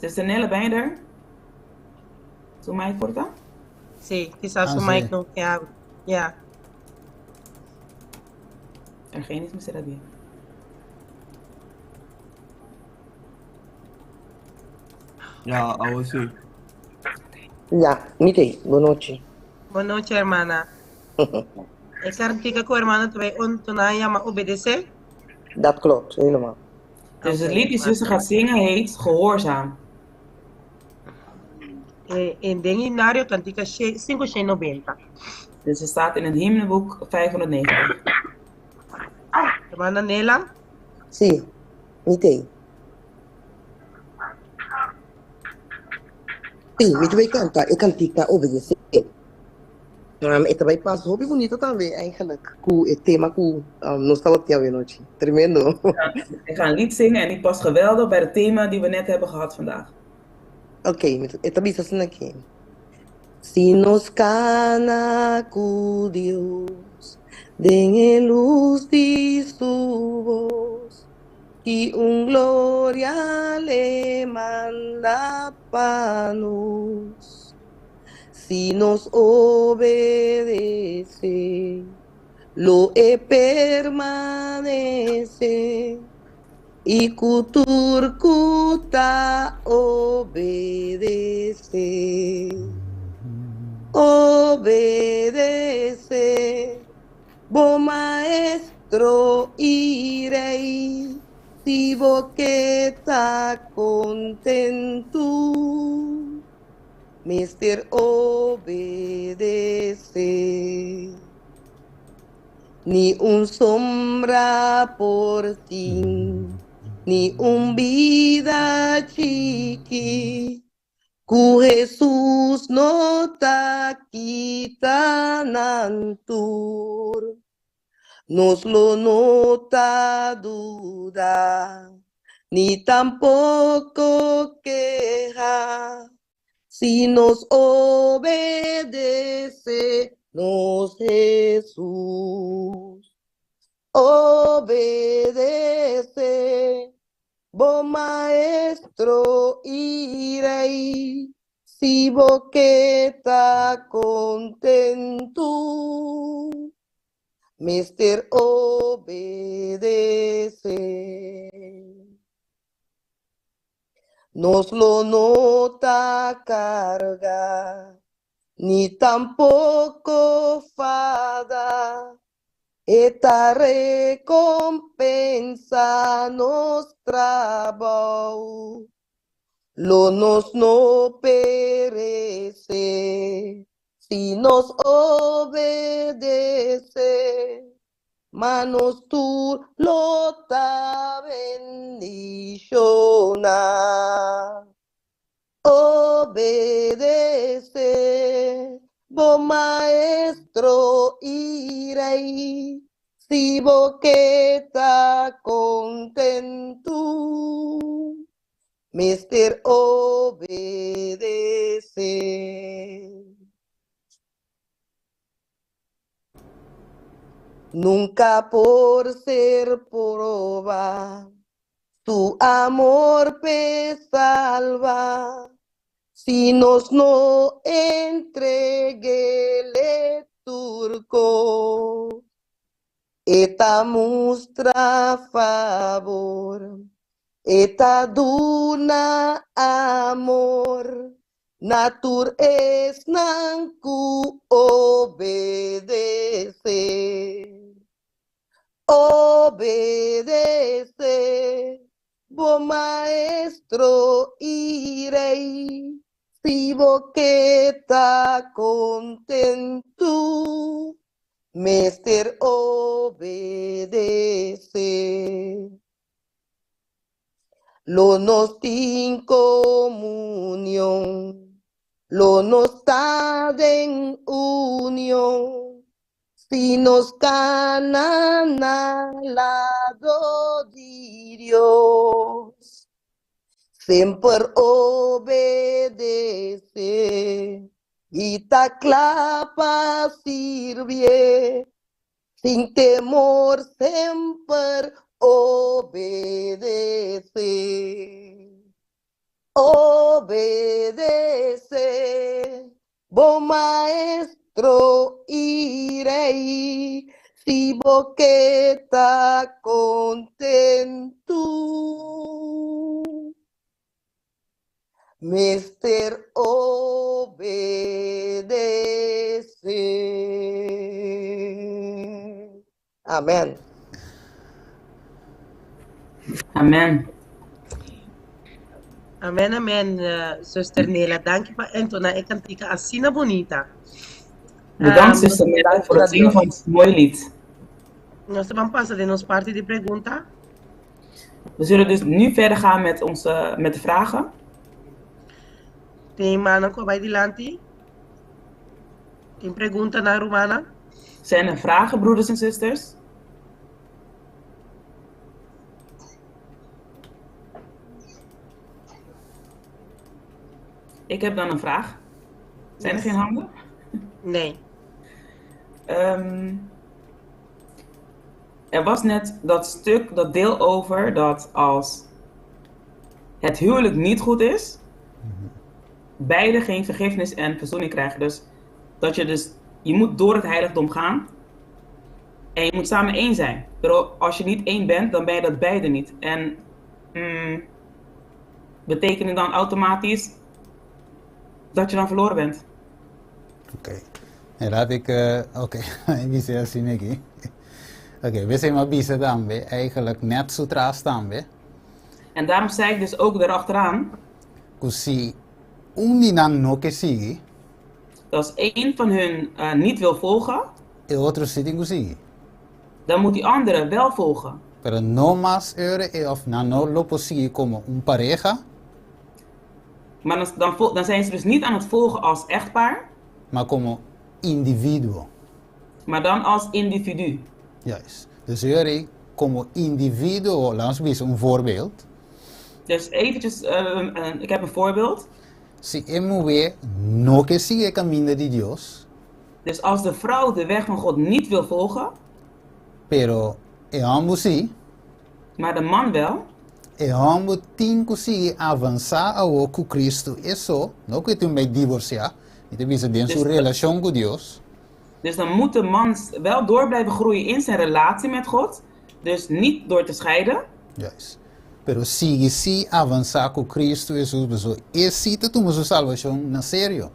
Zuster Nela, ben je er? Su mic por ta? Sí, kisas su Ah, mic sí. no ke abri. Ja. Ergenis mester a bien. Ja, awo sí. Ja, mi t'ei. Bon nochi. Bon nochi, hermana. E kartika ku hermana ta bai ontoná yama Obedesé. Dat klopt, helemaal. Dus het Oké, lied die zuster gaat zingen heet Gehoorzaam. E den himnario kantika sinku shen nobenta. Dus het staat in het hymneboek 590. Hermana Nela? Sí, mi t'ei. Sí, mi ta bai kanta e kantika Obedesé. E ta bai pas hopi bunito tambe eigenlijk ku e tema ku nos tabata tin awenochi. Tremendo. Ik ga een lied zingen en die past geweldig bij het thema die we net hebben gehad vandaag. Ok, e ta bisa asina aki. Si nos kana ku Dios den e lus di su bos, ki un gloria l'e manda pa nos. Si nos obedesé, lo e permanesé. I ku tur ku ta obedesé, obedesé bo Maestro i Rei, si bo ke ta kontentu, mester obedesé. Ni un sombra por tin, ni un bida chiki, ku Hesus no ta kita nan tur. Nos lo no ta duda, ni tampoko keha, Si nos obedece nos Hesus. Obedece bo Maestro i Rey, si bo ke ta kontentu, mester obedece. Nos lo no ta karga, ni tampoko fada. E ta rekompensa nos trabou. Lo nos no peresé si nos obedesé. Ma nos tur lo ta bendishoná. Obedesé bo Maestro i Rei, si bo ke ta kontentu, mester obedesé. Nunca por ser proba, su amor p'e salba, si nos no entreguele tur cos. E ta mustra fabor, e ta duna amor, Na tur esnan ku obedesé. Obedesé bo Maestro i Rei, si bo ke ta kontentu, mester obedesé. Lo nos tin komunion, lo nos ta den union, si nos kana na lado di Dios. Semper obedesé i ta kla pa sirbié. Sin temor semper obedesé. Obedesé bo Maestro i Rei, si bo ke ta kontentu. Mester obedesé. Amen. Amen. Amen, amen, Zuster Nela. Danki pa entona e kantika asina bunita. Bedankt, Zuster Nela, voor het zingen van het mooie lied. Nos ta ban pasa den nos parti di pregunta. We zullen dus nu verder gaan met, onze, met de vragen. Tin manan ku a bai dilanti? Tin preguntanan, rumannan? Zijn er vragen, broeders en zusters? Ik heb dan een vraag. Zijn er Yes. geen handen? Nee. Er was net dat stuk, dat deel over dat als het huwelijk niet goed is, beide geen vergiffenis en verzoening krijgen. Dus dat je dus, je moet door het heiligdom gaan en je moet samen één zijn. Pero als je niet één bent, dan ben je dat beide niet. En betekent het dan automatisch dat je dan verloren bent? Oké. Nee, laat ik, oké, ik bisa asina aki. Oké, we zijn maar bisa tambe, eigenlijk net zo tras tambe. En daarom zei ik dus ook erachteraan, Ku si un di nan no ke sigui, dat als één van hun niet wil volgen, e otro si tin ku sigui. Dan moet die andere wel volgen. Pero no mas ora e of nan no lo por sigui komo un pareha. Maar dan zijn ze dus niet aan het volgen als echtpaar. Maar komo individuo. Maar dan als individu. Juist. Dus ora komo individuo, laat ons bisa un voorbeeld. Dus eventjes, ik heb een voorbeeld. Si e muhé no ke sigui e kaminda di Dios. Dus als de vrouw de weg van God niet wil volgen. Pero e hòmber si. Maar de man wel. E hòmber tin ku sigui avansá awor ku Cristo e so, no ku e tin bai divorsiá, mi ta bisa den su relashon ku Dios. Dus dan moet de man wel door blijven groeien in zijn relatie met God. Dus niet door te scheiden. Juist. Pero sigui si avansá ku Cristo Hesus, pasobra e si ta tuma su salbashon na serio.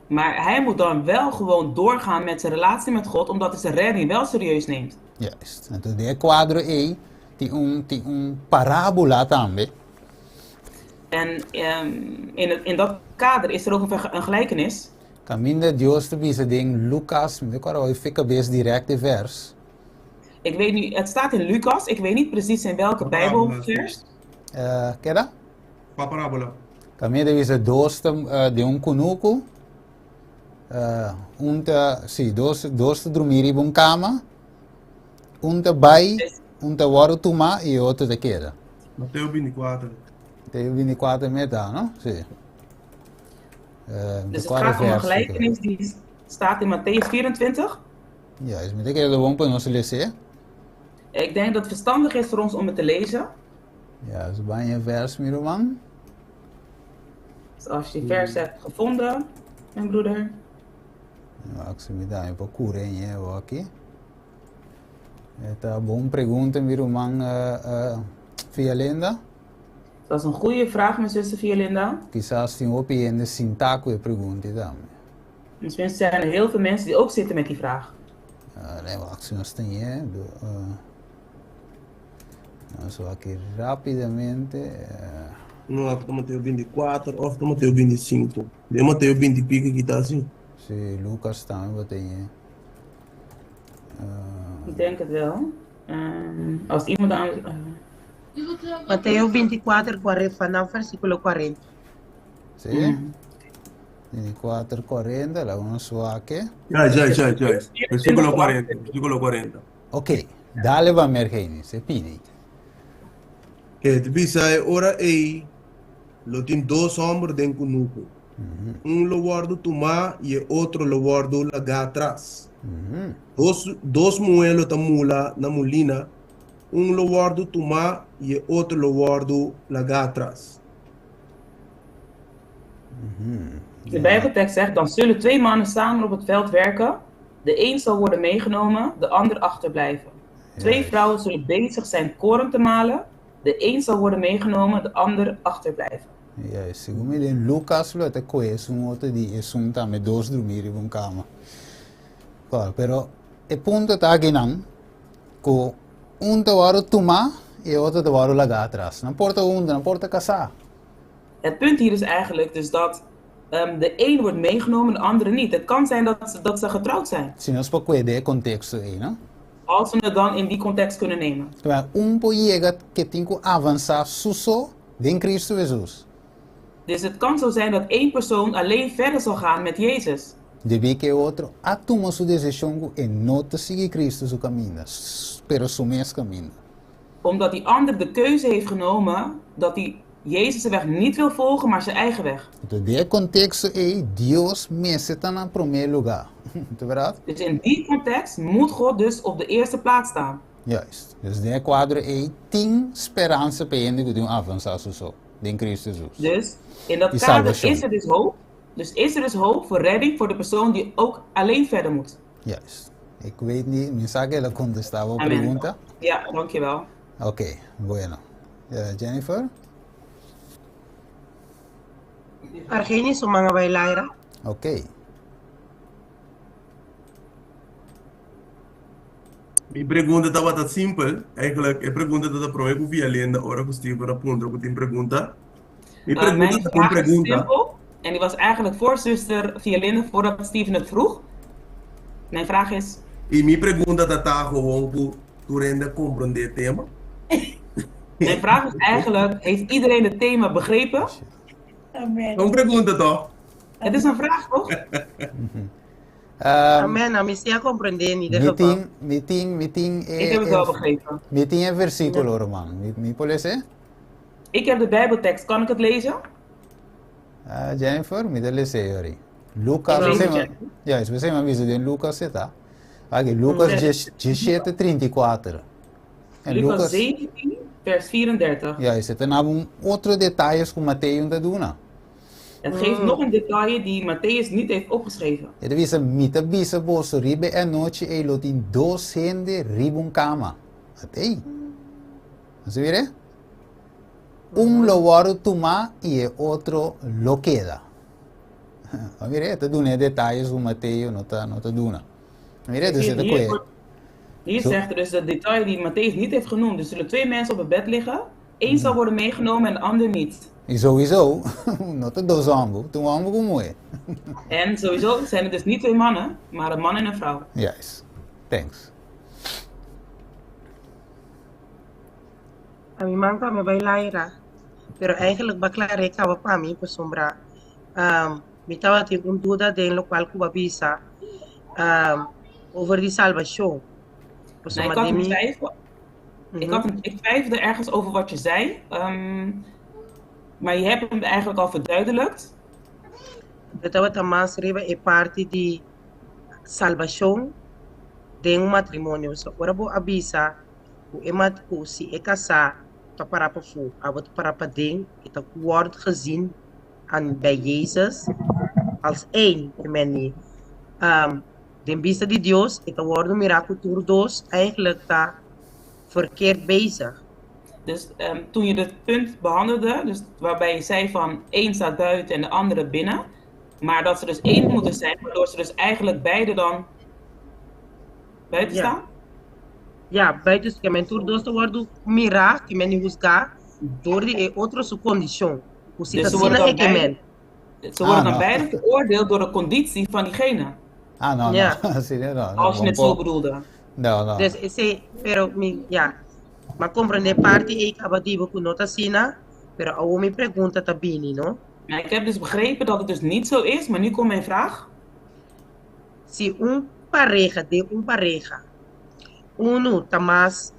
Maar hij moet dan wel gewoon doorgaan met zijn relatie met God, omdat hij zijn redding wel serieus neemt. Juist. Anto den e kuadro ei tin un tin un parábola tambe. En in, het, in dat kader is er ook een gelijkenis. Kaminda Dios ta bisa den Lucas, mi ta kòrda awor fi kabes dirèkt e vèrs. Ik weet nu, het staat in Lucas, ik weet niet precies in welke Bijbelvers. Keda? Kua parábola? Kaminda ta bisa dos ta den un kunuku, un ta, sí, dos, dos ta drumí riba un kama, un ta bai, un ta wòrdu tumá i e otro ta keda. Mateo binti kuater. Mateo 24 meta, no? Sí. Dus het gaat om een gelijkenis die staat in Mattheüs 24. Ja, is mi ta kere bon pa nos lesa. Ik denk dat het verstandig is voor ons om het te lezen. Ja, is baña vers, mi ruman. Dus als je die vers hebt gevonden, mijn broeder. Wak si mi ta por kure ñe aki. E ta bon pregunta, mi ruman Violinda. Dat is een goede vraag, mijn zuster Violinda. Kisas tin hopi hende sintá ku e pregunta tambe. Misschien zijn er heel veel mensen die ook zitten met die vraag. Nee, wak si nos tin e. Nos wak rápidamente. No, ta Mateo 24 òf ta Mateo 25. Den Mateo 20 i piko ki ta asina. Si, Lucas tambe bo tin. Ik denk het wel. Als iemand aan. Mateo 24, 40, vanaf versíkulo 40. Si? 24, 40, laga nos wak. Ja. Versíkulo 40, versíkulo 40. Ok, dale ba Mergeni, se pidi. E ta bisa e ora ei lo tin dos hòmber den kunuku. Un lo wòrdu tumá i e otro lo wòrdu lagá atras. Dos muhé lo ta mula na mulina, un lo wòrdu tumá i e otro lo wòrdu lagá atras. De Bijbeltekst zegt: "Dan zullen twee mannen samen op het veld werken. De een zal worden meegenomen, de ander achterblijven. Twee vrouwen zullen bezig zijn koren te malen. De een zal worden meegenomen, de ander achterblijven." Juist, segun mi den Lucas lo ta kohe esun otro di esun tambe dos drumí riba un kama. Kòl, pero e punto ta akinan ku un ta wòrdu tumá i e otro ta wòrdu lagá atras. Nan por ta huntu, nan por ta kasá. Het punt hier is eigenlijk dus dat de een wordt meegenomen, de andere niet. Het kan zijn dat ze getrouwd zijn. Si nos por kohe den e konteksto ei, no? Als we het dan in die context kunnen nemen. Pero un por yega ku tin ku avansá su so den Kristu Hesus. Dus het kan zo zijn dat één persoon alleen verder zal gaan met Jezus. Debí ku e otro a tuma su desishon ku e no ta sigui Kristu su kaminda, pero su mes kaminda. Omdat die ander de keuze heeft genomen dat hij Jezus de weg niet wil volgen, maar zijn eigen weg. Anto den e konteksto ei, Dios mester ta na promé lugá. Ta bèrdat? Dus in die context moet God dus op de eerste plaats staan. Juist. Dus den e kuadro ei tin speransa pa e hende ku tin un avansá su so den Kristu Hesus. Dus in dat I kader salbashon. is er dus hoop. Dus is er dus hoop voor redding voor de persoon die ook alleen verder moet. Juist. Ik weet niet, mi sa ku el a kontestá bo Amen. pregunta. Ja, dankjewel. Oké, bueno. Jennifer? Argenis su man a bai laira. Oké. Mi pregunta tabata simpel. Eigenlijk, e pregunta ta ta prome ku Vialenda ora ku Steven a puntra ku tin pregunta. Mi pregunta Mijn ta un vraag is pregunta. simpel en die was eigenlijk voor zuster Vialinde voordat Steven het vroeg. Mijn vraag is, I mi pregunta ta ta gewoon ku tur hende a komprondé e tema. mijn vraag is eigenlijk, heeft iedereen het thema begrepen? Amen. Ta un pregunta toch? Het is een vraag, toch? Amen, ami si a komprendé in ieder Mi geval. tin, mi tin, mi tin Ik e, heb het e, wel begrepen. mi tin e versíkulo, ruman. Mi, mi por lesa e? Ik heb de Bijbeltekst, kan ik het lezen? Ah, Jennifer, mi ta lesa e ori. Lucas, Ik lees bo het, sema, Jennifer. juist, bo sema bisa den Lucas e ta. Aki, Lucas 17, 34. En Lucas Lucas, 17, vers 34. juist, e ta naba un otro detayes ku Mateo no ta duna. Het geeft nog een detail die Mattheüs niet heeft opgeschreven. E ta bisa, Mi ta bisa boso, riba e anochi ei lo tin dos hende riba un kama. Atei. Nos a mira e? Un lo wòrdu tumá i e otro lo keda. A mira e? Ta duna e detayes ku Mateo no ta no ta duna. A mira e? Dus e ta Hier, kohe. wordt- hier Zo. zegt er dus dat detail die Mattheüs niet heeft genoemd. Dus zullen twee mensen op het bed liggen. Eén zal worden meegenomen en de ander niet. I souwisou no ta dos hòmber, ta un hòmber ku un muhé. En sowieso zijn het dus niet twee mannen, maar een man en een vrouw. Juist. Thanks. Ami man ku ami bai laira, pero eigenlijk ba klar'é kaba pa mi pasobra um, mi tabatin un duda den lokual ku bo a bisa um, over di salbashon. Nou, Pasobra ik had den een mi twijfel. Ik, had een, ik twijfelde ergens over wat je zei. Maar je hebt hem eigenlijk al verduidelijkt. E tabata mas riba e parti di salbashon den un matrimonio. So, ora bo a bisa ku e mat ku si e kasá ta para pafó, abo ta para paden, e ta wordt gezien aan bij Jezus als één, e meni. Den bista di Dios e ta wòrdu mirá ku tur dos eigenlijk ta verkeerd bezig. Dus toen je dat punt behandelde, dus waarbij je zei van één staat buiten en de andere binnen, maar dat ze dus één moeten zijn, waardoor ze dus eigenlijk beide dan buiten Ja. staan? Ja, buiten ke men tur dos ta wòrdu mirá, ke men husgá dor di e otro su kondishon. Ku si Dus ta ze worden asina dan e ke beide, men. ze worden Ah, dan no. beide veroordeeld door de conditie van diegene. Ah, no, no. Ja. Así no, no, Als je bon het zo po. bedoelde. No, no. Dus esei, pero mi, ja, m'a komprendé parti ei kaba di bo ku no ta asina, pero awor mi pregunta ta bini, no? Nou, ik heb dus begrepen dat het dus niet zo is, maar nu komt mijn vraag. Si un pareha, den un pareha, unu ta mas,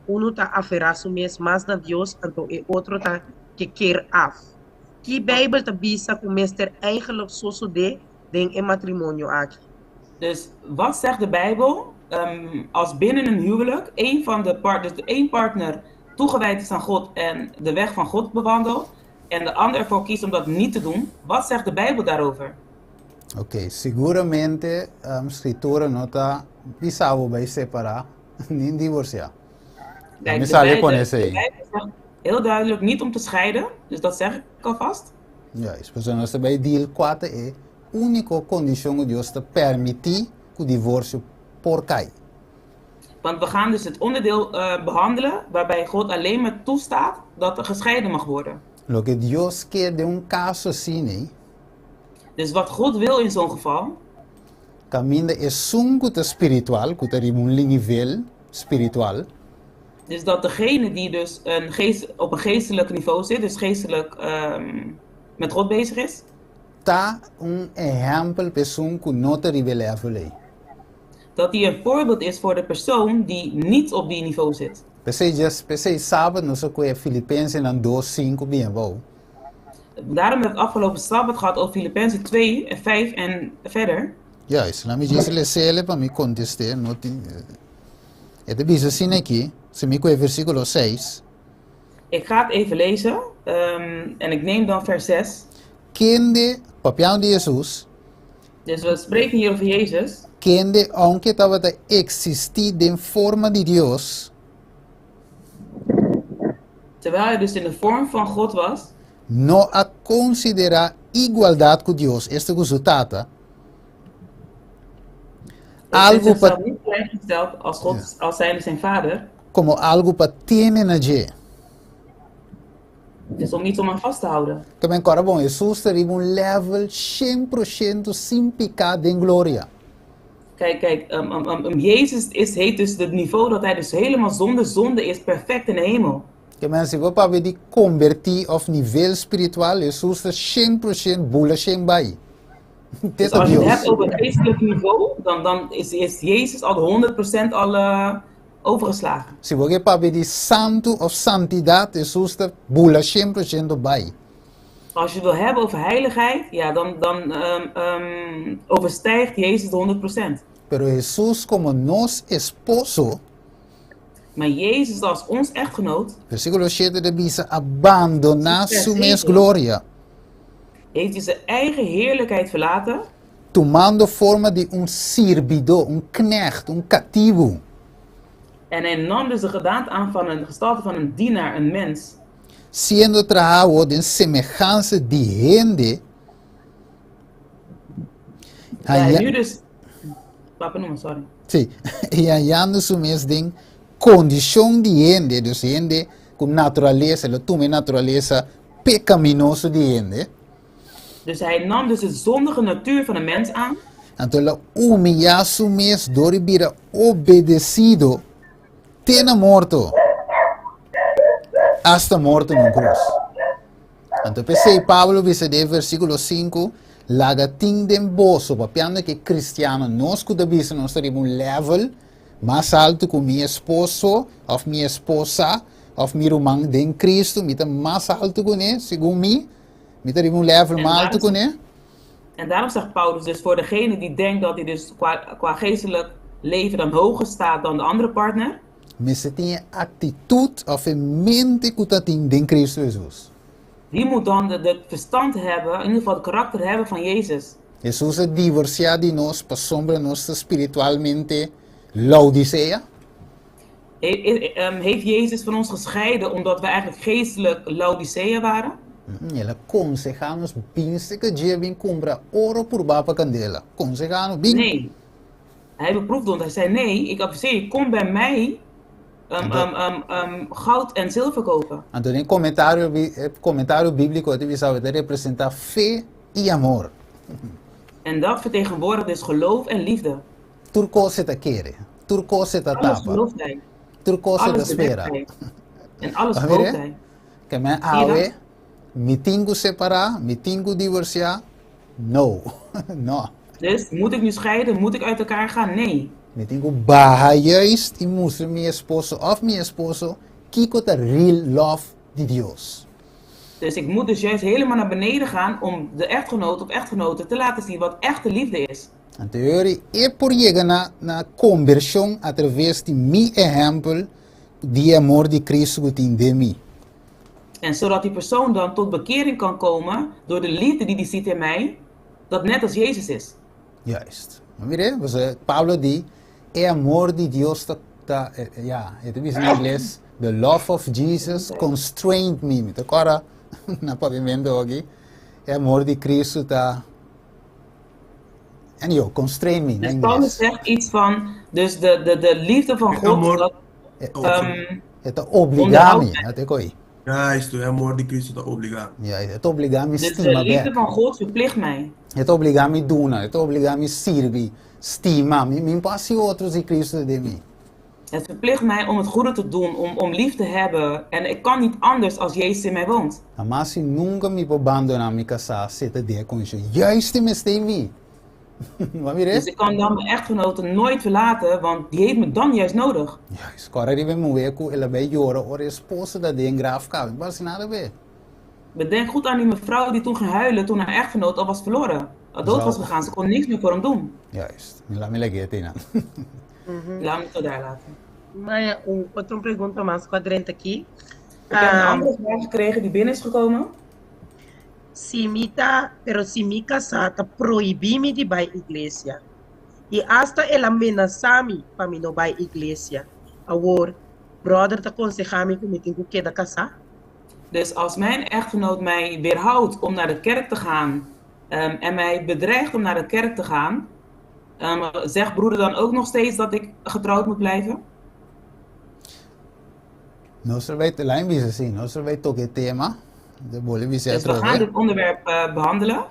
unu ta aferá su mes mas na Dios, anto e otro ta ke ker af. Ki Bijbel ta bisa ku mester eigenlijk sosodé den e matrimonio aki? Dus wat zegt de Bijbel als binnen een huwelijk één van de partners, dus één partner toegewijd is aan God en de weg van God bewandelt en de ander ervoor kiest om dat niet te doen? Wat zegt de Bijbel daarover? Oké, seguramente Scritura no ta bisa bo bai separá ni divorsiá. Kijk, Mi de sa Bij- pone de, de esei. Bijbel zegt heel duidelijk niet om te scheiden, dus dat zeg ik alvast. Juist, pasobra nos ta bai deal kua ta e úniko kondishon ku Dios ta permití ku divorsio por kai. Want we gaan dus het onderdeel behandelen waarbij God alleen maar toestaat dat er gescheiden mag worden. Loke Dios kier den un kaso asina ei. Dus wat God wil in zo'n geval. Kaminda esun ku ta spiritual, ku ta riba un nivel spiritual. Dus dat degene die dus een geest, op een geestelijk niveau zit, dus geestelijk met God bezig is. Ta un ehèmpel pa esun ku no ta riba e level ei. Dat die een voorbeeld is voor de persoon die niet op die niveau zit. P'esei djes, p'esei Sabat nos a kohe Filipensenan dos, sinku bien abou. Daarom heb ik afgelopen Sabbat gehad over Filippenzen 2, 5 en verder. Juist, laat mi djis lesele pa mi kontest'é, no tin, e ta bisa asina aki, si mi kohe versíkulo seis. Ik ga het even lezen, en ik neem dan vers 6. Kende, papiando di Hesus. Dus we spreken hier over Jezus. Kende, ounke tabata eksistí den forma di Dios. Terwijl hij dus in de vorm van God was. No a konsiderá igualdat ku Dios, esta ku su Tata, algu pa. Niet gelijkgesteld als God, als zijnde zijn Vader. Komo algu pa tene na dje. Dus om iets om aan vast te houden. Ta ben kòrda bon, Hesus ta riba un level shen proshentu sin piká den gloria. Kijk, kijk, Jezus is, heeft dus het niveau dat hij dus helemaal zonder zonde is, perfect in de hemel. Ke men si bo papia di kombertí òf nivel spiritual, Hesus ta shen proshent bula shen bai. Te Dus ta als je het Dios. hebt over het geestelijk niveau, dan, dan is, is Jezus al 100% al overgeslagen. Si bo ke papia di santu òf santidat, Hesus ta bula shen por shento bai. Als je het wil hebben over heiligheid, ja, dan, dan overstijgt Jezus de 100%. Pero Hesus komo nos esposo. Maar Jezus als ons echtgenoot. Versíkulo shete ta bisa, a bandoná su mes gloria. Heeft hij zijn eigen heerlijkheid verlaten. Tumando forma di un sirbidó, un knecht, un katibu. En hij nam dus de gedaante aan van een gestalte van een dienaar, een mens. Siendo trahá awor den semehansa di hende. Ja, en nu dus, Papa noem, sorry. Sí, i hañando su mes den kondishon di hende, dus hende ku naturalesa, el a tuma e naturalesa pekaminoso di hende. Dus hij nam dus de zondige natuur van de mens aan. Anto el a humiyá su mes dor di bira obedesido te na morto, asta morto na un krus. Anto p'esei Pablo bisa den versíkulo sinku, Laga tin den boso, papiando ku e kristiano, nos ku ta bisa nos ta riba un level mas altu ku mi esposo òf mi esposa òf mi ruman den Kristu, mi ta mas altu kuné, segun mi, mi ta riba un level mas altu kuné. En daarom zegt Paulus dus voor degene die denkt dat hij dus qua, qua geestelijk leven dan hoger staat dan de andere partner. Mester tin e aktitut òf e mente ku ta tin den Kristu Hesus. Die moet dan de, de verstand hebben, in ieder geval het karakter hebben van Jezus. Hesus a divorsiá di nos pasobra nos ta spiritualmente Laodisea? Heeft Jezus van ons gescheiden omdat we eigenlijk geestelijk Laodicea waren? El a konsehá nos bin seka dje bin kumpra oro purbá pa kandela. Konsehá nos bin. Nee. Hij beproefde ons. Hij zei, nee, ik adviseer je, kom bij mij goud en zilver kopen. Anto den komentario, e komentario bíbliko ta bisa ta representá fe i amor. En dat vertegenwoordigt dus geloof en liefde. Tur kos e ta kere, tur kos e ta Alles tapa, gelooft hij. tur kos e ta Alles bedekt spera. hij. En alles Bo hoopt mira? hij. Ke men Zie je awe, dat? mi tin ku separá, mi tin ku divorsiá? No, no. Dus, moet ik nu scheiden? Moet ik uit elkaar gaan? Nee. Mi tin ku baha juist i mustra mi esposo òf mi esposo kiko ta real love di Dios. Dus ik moet dus juist helemaal naar beneden gaan om de echtgenoot of echtgenote te laten zien wat echte liefde is. Anto yori e por yega na na kombershon atraves di mi ehèmpel di e amor di Kristu ku tin den mi. En zodat die persoon dan tot bekering kan komen door de liefde die die ziet in mij, dat net als Jezus is. Juist. Bo mira, pasobra Pablo di, e amor di Dios ta, ta, ya, e ta bisa na ingles, the love of Jesus constrained me. Mi ta kòrda na papiamentu aki, e amor di Kristu ta, anyhow, constrain me na Dus Paulus ingles. zegt iets van, dus de, de, de liefde van E God, amor, dat oh, sorry. E ta obligá onderhoudt mi, mij. dat e ko'i. Juist, e amor di Cristo ta obligá. Ja, e ta obligá mi Dus de stima liefde bèk. van God verplicht mij. E ta obligá mi duna, e ta obligá mi sirbi, stima. Mi, mi no por hasi otro si Cristo ta den mi. Het verplicht mij om het goede te doen, om, om lief te hebben. En ik kan niet anders als Jezus in mij woont. Hamas i nunka mi por bandoná mi kasá si e ta den e kondishon. Juist e mester mi. Bo mira? Dus ik kan dan mijn echtgenote nooit verlaten, want die heeft me dan juist nodig. Juist, kòrda riba e muhé ku el a bai yora ora e esposo ta den graf kaba. Mi parse nada be. Bedenk goed aan die mevrouw die toen ging huilen toen haar echtgenoot al was verloren. Al dood was gegaan, ze kon niks meer voor hem doen. Juist, mi la mi lag'é te nan. Laat me het daar laten. Maya, un otro pregunta mas ku a drenta aki. Ik heb een andere vraag gekregen die binnen is gekomen. Si mi ta, pero si mi kasá ta prohibí mi di bai iglesia. I asta el a menasá mi pa mi no bai iglesia. Awor, bròder ta konsehá mi ku mi tin ku keda kasá? Dus als mijn echtgenoot mij weerhoudt om naar de kerk te gaan en mij bedreigt om naar de kerk te gaan, zegt broeder dan ook nog steeds dat ik getrouwd moet blijven? Nos ta bai, laat mi bisa así, nos ta bai toca e tema, de bolbe bisa Dus we atrobe. gaan dit onderwerp behandelen.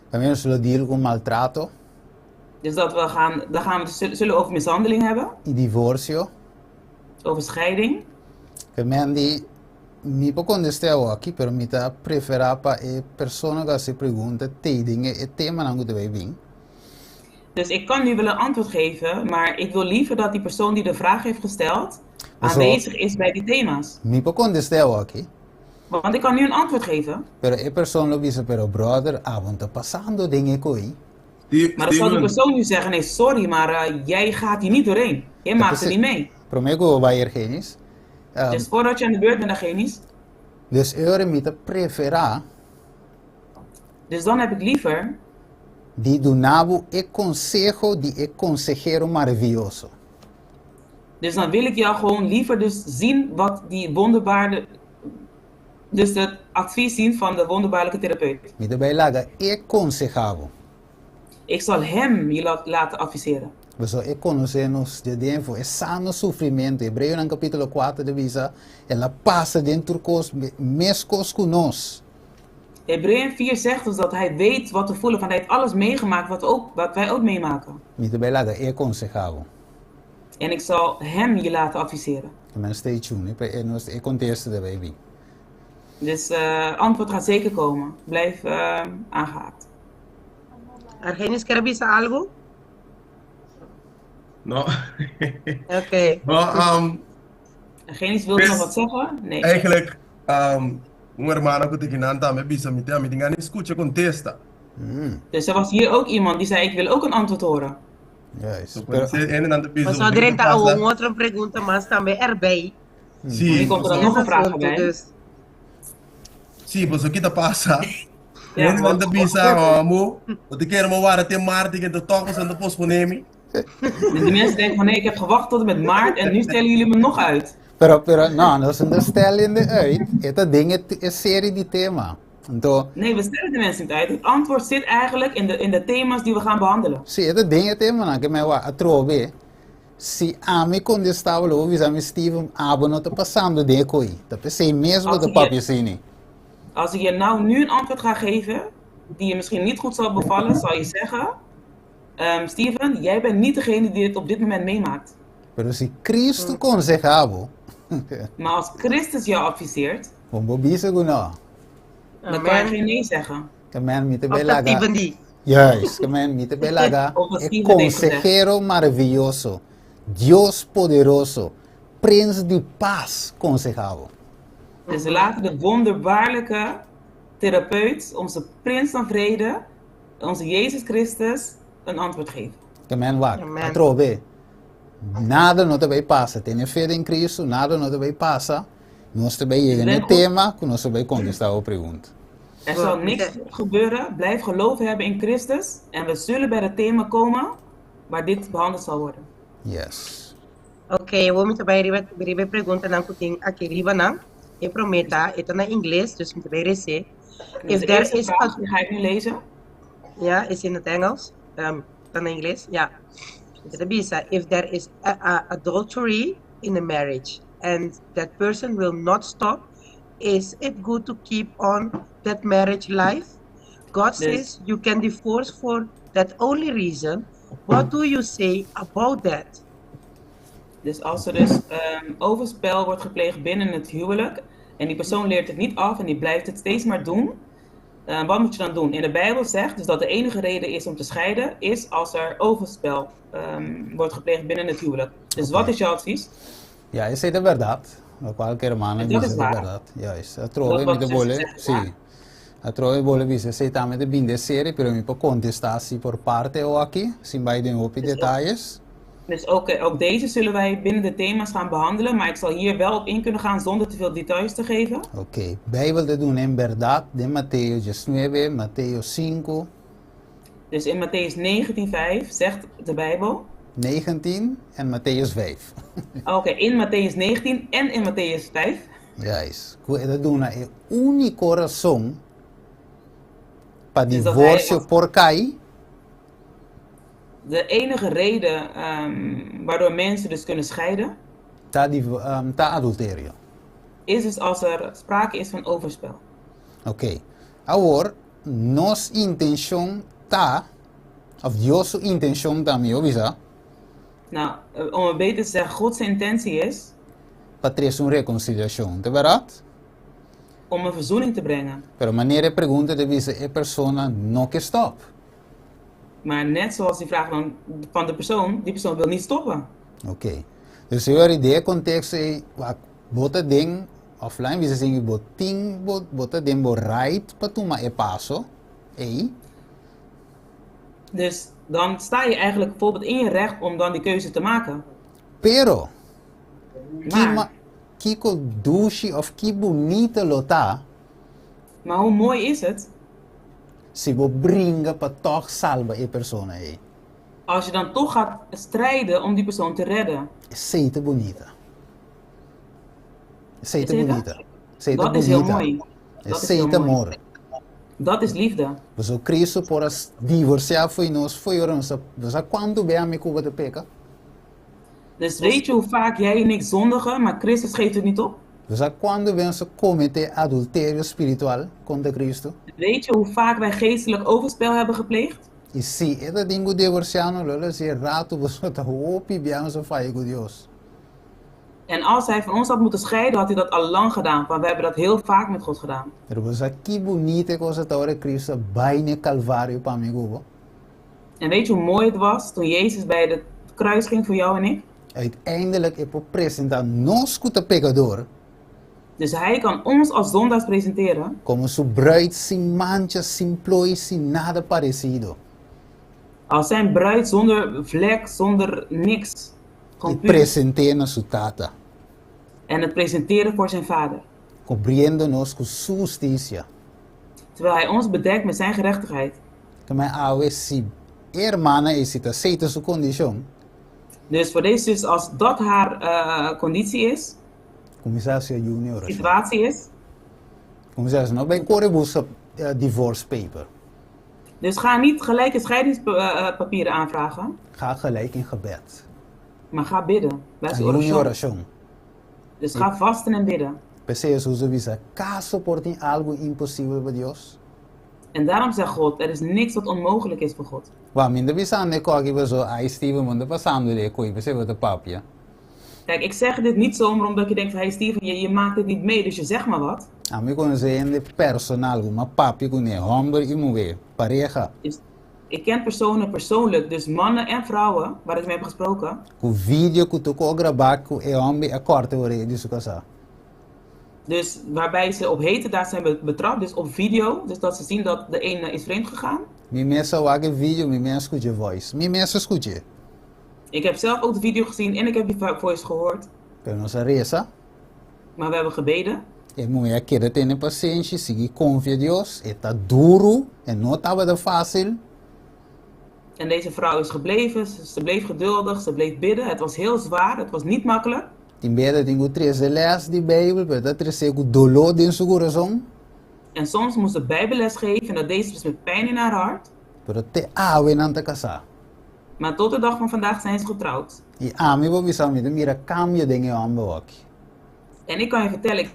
Tambe nos lo deal cu maltrato. Dus dat we gaan, dan gaan we het zullen over mishandeling hebben. Y divorcio. Over scheiding. Ke men di, Mi por contesta awoki, pero mi ta prefera pa e persona cu haci pregunta tey den e temanan cu ta bay bin. Dus ik kan nu wel een antwoord geven, maar ik wil liever dat die persoon die de vraag heeft gesteld Paso, aanwezig is bij die thema's. Mi por contesta awoki. Want ik kan nu een antwoord geven. Pero e persoon lo bisa, pero brother, abo no ta pasando den e coi. Maar dan zal die persoon nu zeggen, nee sorry, maar jij gaat hier niet doorheen. Jij maakt het niet mee. Prome cu bo bay Ergenis. Dus voordat je aan de beurt bent, Ergenis. Dus e ora mi ta prefera. Dus dan heb ik liever. Di duna bo e conseho di e consehero maraviyoso. Dus dan wil ik jou gewoon liever dus zien wat die wonderbaarde, dus het advies zien van de wonderbaarlijke therapeut. Mi ta bay laga e conseha bo. Ik zal hem je laten adviseren. Pasobra e konosé nos dje den for e sa nos sufrimentu. Hebreonan kapítulo kuater ta bisa, El a pasa den tur kos meskos ku nos. Hebreeën 4 zegt ons dat hij weet wat we voelen, want hij heeft alles meegemaakt wat, ook, wat wij ook meemaken. Mi ta bai laga e konsehá bo. En ik zal hem je laten adviseren. Amen, stay tuned, pa e nos e kontesta ta bai bin. Dus antwoord gaat zeker komen. Blijf aangehaakt. Argenis kier a bisa algo? No. Oké. No, Argenis wilde nog wat zeggen? Nee. Eigenlijk, un hermano ku ta kinan tambe bisa mi te, mi tin gana di skucha kontesta. Dus er was hier ook iemand die zei, ik wil ook een antwoord horen. Juist. So, puede ser ene nan ta bisa Pasobra un bini drenta pasa. un otro pregunta mas tambe erbij. Sí, Nu komt er dan nog een vraag Asunto, bij. dus. Sí, pasobra ki ta pasa? Ja, Hende nan ta wat bisa, gebeurt er? Amo, bo ta kere mi wara te maart, ik ta toch pasobra nan ta posponé mi. De mensen denken van nee, ik heb gewacht tot en met maart en nu stellen jullie me nog uit. Pero, pero, no, nos no ta stel hende uit. E ta den e, e serie di tema. Anto. Nee, we stellen de mensen niet uit. Het antwoord zit eigenlijk in de, in de thema's die we gaan behandelen. Sí, e ta den e temanan ke mi a wak atrobe. Si ami kontestá bo lo bo bisa mi, Steven, abo no ta pasando den e koi. Ta p'esei mes bo Als ta ik je, papia asini. als ik je nou nu een antwoord ga geven, die je misschien niet goed zal bevallen, zal je zeggen, Steven, jij bent niet degene die dit op dit moment meemaakt. Pero si Cristo konsehá bo. Maar als Christus jou adviseert, Bo no por bisa ku no. dan kan je Amen. geen nee zeggen. Ke men mi ta bai Of ta laga. Steven di. Juist, ke men mi ta bai laga Of wat e Steven heeft gezegd. konsehero maravioso, Dios poderoso, Prins di Pas konsehá bo. Dus laten de wonderbaarlijke therapeut, onze prins van vrede, onze Jezus Christus, een antwoord geven. Ke men wak, Amen. atrobe, nada no ta bai pasa. Tene fe den Cristo, nada no ta bai pasa. Nos ta bai yega na e Ben goed. tema ku nos ta bai kontestá bo pregunta. Er zal niks gebeuren. Blijf geloof hebben in Christus. En we zullen bij het thema komen waar dit behandeld zal worden. Yes. Ok, awor mi ta bai riba riba e preguntanan ku tin aki riba nan. E promé ta, e ta na ingles, dus mi ta bai resé. Dus If de there eerste is vraag, a die ga ik nu lezen. Ja, is in het Engels. Ta na ingles, ja. E ta bisa, if there is a adultery in a marriage and that person will not stop, is it good to keep on that marriage life? God Dus says you can divorce for that only reason. What do you say about that? Dus als er dus overspel wordt gepleegd binnen het huwelijk en die persoon leert het niet af en die blijft het steeds maar doen, Wat moet je dan doen? In de Bijbel zegt dus dat de enige reden is om te scheiden, is als er overspel wordt gepleegd binnen het huwelijk. Dus wat is jouw advies? Ja, esei ta bèrdat. Lokual ku e hermana En dat bisa is ta waar. bèrdat. Juist. Dat Atrobe mi wat ta de zuster bole, zegt is sí. waar. Atrobe mi bole bisa esei tambe ta bini den serie, pero mi por kontestá si por parte awaki, sin bai den hopi Dus ook, detayes. dus ook, ook deze zullen wij binnen de thema's gaan behandelen, maar ik zal hier wel op in kunnen gaan zonder te veel details te geven. Oké. Bijbel ta duna en bèrdat den Mateo diesnuebe, Mateo sinku. Dus in Mattheüs 19:5 zegt de Bijbel. 19 en Mattheüs 5. Oké, in Mattheüs 19 en in Mattheüs 5. Juist. Ku e ta duna e úniko rason pa Dus dat hij divorsio als por kai. de enige reden waardoor mensen dus kunnen scheiden, Ta ta adulterio. is dus als er sprake is van overspel. Oké. Awor, nos intenshon ta, òf Dios su intenshon ta, mihó bisa. Nou, om het beter te zeggen, Gods intentie is. Pa trese un rekonsiliashon, ta bèrdat? Om een verzoening te brengen. Pero manera e pregunta ta bisa e persona no ke stòp. Maar net zoals die vraag dan van de persoon, die persoon wil niet stoppen. Oké. Dus e ora den e konteksto ei, wak, bo ta den, òf laat mi bisa asin, bo tin, bo, bo ta den bo right pa tuma e paso ei. Dus dan sta je eigenlijk bijvoorbeeld in je recht om dan die keuze te maken. Pero, ki Maar. ma, kiko dushi òf ki bunita lo ta. Maar hoe mooi is het? Si bo bringa pa tòg salba e persona ei. Als je dan toch gaat strijden om die persoon te redden. Esei ta bunita. Esei ta Esei ta? bunita. Esei ta Dat is heel bunita. mooi. Dat is Esei heel ta mooi. amor. Dat is liefde. Pasobra Cristo por a divorsiá fo'i nos fo'i ora nos a Bo sa kuantu bia mi ku bo ta peka? Dus weet je hoe vaak jij en ik zondigen, maar Christus geeft het niet op? Bo sa kuantu bia nos a kometé adulterio spiritual kontra Cristo? Weet je hoe vaak wij geestelijk overspel hebben gepleegd? I si e ta tin ku divorsiá nos, lo el a hasi e ratu pasobra ta hopi bia nos a faya ku Dios. En als hij van ons had moeten scheiden, had hij dat al lang gedaan, want we hebben dat heel vaak met God gedaan. Pero bo sa ki bunita e kos a ta ora Cristo a bai na e Kalvario pa mi ku bo? En weet je hoe mooi het was toen Jezus bij het kruis ging voor jou en ik? Uiteindelijk e por presentá nos ku ta pekador. Dus hij kan ons als zondaars presenteren. Komo su bruid sin mancha, sin plooi, sin nada paresido. Als zijn bruid zonder vlek, zonder niks. I present'é na su Tata. En het presenteren voor zijn Vader. Kubriendo nos ku su hustisia. Terwijl hij ons bedekt met zijn gerechtigheid. Ta mai awe si e hermana ei si ta seita su kondishon. Dus voor deze zus, als dat haar conditie is. Kuminsá hasi ayuno i orashon. Situatie is. Kuminsá hasi no bai kore buska divorce paper. Dus ga niet gelijk een scheidingspapieren aanvragen. Ga gelijk in gebed. Maar ga bidden. Bij Ayuno i orashon. Dus ga vasten en bidden. P'esei Hesus a bisa, Kaso por tin algu imposibel pa Dios? En daarom zegt God, er is niks wat onmogelijk is voor God. Wak, mi no ta bisando e koki paso, ai Steven, bo no ta pasando di e koe, p'esei bo ta papia. Kijk, ik zeg dit niet zomaar omdat je denkt van, hey Steven, je, je maakt het niet mee, dus je zegt maar wat. Ami konosé hende personal ku m'a papia kuné, hòmber i muhé, pareha. Dus ik ken personen persoonlijk, dus mannen en vrouwen, waar ik mee heb gesproken. Ku video ku tokó grabá ku e hòmber a kòrta e orea di su kasá. Dus waarbij ze op hete daad zijn betrapt, dus op video, dus dat ze zien dat de ene is vreemd gegaan. Mi mes a wak e video, mi mes a skucha e voice. Mi mes a skucha e. Ik heb zelf ook de video gezien en ik heb die voice gehoord. Pero nos a resa. Maar we hebben gebeden. E muhé a keda tene pasenshi, sigui konfia Dios. E ta duru, e no tabata fásil. En deze vrouw is gebleven, ze bleef geduldig, ze bleef bidden. Het was heel zwaar, het was niet makkelijk. Tin beda tin ku trese lès di Beibel, pero e ta tres'é ku doló den su kurason. En soms moest ze bijbelles geven en dat deed ze dus met pijn in haar hart. Pero te awe nan ta kasá. Maar tot de dag van vandaag zijn ze getrouwd. I ami por bisa mi ta mira kambio den e hòmber hoki. En ik kan je vertellen, ik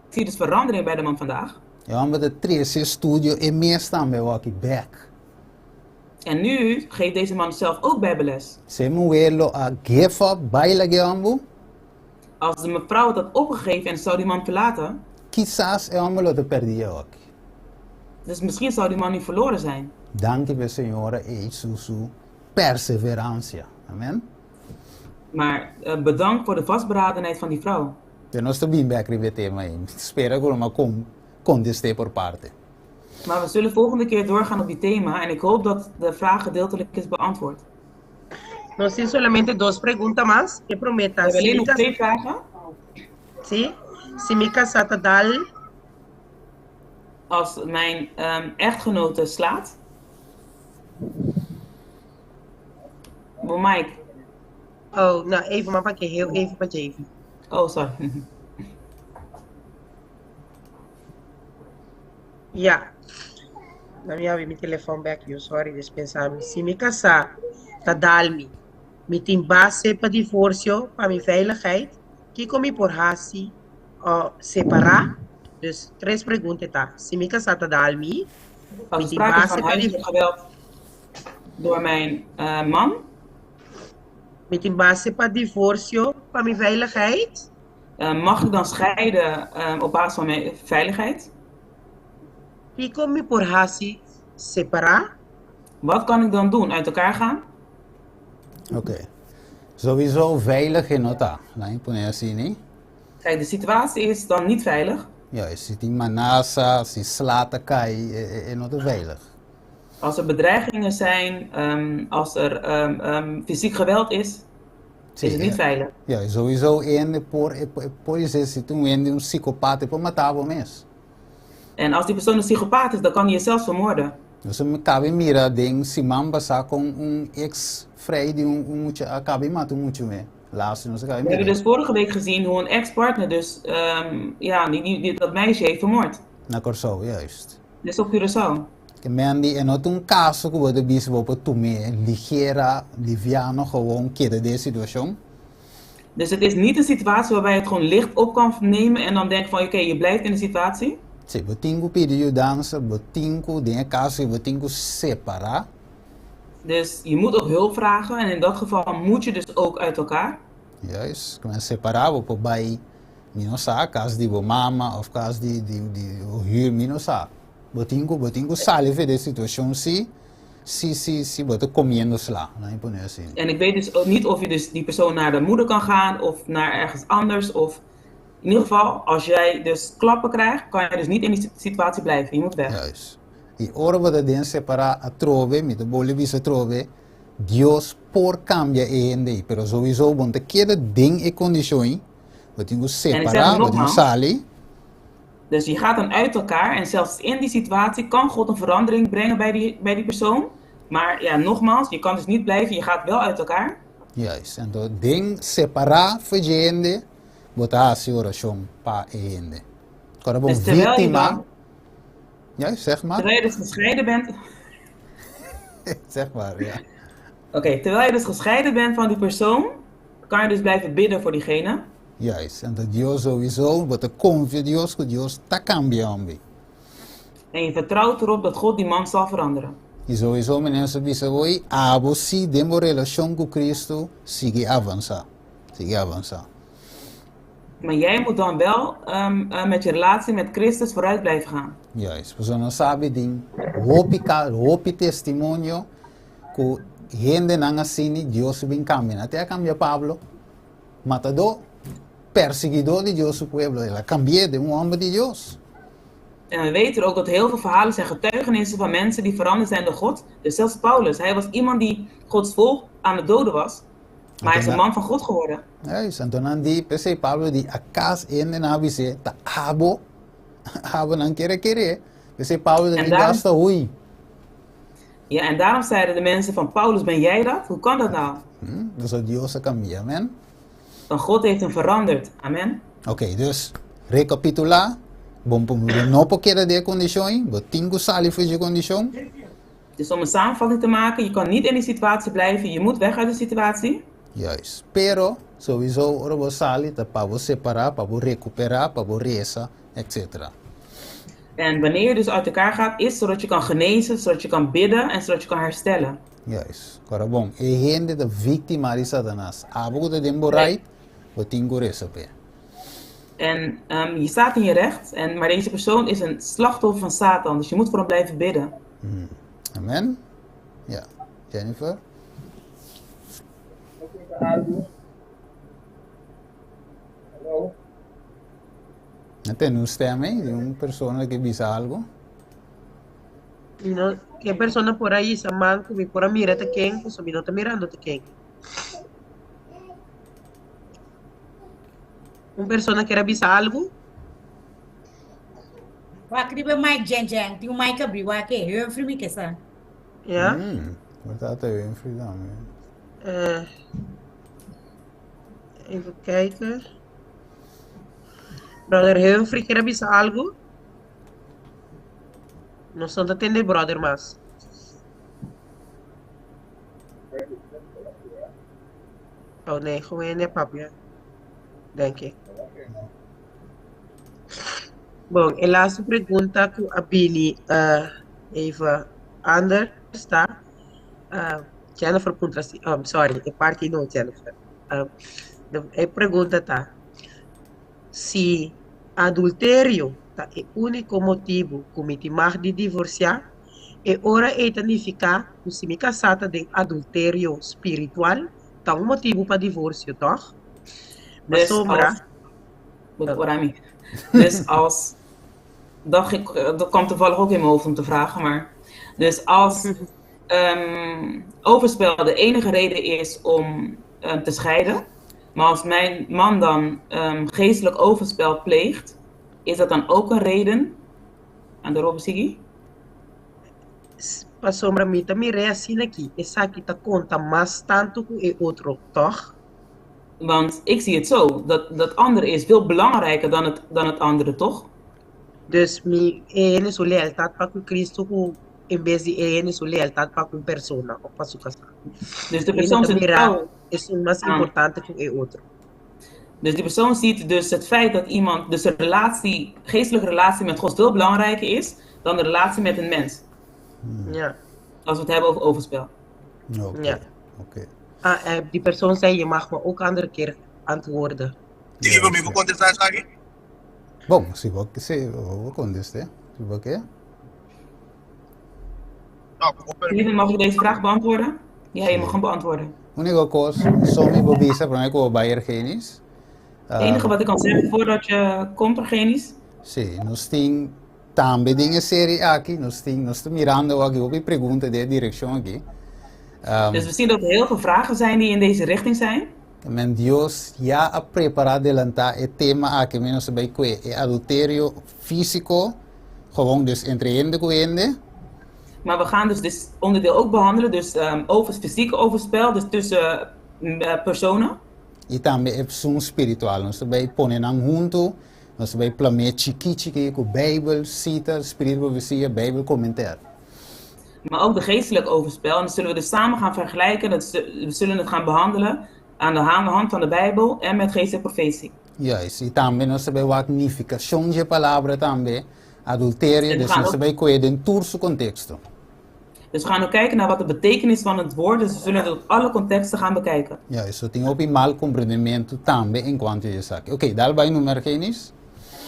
zie dus verandering bij de man vandaag. E hòmber ta trese studio e mes tambe hoki bèk. En nu geeft deze man zelf ook bijbelles. Si e muher lo a give up bai laga e hòmber. Als de mevrouw het had opgegeven en zou die man verlaten. Kisas e hòmber lo ta pèrdí e hoki. Dus misschien zou die man nu verloren zijn. Danki p'e señora ei su su perseveransia. Amen. Maar bedankt voor de vastberadenheid van die vrouw. Pero nos ta bin bek riba e tema ei. Mi ta spera ku lo a kontest'é por parte. Maar we zullen volgende keer doorgaan op die tema en ik hoop dat de vraag gedeeltelijk is beantwoord. Nos tin solamente dos pregunta mas. E promé ta, We hebben si alleen mi nog kas twee vragen. Sí, si mi kasá ta dal. Als mijn echtgenote slaat. Bo mic. Oh, no, even maar paké, heel even pa Javy. Oh, sorry. Ya. Na mi habi mi telefon bek yo, sorry, dispensa mi. Si mi kasá ta dal mi, mi tin base pa divorsio pa mi veiligheid, kiko mi por hasi o separá? Dus tres pregunta ta, si mi kasá ta dal mi, Als mi er tin sprake is base van pa huiselijk geweld door mijn man. Mi tin base pa divorsio pa mi veiligheid? Mag ik dan scheiden op basis van mijn veiligheid? Kiko mi por hasi separá? Wat kan ik dan doen? Uit elkaar gaan? Oké. Sowieso veilig e no ta. Laat mi pone asina. Kijk, de situatie is dan niet veilig. Juist, si tin manasa, si sla ta kai, e no ta veilig. Als er bedreigingen zijn, als er fysiek geweld is, is het niet veilig. Ja, sowieso hende por, e por dice si tin un hende un psicopat e por mata bo mes. En als die persoon een psychopaat is, dan kan hij je zelfs vermoorden. Nos a kabe mira den siman basá kon un ex frei di un un mucha a kabe mata un mucha me. Laatste nos a kabe We hebben mira. dus vorige week gezien hoe een ex-partner dus, ja, die, die, die dat meisje heeft vermoord. Na Kòrsou, juist. Dus op Curaçao. Ke men di e no ta un kaso ku bo ta bisa bo por tum'é ligera, liviano, gewoon keda den e situashon. Dus het is niet een situatie waarbij je het gewoon licht op kan nemen en dan denkt van oké, je blijft in de situatie. Si, bo tin ku pidi yudansa, bo tin ku, den e kaso ei bo tin ku separá. Dus je moet ook hulp vragen en in dat geval moet je dus ook uit elkaar. Juist, ku men separá bo por bai mi no sa, kas di bo mama òf kas di di di huur, mi no sa. Bo tin ku bo tin ku sali for di e situashon si si si si bo ta komiendo sla, laat mi pone asina. En ik weet dus ook niet of je dus die persoon naar de moeder kan gaan of naar ergens anders of in ieder geval als jij dus klappen krijgt, kan je dus niet in die situatie blijven. Je moet weg. Juist. I ora bo ta den separá atrobe, mi ta bolbe bisa atrobe, Dios por kambia e hende ei, pero souiso bo no ta keda den e kondishon ei, bo tin ku En ik zeg separá, het bo tin ku nogmaals, sali. dus je gaat dan uit elkaar en zelfs in die situatie kan God een verandering brengen bij die persoon. Maar ja, nogmaals, je kan dus niet blijven, je gaat wel uit elkaar. Juist, anto den separá for dje hende, bo ta hasi orashon pa e hende. Ora bo Dus terwijl je víktima, dan, juist, zeg maar. terwijl je dus gescheiden bent. Zeg maar, ja. Oké, terwijl je dus gescheiden bent van die persoon, kan je dus blijven bidden voor diegene. Juist, anto Dios souiso, bo ta konfia Dios ku Dios ta kambia hombi. En je vertrouwt erop dat God die man zal veranderen. I souiso mi nan sa bisa bo ei, abo si den bo relashon ku Cristo sigui avansá, sigui avansá. Maar jij moet dan wel met je relatie met Christus vooruit blijven gaan. Juist, pasobra nos sabi den hopi ka, hopi testimonio ku hendenan asini Dios bin kambia. Nan te a kambia Pablo, matadó, persiguidó di Dios su pueblo, el a kambi'é den un hòmber di Dios. En we weten ook dat heel veel verhalen zijn getuigenissen van mensen die veranderd zijn door God. Dus zelfs Paulus, hij was iemand die Gods volk aan het doden was. Maar hij is een man van God geworden. Juist, anto nan di, p'esei Pablo di, akas hende nan a bis'é, ta abo, abo nan kere kere. P'esei Pablo ta En di, daarom basta hui. Ja, en daarom zeiden de mensen van Paulus, ben jij dat? Hoe kan dat nou? Dus Dios a kambia, amen? Want God heeft hem veranderd, amen. Oké, dus rekapitulá, bo no por keda den e kondishon ei, bo tin ku sali for dje kondishon. Dus om een samenvatting te maken, je kan niet in die situatie blijven, je moet weg uit de situatie. Juist. Pero, souiso ora bo sali ta pa bo separá, pa bo rekuperá, pa bo resa, etcetera. En wanneer je dus uit elkaar gaat, is zodat je kan genezen, zodat je kan bidden en zodat je kan herstellen. Juist. Kora bon, e hende ta víktima di Satanas. Abo ku ta den bo right, bo tin ku resa p'e. En je staat in je recht, en, maar deze persoon is een slachtoffer van Satan, dus je moet voor hem blijven bidden. Amen. Ja, Jennifer. Hallo. No tende un stem ei di un persona ke bisa algo. Mi no, ke persona por a hisa man ku mi por a mira ta ken, pasobra mi no ta mirando ta ken. Un persona kier a bisa algu? Wak riba mic Jen Jen, tin un mic abri wak e, Humphrey mi ke sa. Ja. Por ta ta Humphrey tambe. Even kijken. Brother Humphrey kier a bisa algu? Nos no ta tende brother mas. Oh nee, gewoon ne papia. Denk ik. Bon, e laatste pregunta ku a bini uh, even anders ta. Jennifer puntra si, um, sorry, e parti no Jennifer. De, e pregunta ta, si adulterio ta e úniko motibu ku mi tin mag di divorsiá, e ora ei ta nifiká ku si mi kasá ta den adulterio spiritual, ta un motibu pa divorsio, tòg? Dus Pasobra. als, moet ik ora mi. Dus als, dat, dat kwam toevallig ook in mijn hoofd om te vragen, maar. Dus als overspel de enige reden is om te scheiden, maar als mijn man dan geestelijk overspel pleegt, is dat dan ook een reden? Aan de Robesigi? Pasobra mi ta mir'é asina aki, esaki ta konta mas tantu ku e otro, tòg? Want ik zie het zo, dat, dat andere is veel belangrijker dan het, dan het andere, toch? Dus mi e hende su lealtat pa ku Cristo ku en bes di e hende su lealtat pa ku un persona òf pa su kasá. Dus de E hende persoon ta zijn mira trouw esun mas aan. importante ku e otro. Dus die persoon ziet dus het feit dat iemand, dus de relatie, geestelijke relatie met God veel belangrijker is dan de relatie met een mens. Ja. Als we het hebben over overspel. Oké, Ja. oké. Ah, die persoon zei, je mag me ook andere keer antwoorden. Digo, mi por kontestá esaki? Bon, si bo, si bo kontest'é, si bo ke. No, ku bo permit. Steven, mag ik deze vraag beantwoorden? Ja, je mag hem beantwoorden. Úniko kos, so mi bo bisa promé ku bo bai Ergenis. Het enige wat ik kan zeggen voordat je komt, Ergenis. Sí, nos tin tambe den e serie aki, nos tin, nos ta mirando aki hopi pregunta den e direkshon aki. Dus we zien dat er heel veel vragen zijn die in deze richting zijn. Men Dios ya a prepará delantá e tema aki, mi nos ta bai kue e adulterio físiko, gewoon dus entre hende ku hende. Maar we gaan dus dit onderdeel ook behandelen, dus over het fysieke overspel, dus tussen personen. I tambe e esun spiritual. Nos ta bai pone nan huntu, nos ta bai plam'é chikí chikí ku Beibel, sita, spiritu profesia, Beibel komenter. Maar ook de geestelijk overspel. En dat zullen we dus samen gaan vergelijken. Dat we zullen het gaan behandelen aan de hand van de Bijbel en met geestelijke profetie. Juist, i tambe nos ta bai wak nifikashon dje palabra tambe, adulterio, En we dus gaan nos ta ook bai kohe den tur su konteksto. Dus we gaan ook kijken naar wat de betekenis van het woord is. We zullen het op alle contexten gaan bekijken. Juist, so tin hopi mal komprendementu tambe en kuanto di esaki. Oké, dal bai numer Genis.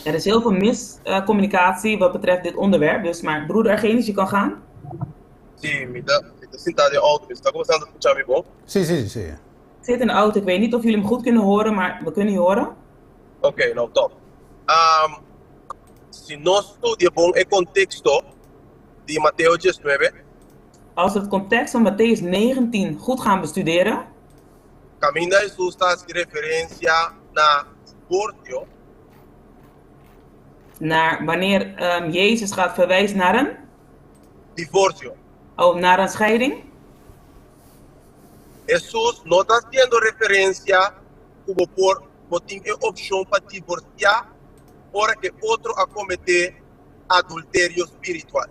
Er is heel veel miscommunicatie wat betreft dit onderwerp. Dus, maar broeder Argenis, je kan gaan. Sí, mi ta, mi ta sintá den outo, mi ta kuminsando skuchá mi bon? Sí, sí, sí. Ik zit in de auto, ik weet niet of jullie me goed kunnen horen, maar we kunnen je horen. Oké, nou top. Si nos studia bon e konteksto di Mateo diesnuebe. Als we het context van Mattheüs 19 goed gaan bestuderen. Kaminda Hesus ta hasi referensia na divorcio. Naar wanneer Jezus gaat verwijzen naar een? Divorcio. Oh, naar een scheiding? Hesus no ta hasiendo referensia ku bo por bo tin e opshon pa divorsiá ora ku e otro a kometé adulterio spiritual.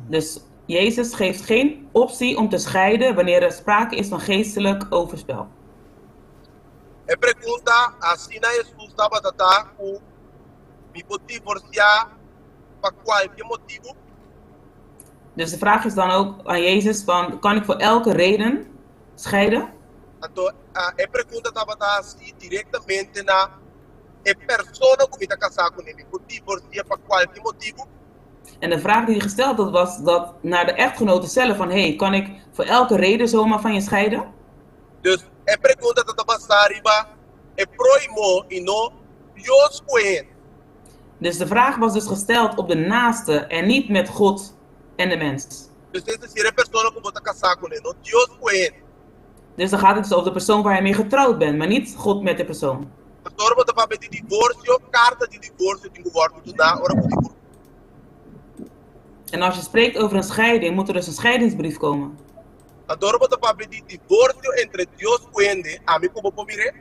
Dus Jezus geeft geen optie om te scheiden wanneer er sprake is van geestelijk overspel. E pregunta asina Hesus tabata ta ku mi por divorsiá pa kualke motibu? Dus de vraag is dan ook aan Jezus van, kan ik voor elke reden scheiden? Anto e pregunta tabata hasi direktamente na e persona ku mi ta kasá kuné, mi por divorsi'é pa kualke motibu? En de vraag die hij gesteld had was dat naar de echtgenote zelf van hey, kan ik voor elke reden zomaar van je scheiden? Dus e pregunta ta ta basá riba e próhimo i no Dios ku e hende. Dus de vraag was dus gesteld op de naaste en niet met God en de mens. Dus es desir e persona ku bo ta kasá kuné, no Dios ku e hende. Dus dan gaat het dus over de persoon waar je mee getrouwd bent, maar niet God met de persoon. Pastor bo ta papia di divorsio, karta di divorsio tin ku wòrdu duná ora ku divorsiá. En als je spreekt over een scheiding, moet er dus een scheidingsbrief komen. Anto ora bo ta papia di divorsio entre Dios ku hende, ami ku bo por mir'é?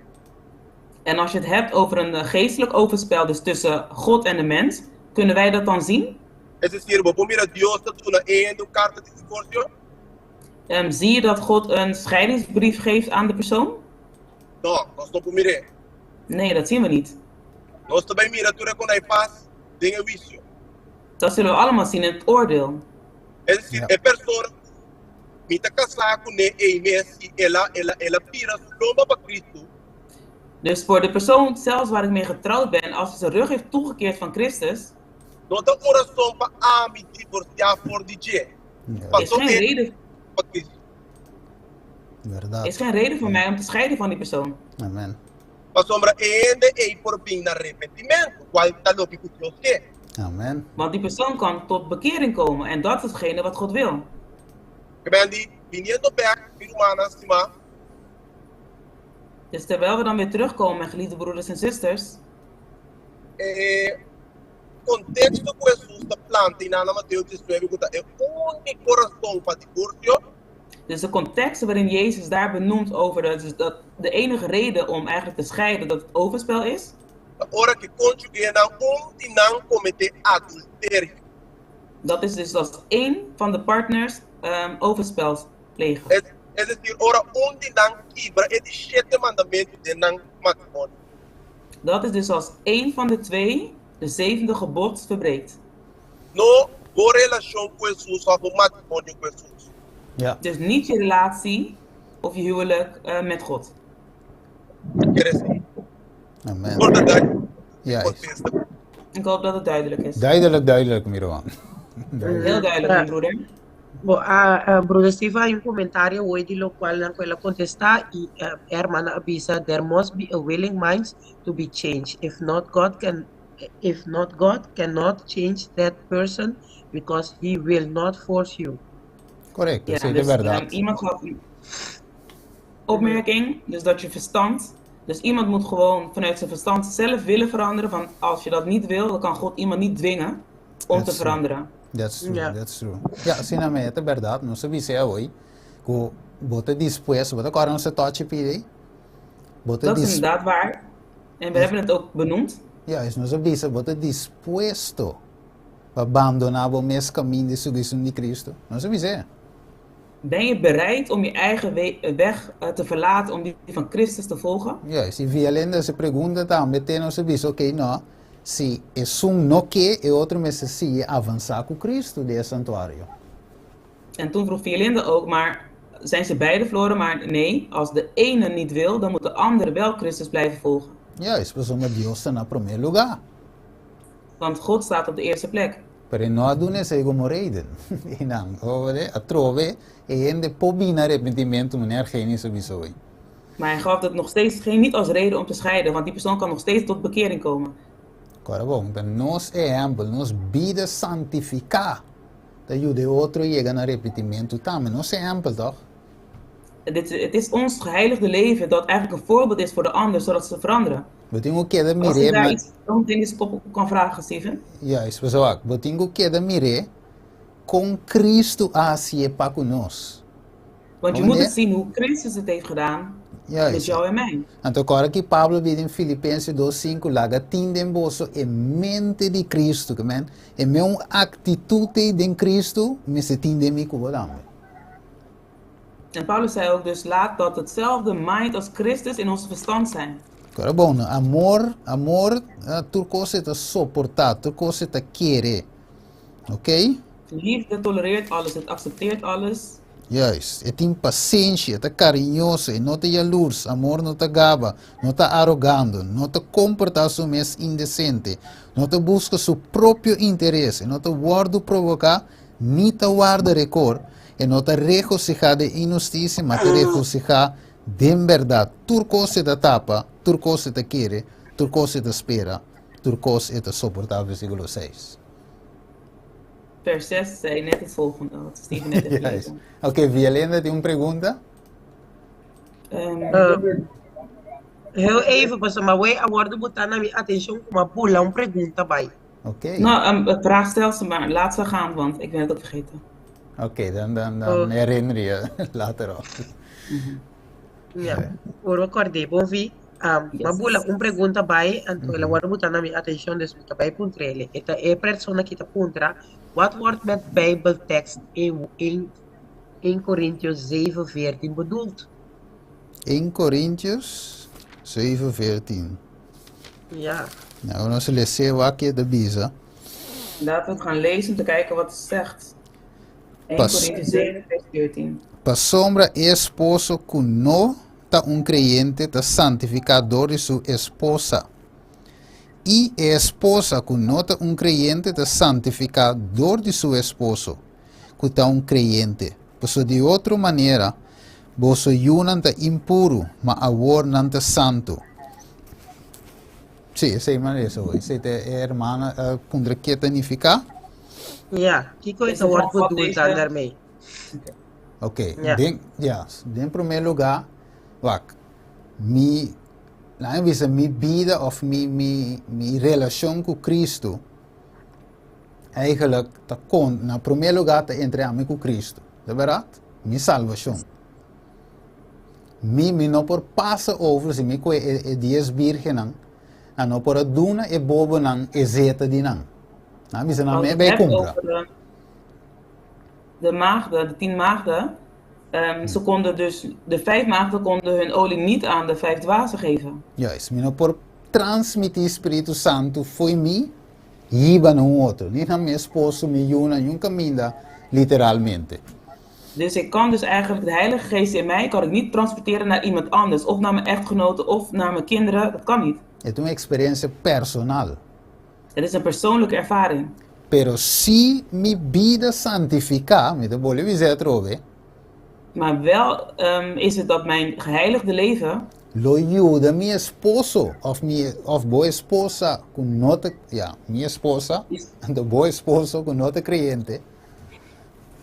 En als je het hebt over een geestelijk overspel, dus tussen God en de mens, kunnen wij dat dan zien? Es desir, bo por mira Dios ta duna e hende un karta di divorsio? Zie je dat God een scheidingsbrief geeft aan de persoon? No, nos no por mir'é. Nee, dat zien we niet. Nos ta bai mira tur e kon ai pas den e huisio. Dat zullen we allemaal zien in het oordeel. Es desir, e persona ku mi ta kasá kuné ei mes, si el a, el a, el a bira su lomba pa Kristu. Dus voor de persoon zelfs waar ik mee getrouwd ben, als hij zijn rug heeft toegekeerd van Christus. No ta un rason pa ami divorsiá for di dje. Is Paso geen e reden, pa Kristu. Berdad. is geen reden voor mij om te scheiden van die persoon. Amen. Pasobra e hende ei por bin na repentimentu, kual ta loke ku Dios ke. Amen. Want die persoon kan tot bekering komen en dat is hetgene wat God wil. Ke men di, Biniendo bèk, mi rumannan stimá. Dus terwijl we dan weer terugkomen, mijn geliefde broeders en zusters. E konteksto ku Hesus ta planta einan na Mateo diesnuebe ku ta e úniko rason pa divorsio. Dus de context waarin Jezus daar benoemt over dat, dus dat de enige reden om eigenlijk te scheiden dat het overspel is. Ta ora ku e kónjugenan un di nan kometé adulterio. Dat is dus als één van de partners overspel plegen. Es, es desir, ora un di nan kibra e di shete mandamentu den nan matrimonio. Dat is dus als één van de twee de zevende gebod verbreekt. No bo relashon ku Hesus òf bo matrimonio ku Hesus. Ja. Dus niet je relatie of je huwelijk met God. Kere si. Amen. Por ta duidelijk. Juist. Ik hoop dat het duidelijk is. Duidelijk, duidelijk, Miroan. Heel duidelijk, mijn broeder. Bo a broeder Steve hay un comentario hoy di lo cual nan cu el a contesta y e hermana a bisa there must be a willing minds to be changed if not God can if not God cannot change that person because he will not force you. Correcto, Ja, esey ta dus berdad. iemand gaf een opmerking, dus dat je verstand, dus iemand moet gewoon vanuit zijn verstand zelf willen veranderen, van als je dat niet wil, dan kan God iemand niet dwingen om te That's true. veranderen. That's true, Ja. that's true. Ja, asina mi, e ta berdad, nos a bisa awor ku bo ta dispuesto, bo ta kòrda nos a tòchi pidi? Bo ta Dat is dis inderdaad waar. En we hebben het ook benoemd. Juist, nos a bisa bo ta dispuesto pa bandoná bo mes kaminda i sigui esun di Cristo. Nos a bis'é. Ben je bereid om je eigen weg te verlaten om die van Christus te volgen? Juist, i via Linda su pregunta tambe te nos a bisa, oké, no, si esun no ke, e otro mester sigui avansá ku Cristo den e santuario. En toen vroeg Vierlinde ook, maar zijn ze beide verloren? Maar nee, als de ene niet wil, dan moet de andere wel Christus blijven volgen. Juist, pasobra Dios ta na promé lugá. Want God staat op de eerste plek. Pero e no a duna esei komo reden. I nan, hoor, atrobe e hende por bini na arepentimentu, meneer Argenis a bisa hoy. Maar hij gaf dat nog steeds geen, niet als reden om te scheiden, want die persoon kan nog steeds tot bekering komen. Kòrda bon, ta nos ehèmpel, nos bida santifiká ta yuda e otro yega na arepentimentu tambe. Nos ehèmpel, tòg? Dit, het is ons geheiligde leven dat eigenlijk een voorbeeld is voor de ander, zodat ze veranderen. Bo tin ku keda Als ik mir'é, daar ma. iets zometeen eens op kan vragen, Steven. Juist, pasobra wak, bo tin ku keda mir'é kon Cristo a hasié pa ku nos. Want je Bo moet het mende? zien hoe Christus het heeft gedaan met Juist. jou en mij. Anto kòrda ki Pablo bida den Filipense dos sinku, Laga tin den boso e mente di Cristo, ke men, e meun aktitut ei den Cristo mester tin den mi ku bo tambe. En Paulus zei ook dus, laat dat hetzelfde mind als Christus in ons verstand zijn. Kòrda bon, no? Amor, amor, tur kos e ta soportá, tur kos e ta kere. Oké? Liefde tolereert alles, het accepteert alles. Juist. E tin pasenshi, e ta kariñoso, e no ta yalurs, amor no ta gaba, no ta arogando, no ta komportá su mes indesente, no ta buska su propio interes, e no ta wòrdu provoká, ni ta warda rekor, e no ta regosihá den inhustisia, ma ta regosihá den bèrdat. Tur kos e ta tapa, tur kos e ta kere, tur kos e ta spera, tur kos e ta soportá, versíkulo seis. Vers 6 zei net het volgende, wat Steven net heeft gelezen. Oké, Violenda tin un pregunta? Heel even, pasobra ma wei a wordo botá na mi atenshon ku m'a bula un pregunta bai. Oké. No, vraag stel ze maar. Laat ze gaan, want ik ben het ook vergeten. Oké, dan, dan, dan herinner je later op. Ja, ora kordé bon vi. M'a bula un pregunta bai, anto el a wòrdu botá na mi atenshon, dus mi ta bai puntr'el. E ta e persona ki ta puntra, Wat wordt met Bijbeltekst in 1 Korintios 7, 14 bedoeld? 1 Korintios 7, 14. Ja. Nou, nos lese wak e ta bisa. Laten we het gaan lezen om te kijken wat het zegt. 1 Korintios 7, vers 14. Pasobra e esposo ku no ta un kreyente ta santifiká dor di su esposa, i e esposa ku no ta un kreyente ta santifiká dor di su esposo, ku ta un kreyente. Pasobra di otro manera, boso yunan ta impuru, ma awor nan ta santu. Sí, esei manera esei hoy. Esei ta e hermana a puntra ke ta nifiká. Ja, kiko e ta wòrdu bedoeld dan daarmee? Ok, den, ja, den primer lugar, wak, mi, laat me bisa, mi bida of mi, mi, mi relacion cu Cristo, eigenlijk ta con, na primer lugar ta entre ami cu Cristo, de verdad? Mi salvacion. Mi, mi no por pasa over si mi coe e, e dies virgennan, nan no por a duna e bobonan e zeta di nan. Nan bisa nan me bay cumpra. De maagden, de tien maagden, um, ze konden dus, de vijf maagden konden hun olie niet aan de vijf dwazen geven. Juist, mi no por transmití Spiritu Santu fo'i mi hiba na un otro, ni na mi esposo, mi yunan, niun kaminda, literalmente. Dus ik kan dus eigenlijk de Heilige Geest in mij kan ik niet transporteren naar iemand anders, of naar mijn echtgenote, of naar mijn kinderen, dat kan niet. E ta un eksperensia personal. Het is een persoonlijke ervaring. Pero si mi bida santifiká, mi ta bolbe bisa atrobe. Maar wel is het dat mijn geheiligde leven. Lo yuda mi esposo of mi of bo esposa ku no ta, ya, mi esposa, anto bo esposo ku no ta kreyente.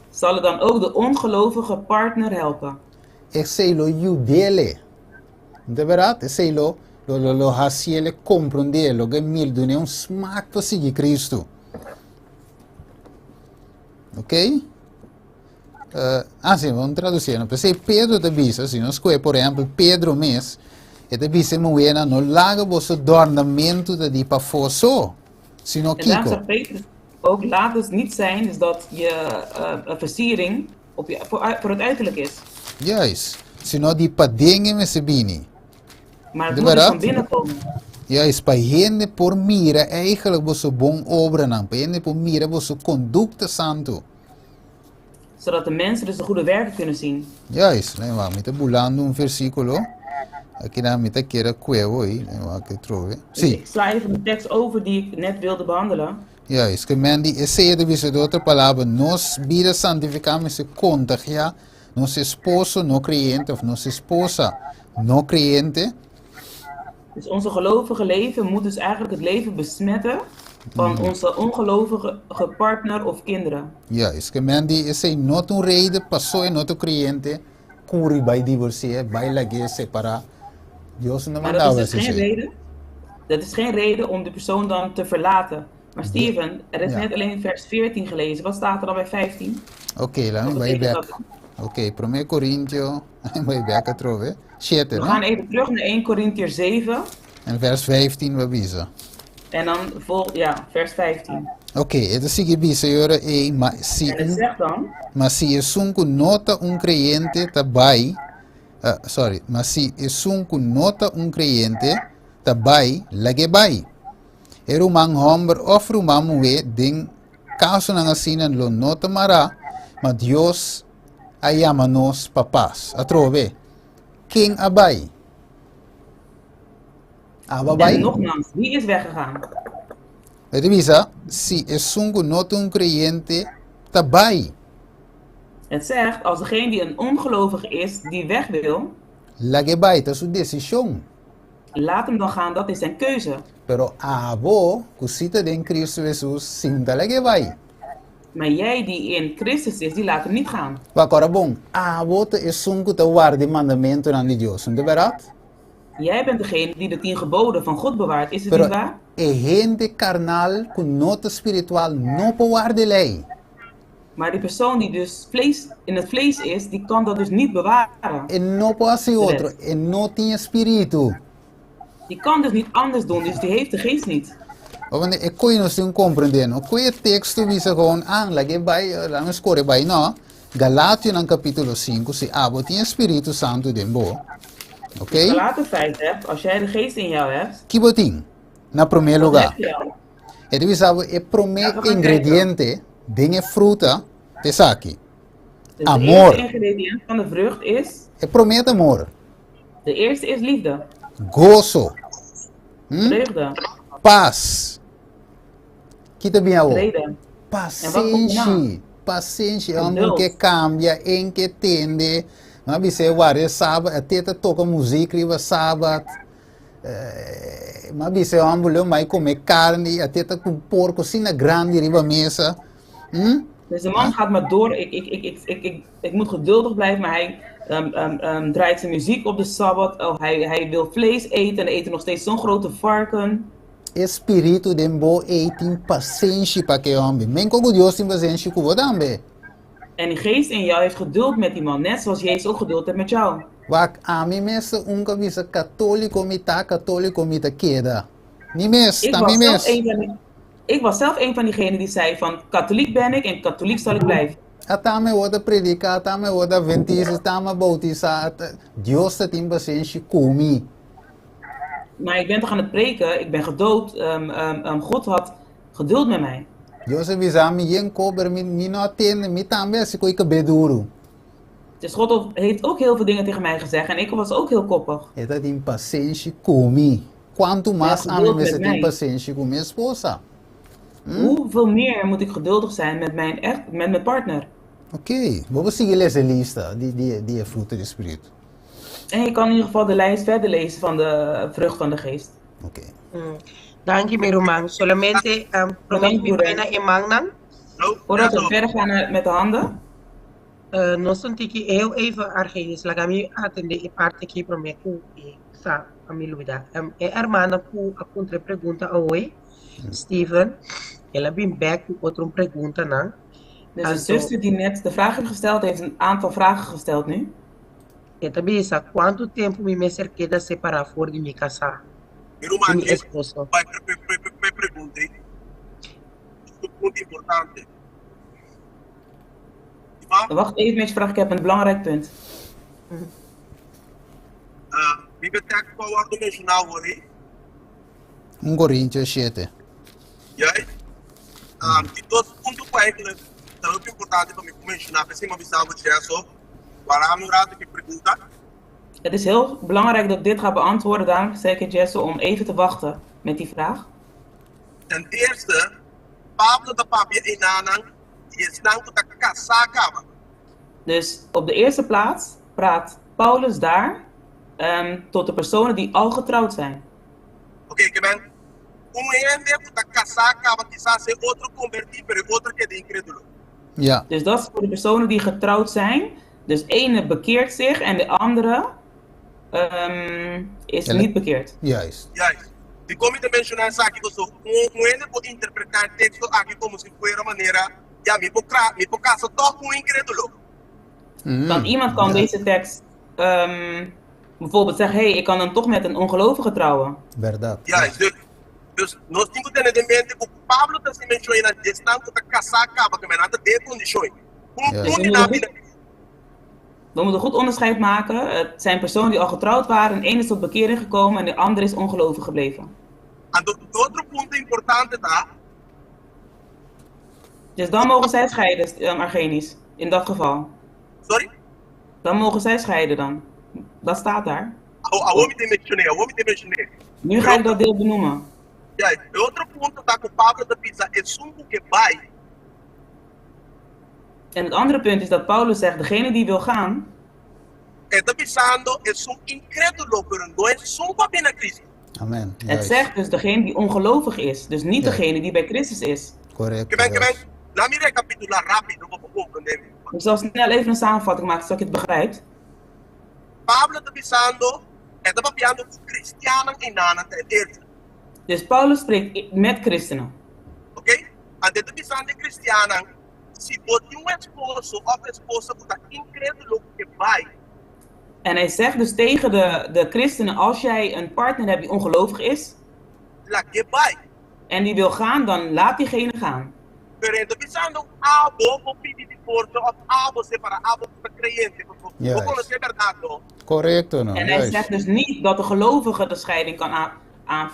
Zal het dan ook de ongelovige partner helpen? Esei lo yud'é. No ta bèrdat? Esei lo lo lo lo hasié le komprondé, lo ke mil dun'é un smak pa sigui Kristu. Ok? Uh, ah, sí, vamos traducir. No? P'esei Pedro ta bisa, si nos kohe por ehempel Pedro mes, e ta bisa e muhénan, no laga boso dòrnamentu ta di pafó so, sino En daarom kiko? zegt Petrus ook, laat het niet zijn dus dat je uh, versiering op je, voor, voor het uiterlijk is. Juist. Sino di paden e mester bini. Maar het De moet dus verdad? van binnen komen. Juist, pa hende por mira eigenlijk boso bon obranan, pa hende por mira boso kondukta santu. Zodat de mensen dus de goede werken kunnen zien. Juist, nee, wacht, mi ta bulando un versíkulo. Aki nan mi ta kere kuevo ei, nee, wacht, ik trove. Dus Sí. ik sla even de tekst over die ik net wilde behandelen. Juist, ke men di esei ta bisa di otro palabra, nos bida santifiká mester kontagiá nos esposo no kreyente òf nos esposa no kreyente. Dus onze gelovige leven moet dus eigenlijk het leven besmetten van onze ongelovige partner of kinderen. Juist, ke men di esei no ta un reden paso e no ta kreyente kuri bai divorsi'é, bai lag'é separá. Dios no Maar dat mandaba is dus hasi geen esei. reden. Dat is geen reden om de persoon dan te verlaten. Maar Steven, er is Ja. net alleen vers 14 gelezen. Wat staat er dan bij 15? Oké, laat Wat me bai betekent bek. dat dan? Oké, promé Corintio, bai bek atrobe. Shete, We no? gaan even terug naar 1 Korintiërs 7. En vers 15 bo bisa. En dan vol, ja, vers 15. Oké, e ta sigui bisa e ora ei, ma si En het un, zegt dan, ma si esun ku no ta un kreyente ta bai, ah, sorry, ma si esun ku no ta un kreyente ta bai, lag'é bai. E ruman hòmber òf ruman muhé den kasonan asina lo no ta mará, ma Dios. a yama nos pa pas? Atrobe, ken a bai? Abo a bai? En nogmaals, wie is weggegaan? E ta bisa, si esun ku no ta un kreyente ta bai. Het zegt, als degene die een ongelovige is, die weg wil. Lag'é bai, ta su desishon. Laat hem dan gaan, dat is zijn keuze. Pero abo ku si ta den Kristu Hesus, sinta lag'é bai. Maar jij die in Christus is, die laat hem niet gaan. Wak ora bon, abo ta esun ku ta warda e mandamentunan di Dios, no ta bèrdat? Jij bent degene die de tien geboden van God bewaart, is het Pero niet waar? e hende karnal ku no ta spiritual no por warda e lei. Maar die persoon die dus vlees, in het vlees is, die kan dat dus niet bewaren. E no por hasi De otro, wet. e no tin e spiritu. Die kan dus niet anders doen, dus die heeft de geest niet. Pasobra e koe nos tin komprendé, no koe e teksto bisa gewoon an, lag'é bai, laga nos kore bai no. Galationan kapítulo sinku, si abo tin e Spiritu Santu den bo, Dus oké? Galaten 5 zegt, als jij de geest in jou hebt, Ki bo tin? Na promé wat lugá. heb je al? E ta bisa bo e promé Laten we gaan kijken. ingrediente den e fruta ta esaki, Dus de amor. eerste ingrediënt van de vrucht is, E promé ta amor. de eerste is liefde, Goso. Hm? vreugde, Pas. Ki ta bin awor? vrede. En wat komt erna? Pasenshi. Pasenshi. E homber Geduld. ke kambia, en ke tende. Mi a bisa e warda e sabat, e te ta toka muzik riba sabat. Mi a bisa e homber lo mai kome karni, e te ta ku porko asina grandi riba mesa. Hm? Dus de man gaat maar door. Ik, ik, ik, ik, ik, ik, ik moet geduldig blijven, maar hij draait zijn muziek op de Sabbat. Oh, hij, hij wil vlees eten en eet nog steeds zo'n grote varken. E spiritu den bo ei tin pasenshi pa ku e hòmber. Men kon ku Dios tin pasenshi ku bo tambe. En die geest in jou heeft geduld met die man, net zoals Jezus ook geduld heeft met jou. Wak, ami mes ta un ku a bisa katóliko mi ta, katóliko mi ta keda. Mi mes, Ik ta was mi zelf mes. een van die, ik was zelf een van diegenen die zei van katholiek ben ik en katholiek zal ik blijven. Ata mi word a prediká, ata mi word adventista, ata mi a boutisá, ata. Dios ta tin pasenshi ku mi. Maar ik ben toch aan het preken, ik ben gedoopt, God had geduld met mij. Dios a bisa mi yen kober, mi, mi no a tende, mi tambe a hasi ku e kab'é duru. Dus God heeft ook heel veel dingen tegen mij gezegd en ik was ook heel koppig. E ta tin pasenshi ku mi. Kuantu Hij had mas ami geduld met mester tin mij. pasenshi ku mi esposa? Hoeveel meer moet ik geduldig zijn met mijn, echt, met mijn partner? Oké, bo por sigui lesa e lista di, di, di e fruta di spiritu. En je kan in ieder geval de lijst verder lezen van de vrucht van de geest. Oké. Danki mi ruman. Solamente um, promé Bedankt, mi bai broeder. na e mannan. Voordat we verder gaan met de handen. Nos un tiki heel even Argenis, laga mi atende e parte aki promé ku e sa pa mi lubida. E hermana ku a puntra e pregunta awe, Steven, el a bin bek ku otro preguntanan. Dus de Anto zuster die net de vraag heeft gesteld, heeft een aantal vragen gesteld nu. E ta bisa, Kuantu tempu mi mester keda separá for di mi kasá, Mi ruman, di mi e esposo? bai pe pregunta ei ta un punto importante. Wacht even met je vraag, ik heb een belangrijk punt. Mi betek ku a wòrdu menshoná awor ei. Un Korintio shete. Juist. Di dos punto ku eigenlijk ta hopi importante pa mi ku menshoná, p'esei mi a bisa bo Jesso, wara mi un rato ku e pregunta. Het is heel belangrijk dat ik dit ga beantwoorden, daarom zei ik Jesse om even te wachten met die vraag. Ten eerste, Pablo ta papia einanan di esnan ku ta kasá kaba. Dus op de eerste plaats praat Paulus daar tot de personen die al getrouwd zijn. Oké, ke men un hende ku ta kasá kaba kisas e otro kombertí, pero e otro keda inkrédulo. Ja. Dus dat is voor de personen die getrouwd zijn. Dus ene bekeert zich en de andere is Ele niet bekeerd. Juist. Juist. Dikon mi ta menshoná esaki paso un un hende por interpretá e teksto aki komo si fuera manera, ya, mi por kra, mi por kasa tòg ku un inkrédulo. Want iemand kan Ja. deze tekst bijvoorbeeld zeggen, hé, hey, ik kan dan toch met een ongelovige trouwen. Bèrdat. Juist. Dus, dus nos tin ku tene den mente ku Pablo ta hasi menshon einan di esnan ku ta kasá kaba, ku nan ta den e kondishon. Un Juist. Dus un we di moeten nan goed, bira. we moeten goed onderscheid maken. Het zijn personen die al getrouwd waren. De ene is tot bekering gekomen en de andere is ongelovig gebleven. Anto, otro punto importante ta. Dus dan mogen zij scheiden, Argenis, in dat geval. Sorry? Dan mogen zij scheiden dan. Dat staat daar. Awor mi ta menshoné, awor mi ta menshoné. Nu ga ik dat deel benoemen. Ja, e otro punto ta ku Pablo ta bisa esun ku ke bai. En het andere punt is dat Paulus zegt, degene die wil gaan. E ta bisando esun inkrédulo, pero no esun ku a bin na Kristu. Amen. Het zegt dus degene die ongelovig is, dus niet degene die bij Christus is. Korekto. Ke men, ke men, laat mi rekapitulá rápido pa bo komprendé mi. Ik zal snel even een samenvatting maken, zodat je het begrijpt. Pablo ta bisando, e ta papiando ku kristiannan einanan ta e eerste. Dus Paulus spreekt met christenen. Oké? Anto e ta bisando e kristiannan, si bo tin un esposo òf esposa ku ta inkrédulo ku ke bai. En hij zegt dus tegen de, de christenen, als jij een partner hebt die ongelovig is. Lag'é bai. En die wil gaan, dan laat diegene gaan. Pero e ta bisando abo por pidi divorcio of abo separa, abo ku ta creyente, pasobra bo Juist. conoce berdad no. Correcto no, En hij juist. zegt dus niet dat de gelovige de scheiding kan aan, aan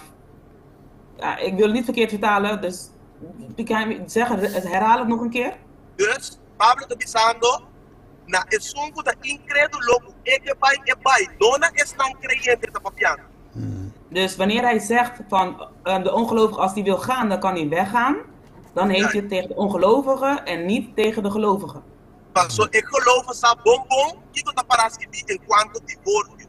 ja, ik wil het niet verkeerd vertalen, dus ik kan zeggen, herhaal het nog een keer. Dus, Pablo ta bisando na esun ku ta incredulo ku e ke bai e bai, no na esnan creyente e ta papiando. Dus wanneer hij zegt van de ongelovige als die wil gaan, dan kan hij weggaan. Dan heeft hij het tegen de ongelovige en niet tegen de gelovige. Paso e gelovige sa bon bon kiko ta para skibí enkuanto divorcio.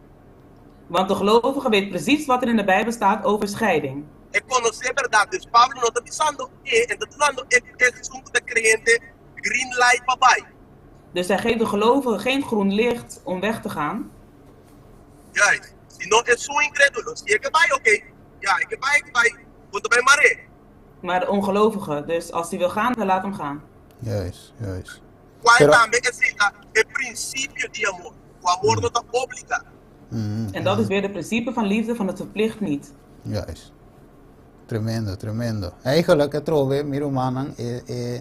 Want de gelovige weet precies wat er in de Bijbel staat over scheiding. E konosé bèrdat. Dus Pablo no ta bisando e, e ta dunando e esun ku ta kreyente green light pa bai. Dus hij geeft de gelovige geen groen licht om weg te gaan. Juist. Sino esun inkrédulo. Si e ke bai, oké. Ja, e ke bai, e ke bai. Bo ta bai mar'é. Maar de ongelovige, dus als hij wil gaan, dan laat hem gaan. Juist, juist. Kual Pero. tambe esei ta e prinsipio di amor, ku amor no ta obligá. En dat is weer de principe van liefde, van het verplicht niet. Juist. Tremendo, tremendo. Eigenlijk atrobe, mi rumannan, e, e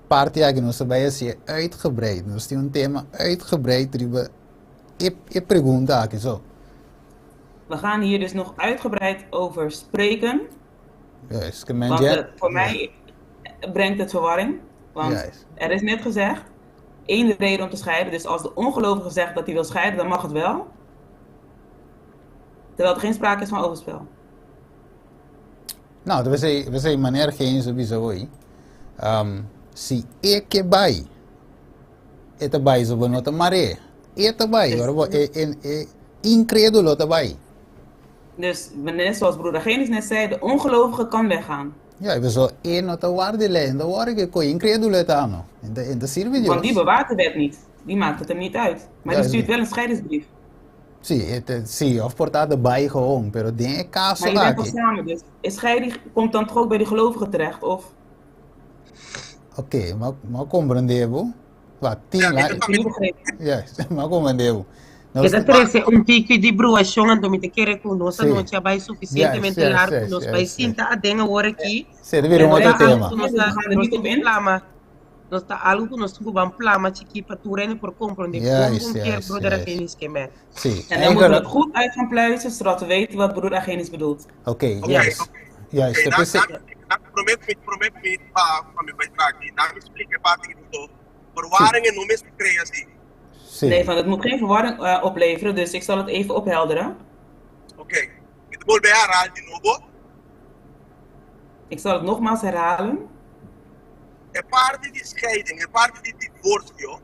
parti aki nos ta bai hasié uitgebreid. Nos tin un tema uitgebreid riba e, e pregunta aki so. We gaan hier dus nog uitgebreid over spreken. Juist, ke men Want dje. het, voor mij brengt het verwarring. Want Juist. er is net gezegd, één reden om te scheiden. Dus als de ongelovige zegt dat hij wil scheiden, dan mag het wel. Terwijl er geen sprake is van overspel. Nou, ta p'esei, p'esei manera Geens a bisa hoy, um, si e ke bai, e ta bai, so bo no ta mar'é. E ta bai, Dus, ora bo, e, e, e incrédulo ta bai. dus net zoals broeder Genis net zei, de ongelovige kan weggaan. Ja, e pasobra e no ta warda e lei, no ta wòrdu ke koe incrédulo e ta no. E ta, e ta sirbi Want die Dios. bewaart de wet niet. Die maakt het hem niet uit. Maar Ja, die stuurt wel een scheidingsbrief. Sí, e ta, sí, of por ta ta bai gewoon, pero den e kaso Maar je bent toch aki. samen, dus is scheiding komt dan toch ook bij die gelovige terecht? Of Oké, m'a, m'a komprendé bo. Wa, tin Ja, mi la, ta heb je niet begrepen? juist, m'a komprendé bo. E Nos, ta trese un tiki di bruashon anto mi ta kere ku nos sí, anochi a bai juist, sufisientemente juist, largu ku juist, nos bai juist, juist. sinta aden awor aki. Sí, ta bira un Pero otro ta algu tema. ku nos Dus we ta gaan er nos niet tin op ku in. plama. Nos ta algu ku nos tin ku ban plama chikí pa tur hende por komprondé bon Juist, bon kier juist, broeder juist. Agenis ke men. Sí, En dan moeten we het eigenlijk, goed uit gaan pluizen, zodat we weten wat broeder Agenis bedoelt. oké, Oké, juist, oké. juist. Oké, Ta dan, p'esei, dan, dan promé mi, promé mi pa, pa mi bai traki. Dan mi splika e parti aki anto. sí, Verwarring e no mester krea si. Nee, sí. van het moet geen verwarring opleveren, dus ik zal het even ophelderen. Oké. Mi ta bolbe herhaal di nobo. Ik zal het nogmaals herhalen. E parti di scheiding, e parti di divorcio,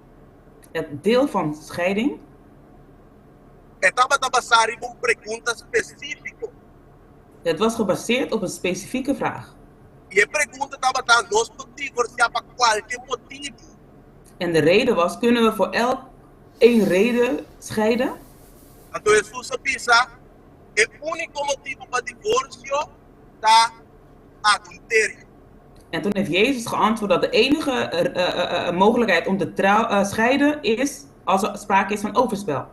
Het deel van scheiding, e tabata basá riba un pregunta spesífiko. het was gebaseerd op een specifieke vraag. I e pregunta tabata, nos por divorsiá pa kualke motibu? En de reden was, kunnen we voor elk één reden scheiden? Anto Hesus a bisa, E úniko motibu pa divorsio ta adulterio. En toen heeft Jezus geantwoord dat de enige mogelijkheid om te scheiden is als er sprake is van overspel.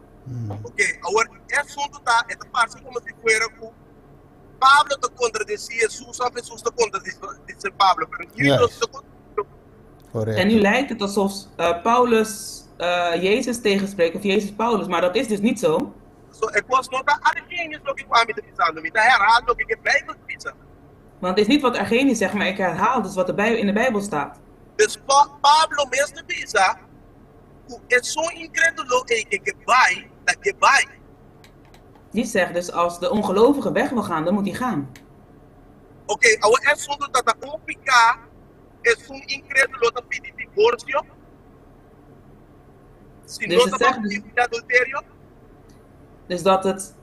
Oké, awor e asuntu ta, e ta parse komo si fuera ku Pablo ta kontradesí Hesus òf Hesus ta kontradesí Pablo, pero niun di nos ta Juist. En nu Korekto. lijkt het alsof Paulus Jezus tegenspreekt of Jezus Paulus, maar dat is dus niet zo. So e kos no ta Argenius loke ku ami ta bisando, mi ta herhaal loke ku e Bijbel ta bisa. Want het is niet wat Argenius zegt, maar ik herhaal dus wat er in de Bijbel staat. Dus Pablo mes ta bisa. ku esun inkrédulo ei ke ke bai, ta ke bai. Die zegt dus als de ongelovige weg wil gaan, dan moet hij gaan. Oké, awor e asuntu ta ta un piká esun inkrédulo ta pidi divorsio? Si Dus no het ta pa zegt dus, motibu di adulterio? dus dat het.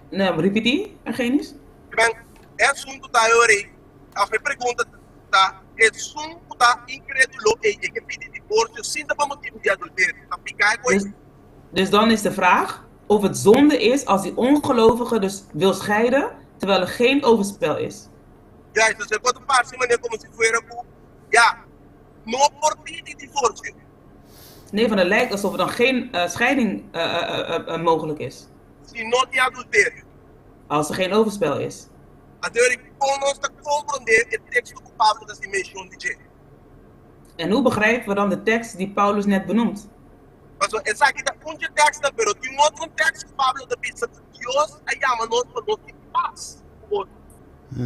Nee, repetí, Argenis? Ben, e asuntu ta e ora ei, òf e pregunta ta, esun ku ta inkrédulo ei e ke pidi divorsio sin ta pa motibu di adulterio, ta piká e koe? Dus, dus dan is de vraag of het zonde is als die ongelovige dus wil scheiden terwijl er geen overspel is. Juist, dus e por ta parse manera komo si fuera ku ya no por pidi divorsio. Nee, van het lijkt alsof er dan geen eh, scheiding eh, eh, mogelijk is. Si no tin adulterio. Als er geen overspel is. Anto eri kon nos ta komprondé e teksto ku Pablo ta hasi menshon di dje? En hoe begrijpen we dan de tekst die Paulus net benoemt? Pasobra esaki ta un dje tekstnan, pero tin otro un tekst ku Pablo ta bisa ku Dios a yama nos pa nos tin pas ku otro.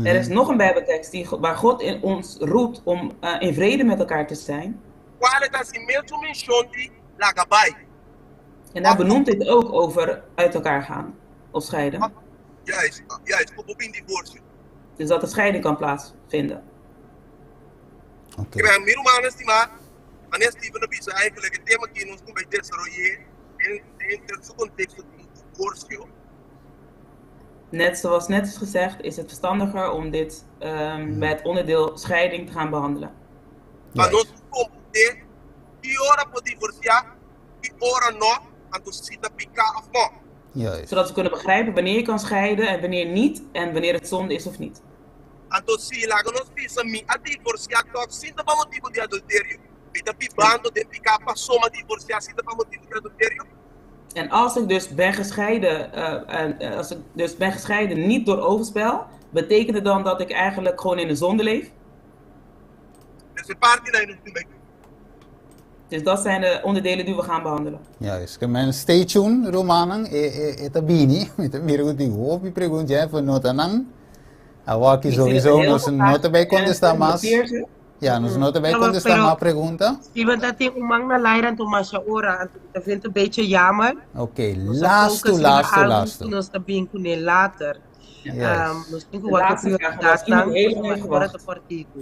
Er is nog een Bijbeltekst die, waar God in ons roept om in vrede met elkaar te zijn. Kual e ta hasi mesun menshon di laga bai. En daar Òf benoemt dit ook over uit elkaar gaan of scheiden. Juist, juist, ku bo bin divorsio. Dus dat de scheiding kan plaatsvinden. Oké. Kren, mi rumannan stimá, manera Steven a bisa eigenlijk e tema aki nos tin bai desaroy'é den den su konteksto di un divorsio. Net zoals net is gezegd, is het verstandiger om dit bij het onderdeel scheiding te gaan behandelen. Pa nos Juist. komprendé ki ora por divorsiá, ki ora no, anto si ta piká òf no. Juist. Zodat we kunnen begrijpen wanneer je kan scheiden en wanneer niet en wanneer het zonde is of niet. Anto si laga nos bisa mi a divorsiá tòg sin ta pa motibu di adulterio. Mi ta bibando den piká paso mi a divorsiá sin ta pa motibu di adulterio? En als ik dus ben gescheiden, en, als ik dus ben gescheiden niet door overspel, betekent het dan dat ik eigenlijk gewoon in de zonde leef? Dus e partinan ei nos tin bai. Dus dat zijn de onderdelen die we gaan behandelen. Juist. Ke men stay tuned, rumannan. E, e, e ta bini. Mi ta mira ku tin hopi pregunta ya for nota nan. Awor aki Ik zie dat er sowieso heel nos veel no vragen ta bay zijn. contesta mas. Noteer ze. Ja, nos no ta bay Ja, maar contesta pero mas pregunta. Steven ta tin un man na laira anto masha ora, anto mi ta vindt een beetje jammer. Oké, Nos a laatste, focus riba laatste, algo laatste. ku nos ta bin kuné later. Juist. Nos tin ku De wak e laatste vraag, want iemand prioridatnan, heel lang pasobra heeft ora ta gewacht. kòrtiku.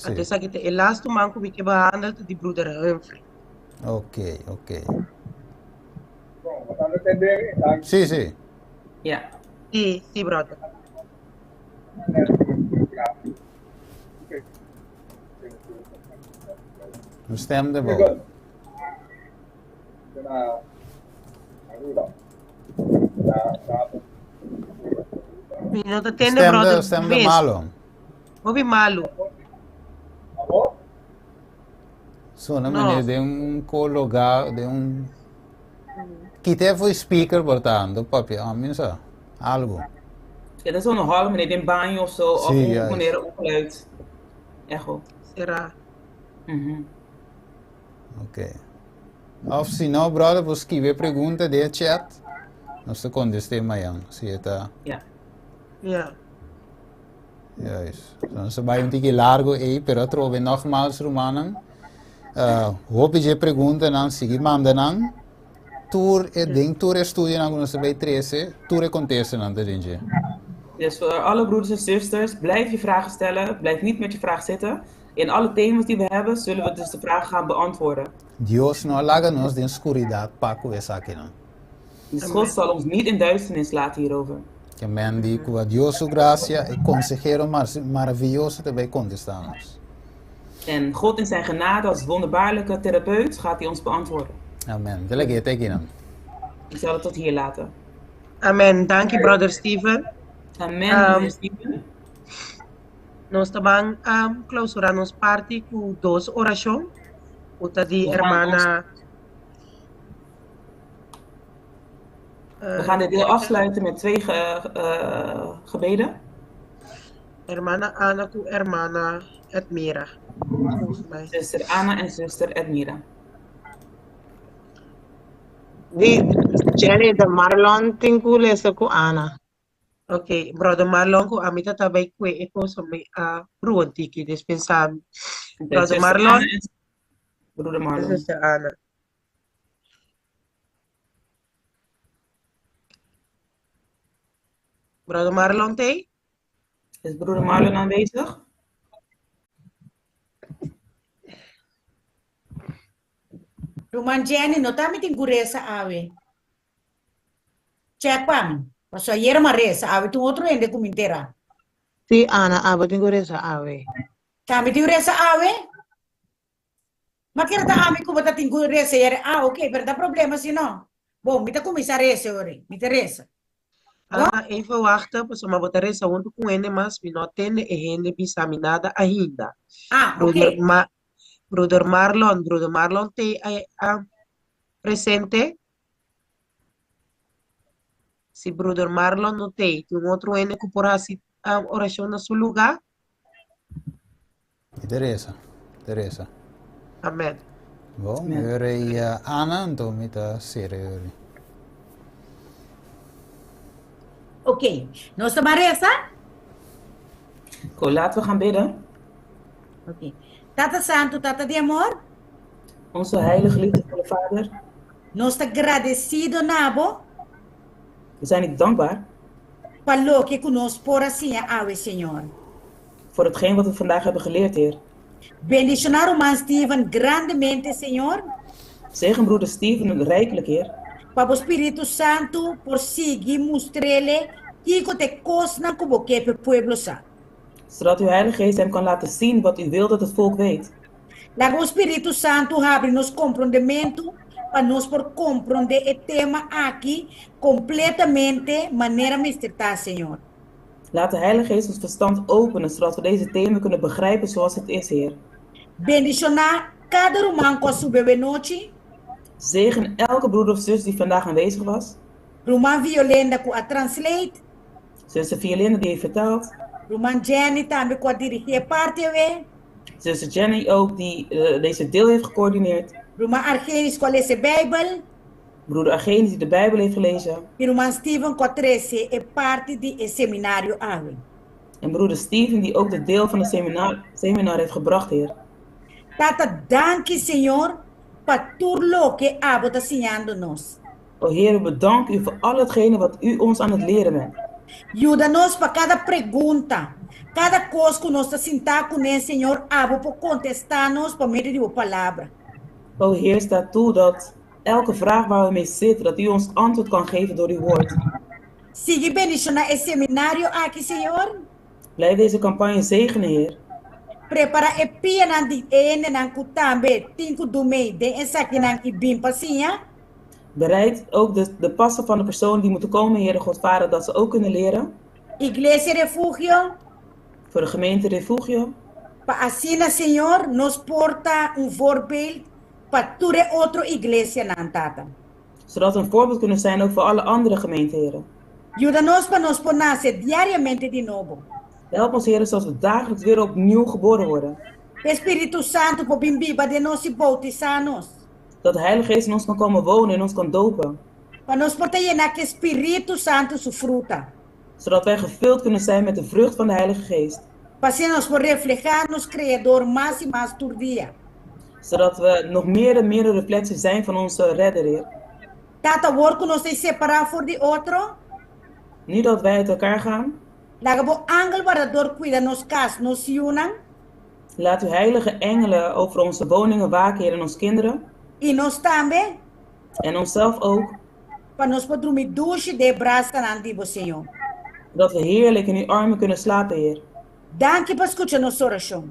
Anto Sí. esaki ta e laatste man ku mi ke behandel, ta di broeder Humphrey. Oké, oké. Bon, we gaan het entender. Dank Sí, sí. Ja. Sí, sí, brother. Un stem de Oké, bouw. goed. Na Aruba. Da, da, Mi no ta tende, Stem de, brother, stem de mes. malo. Hopi malu. Abo? Sona No. meneer de un cologa, de un... Quité foi speaker portando, papi, ah, minsa, algo. Ja, dat is wel een hal, meneer, in baño of zo, of Sí, un, juist. meneer, un geluid. Echo. Será. Oké. Of si no, brother, vos escrever pregunta de chat. Nos te contesté mañana, si está. Ja. Ja. Juist. Dan se vai un tiki largo ei, pero trove nogmaals rumannan. Hopi je pregunta nan, sigui manda nan. Tur e den tur e studio nan nos bij 13, tur e contesta nan te dingje. Dus voor alle broeders en zusters, blijf je vragen stellen. Blijf niet met je vraag zitten. In alle thema's die we hebben, zullen we dus de vragen gaan beantwoorden. Dios no laga nos den skuridat pa ku esakinan. Dus God zal ons niet in duisternis laten hierover. Ke men di ku Dios su grasia e konsehero maravioso ta bai kontestá nos. En God in zijn genade als wonderbaarlijke therapeut gaat hij ons beantwoorden. Amen. Te lag'é te akinan. Ik zal het tot hier laten. Amen. Danki, brother Steven. Amen, broeder Steven. Nos ta ban klousurá nos parti ku dos orashon. Ku ta di We gaan ons hermana. We gaan dit deel afsluiten met twee gebeden. Hermana Ana ku hermana Edmira. Volgens mij. Zuster Anna en zuster Edmira. Di Jenny de Marlon tin ku lesa ku Ana. Ok, brother Marlon ku ami ta tabay kue e koso mi a bruan tiki dispensami. Oké, Brother zuster Marlon Anna en broeder en Marlon. zuster Ana. Brother Marlon t'ei? Is broeder Marlon aanwezig? Ruman Jenny, no ta mi tin ku resa awe. Check pa mi. Paso ayer m'a resa, awe tin otro hende ku mi entera. Sí, Ana, abo tin ku resa awe. Ta mi tin resa awe? Ma kere ta ami ku bo ta tin ku resa yere? Ah, ok, pero ta problema si no. Bon, mi ta kuminsá resa ori. Mi ta resa. Bon? Ana, even wachten, pasobra bo ta resa huntu ku un hende mas, mi no a tende e hende bisa mi nada ainda. Ah, Broeder ok. Ma, Broeder Marlon, Broeder Marlon t'ei a presente? Si Broeder Marlon no t'ei, tin un otro hende ku por hasi orashon na su lugá? Mi ta resa, mi ta resa. Amen. Bon, mi ora i Ana, anto mi ta sera e ora. Ok, nos ta ban resa? Ko, laten we gaan bidden. Ok. Tata Santu, Tata di amor. Onze heilige liefdevolle Vader. Nos ta gradesido na bo. We zijn u dankbaar. Pa loke ku nos por a siña awe, Señor. Voor hetgeen wat we vandaag hebben geleerd, Heer. Bendishoná ruman Steven grandemente, Señor. Zegen broeder Steven rijkelijk, Heer. Pa bo Spiritu Santu por sigui mustr'ele kiko ta e kosnan ku bo ke p'e pueblo sa. Zodat uw Heilige Geest hem kan laten zien wat u wil dat het volk weet. Laga bo Spiritu Santu habri nos komprondementu pa nos por komprondé e tema aki kompletamente manera mester ta, Señor. Laat de Heilige Geest ons verstand openen, zodat we deze thema kunnen begrijpen zoals het is, Heer. Bendishoná kada ruman ku a subi awenochi. Zegen elke broeder of zus die vandaag aanwezig was. Ruman Violenda ku a translate. Zuster Violenda die heeft vertaald. Ruman Jenny tambe ku a dirigí e parti awe. Zuster Jenny ook die deze deel heeft gecoördineerd. Ruman Argenis ku a lesa e Bijbel. Broeder Argenis die de Bijbel heeft gelezen. I ruman Steven ku a trese e parti di e seminario awe. En broeder Steven die ook de deel van de seminar, seminar heeft gebracht, Heer. Tata, danki Señor pa tur loke abo ta siñando nos. O Heer, we bedanken u voor al hetgene wat u ons aan het leren bent. Yuda nos pa kada pregunta, kada kos ku nos ta sintá kuné, Señor, abo por kontestá nos pa medio di bo Palabra. O Heer, sta toe dat elke vraag waar we mee zitten, dat u ons antwoord kan geven door uw woord. Sigui bendishoná e seminario aki, Señor. Blijf deze campagne zegenen, Heer. Prepará e pianan di e hendenan ku tambe tin ku dumei den esakinan i bin pa siña. Bereid ook de, de passen van de personen die moeten komen, Heere God Vader, dat ze ook kunnen leren. Iglesia Refugio. Voor de gemeente Refugio. Pa asina, Señor, nos por ta un voorbeeld pa tur e otro iglesianan, Tata. Zodat we een voorbeeld kunnen zijn ook voor alle andere gemeenten, Heere. Yuda nos pa nos por nase diariamente di nobo. Help ons, Heere, zodat we dagelijks weer opnieuw geboren worden. Pa Spiritu Santu por bin biba den nos i boutisá nos. Dat de Heilige Geest in ons kan komen wonen en ons kan dopen. Pa nos por ta yená ku e Spiritu Santu su fruta. Zodat wij gevuld kunnen zijn met de vrucht van de Heilige Geest. Pa asina nos por reflehá nos Kreador mas i mas tur dia. Zodat we nog meer en meer een reflectie zijn van onze Redder, Heer. Tata, awor ku nos ta separá for di otro. Nu dat wij uit elkaar gaan. Laga bo angel wardador kuida nos kas, nos yunan. Laat uw heilige engelen over onze woningen waken, Heer, en ons kinderen. I nos tambe. En onszelf ook. Pa nos por drumi dushi den e brasanan di bo, Señor. Zodat we heerlijk in uw armen kunnen slapen, Heer. Danki pa skucha nos orashon.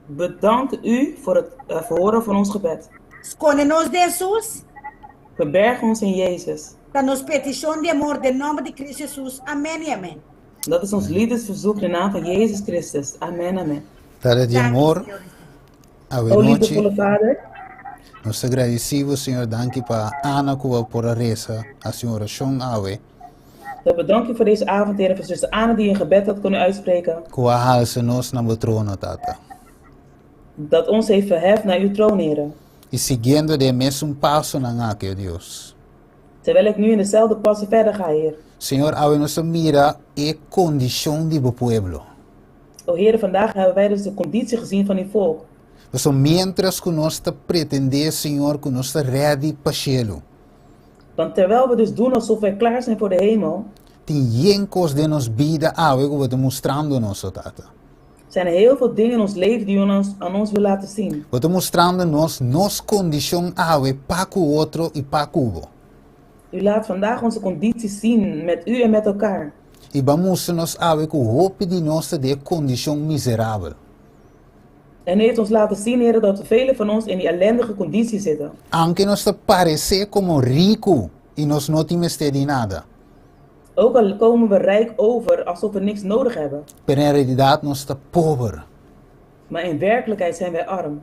Bedankt u voor het verhoren van ons gebed. Skonde nos den Hesus. Verberg ons in Jezus. Ta nos petishon di amor den nòmber di Cristo Hesus. Amen i amen. Dat is ons liefdesverzoek in de naam van Jezus Christus. Amen, amen. Tata di amor, O awenochi. liefdevolle Vader. Nos ta gradisí bo, Señor, danki pa Ana ku a por a resa hasi un orashon awe. We bedanken u voor deze avond, Heer, en voor zuster Ana die een gebed had kunnen uitspreken. Ku a halsa nos na bo trono, Tata. Dat ons heeft verheft naar uw troon, Heer. I siguiendo den e mesun pasonan aki, o Dios. Terwijl ik nu in dezelfde passen verder ga, Heer. Señor, awe nos ta mira e kondishon di bo pueblo. O Heer, vandaag hebben wij dus de conditie gezien van uw volk. Pasobra miéntras ku nos ta pretendé, Señor, ku nos ta rèdi pa shelu. Want terwijl we dus doen alsof wij klaar zijn voor de hemel. Tin yen kos den nos bida awe ku bo ta mustrando nos, o Tata. Er zijn heel veel dingen in ons leven die u aan ons, aan ons wil laten zien. Bo ta mustrando nos nos kondishon awe pa ku otro i pa ku bo. U laat vandaag onze conditie zien met u en met elkaar. I bo a mustra nos awe ku hopi di nos ta den e kondishon miserabel. En u heeft ons laten zien, Heer, dat velen van ons in die ellendige conditie zitten. Aunke nos ta paresé komo riku i nos no tin mester di nada. Ook al komen we rijk over, alsof we niks nodig hebben. Pero en realidat nos ta pober. Maar in werkelijkheid zijn wij arm.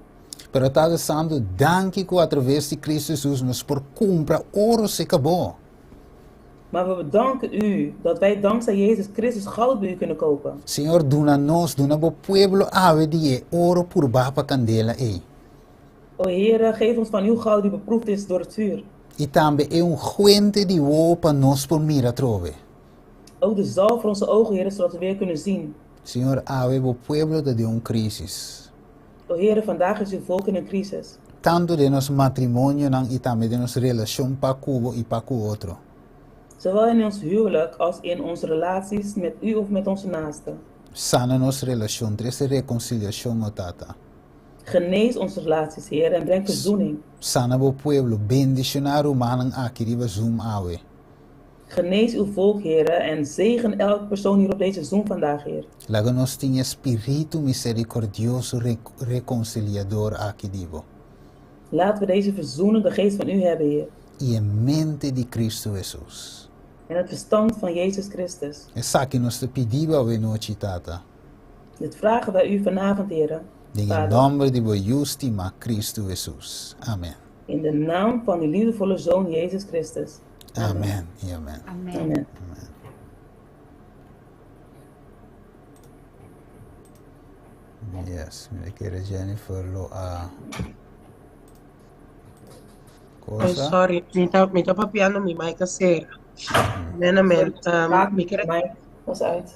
Pero Tata Santu, danki ku atraves di Kristu Hesus nos por kumpra oro serka bo. Maar we bedanken u dat wij dankzij Jezus Christus goud bij u kunnen kopen. Señor, duna nos, duna bo pueblo awe di e oro purbá pa kandela ei. O Heere, geef ons van uw goud die beproefd is door het vuur. I tambe e unguente di wowo pa nos por mira atrobe. Ook de zalf voor onze ogen, Heere, zodat we weer kunnen zien. Señor, awe bo pueblo ta den un krísis. O Heere, vandaag is uw volk in een crisis. Tantu den nos matrimonionan i tambe den nos relashon pa ku bo i pa ku otro. Zowel in ons huwelijk als in onze relaties met u of met onze naasten. Sana nos relashon, trese rekonsiliashon, o Tata. Genees onze relaties, Heer, en breng verzoening. Sana bo pueblo, bendishoná rumannan aki riba Zoom awe. Genees uw volk, Heere, en zegen elke persoon hier op deze Zoom vandaag, Heer. Laga nos tin e spiritu miserikordioso rekonsiliador aki di bo. Laten we deze verzoenende geest van u hebben, Heer. I e mente di Kristu Hesus. En het verstand van Jezus Christus. Esaki nos ta pidi bo awe nochi, Tata. Dit vragen wij u vanavond, Heere, Den e Vader. nòmber di bo Yu stimá, Kristu Hesus. Amen. In de naam van uw liefdevolle Zoon, Jezus Christus. Amen i amen. Amen. Yes, mi ta kere Jennifer lo a Oh, cosa. sorry, mi ta, mi ta papiando, mi mic a sera. Amen, amen. Sorry, Mi kere, mic was uit.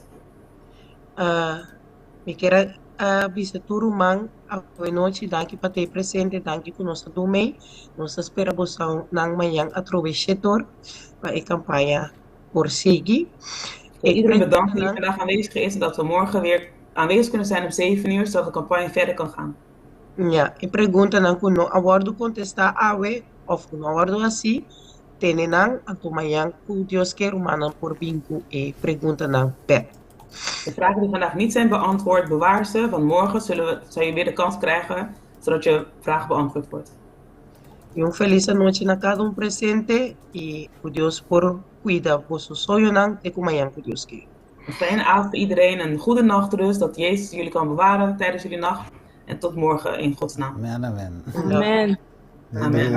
Mi kier a bisa tur ruman awenochi danki pa ta presente, danki ku nos a dun mei. Nos ta spera bosonan mañan atrobe shetor pa e kampaña por sigui. E Iedereen bedankt die preguntanan. vandaag aanwezig is en dat we morgen weer aanwezig kunnen zijn om 7 uur, zodat de campagne verder kan gaan. Ya, e preguntanan ku no a wòrdu kontestá awe òf ku no a wòrdu hasí, tene nan, anto mañan ku Dios ke rumannan por bin ku e preguntanan bèk. De vragen die vandaag niet zijn beantwoord, bewaar ze, want morgen zullen we, zal je weer de kans krijgen, zodat je vraag beantwoord wordt. I un felis anochi na kada un presente i ku Dios por kuida boso soñonan te ku mañan ku Dios ke. Een fijne avond voor iedereen, een goede nachtrust, dat Jezus jullie kan bewaren tijdens jullie nacht. En tot morgen in Gods naam. Amen, amen. Amen. Amen. Doei.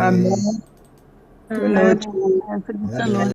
Amen. Feliz Doei.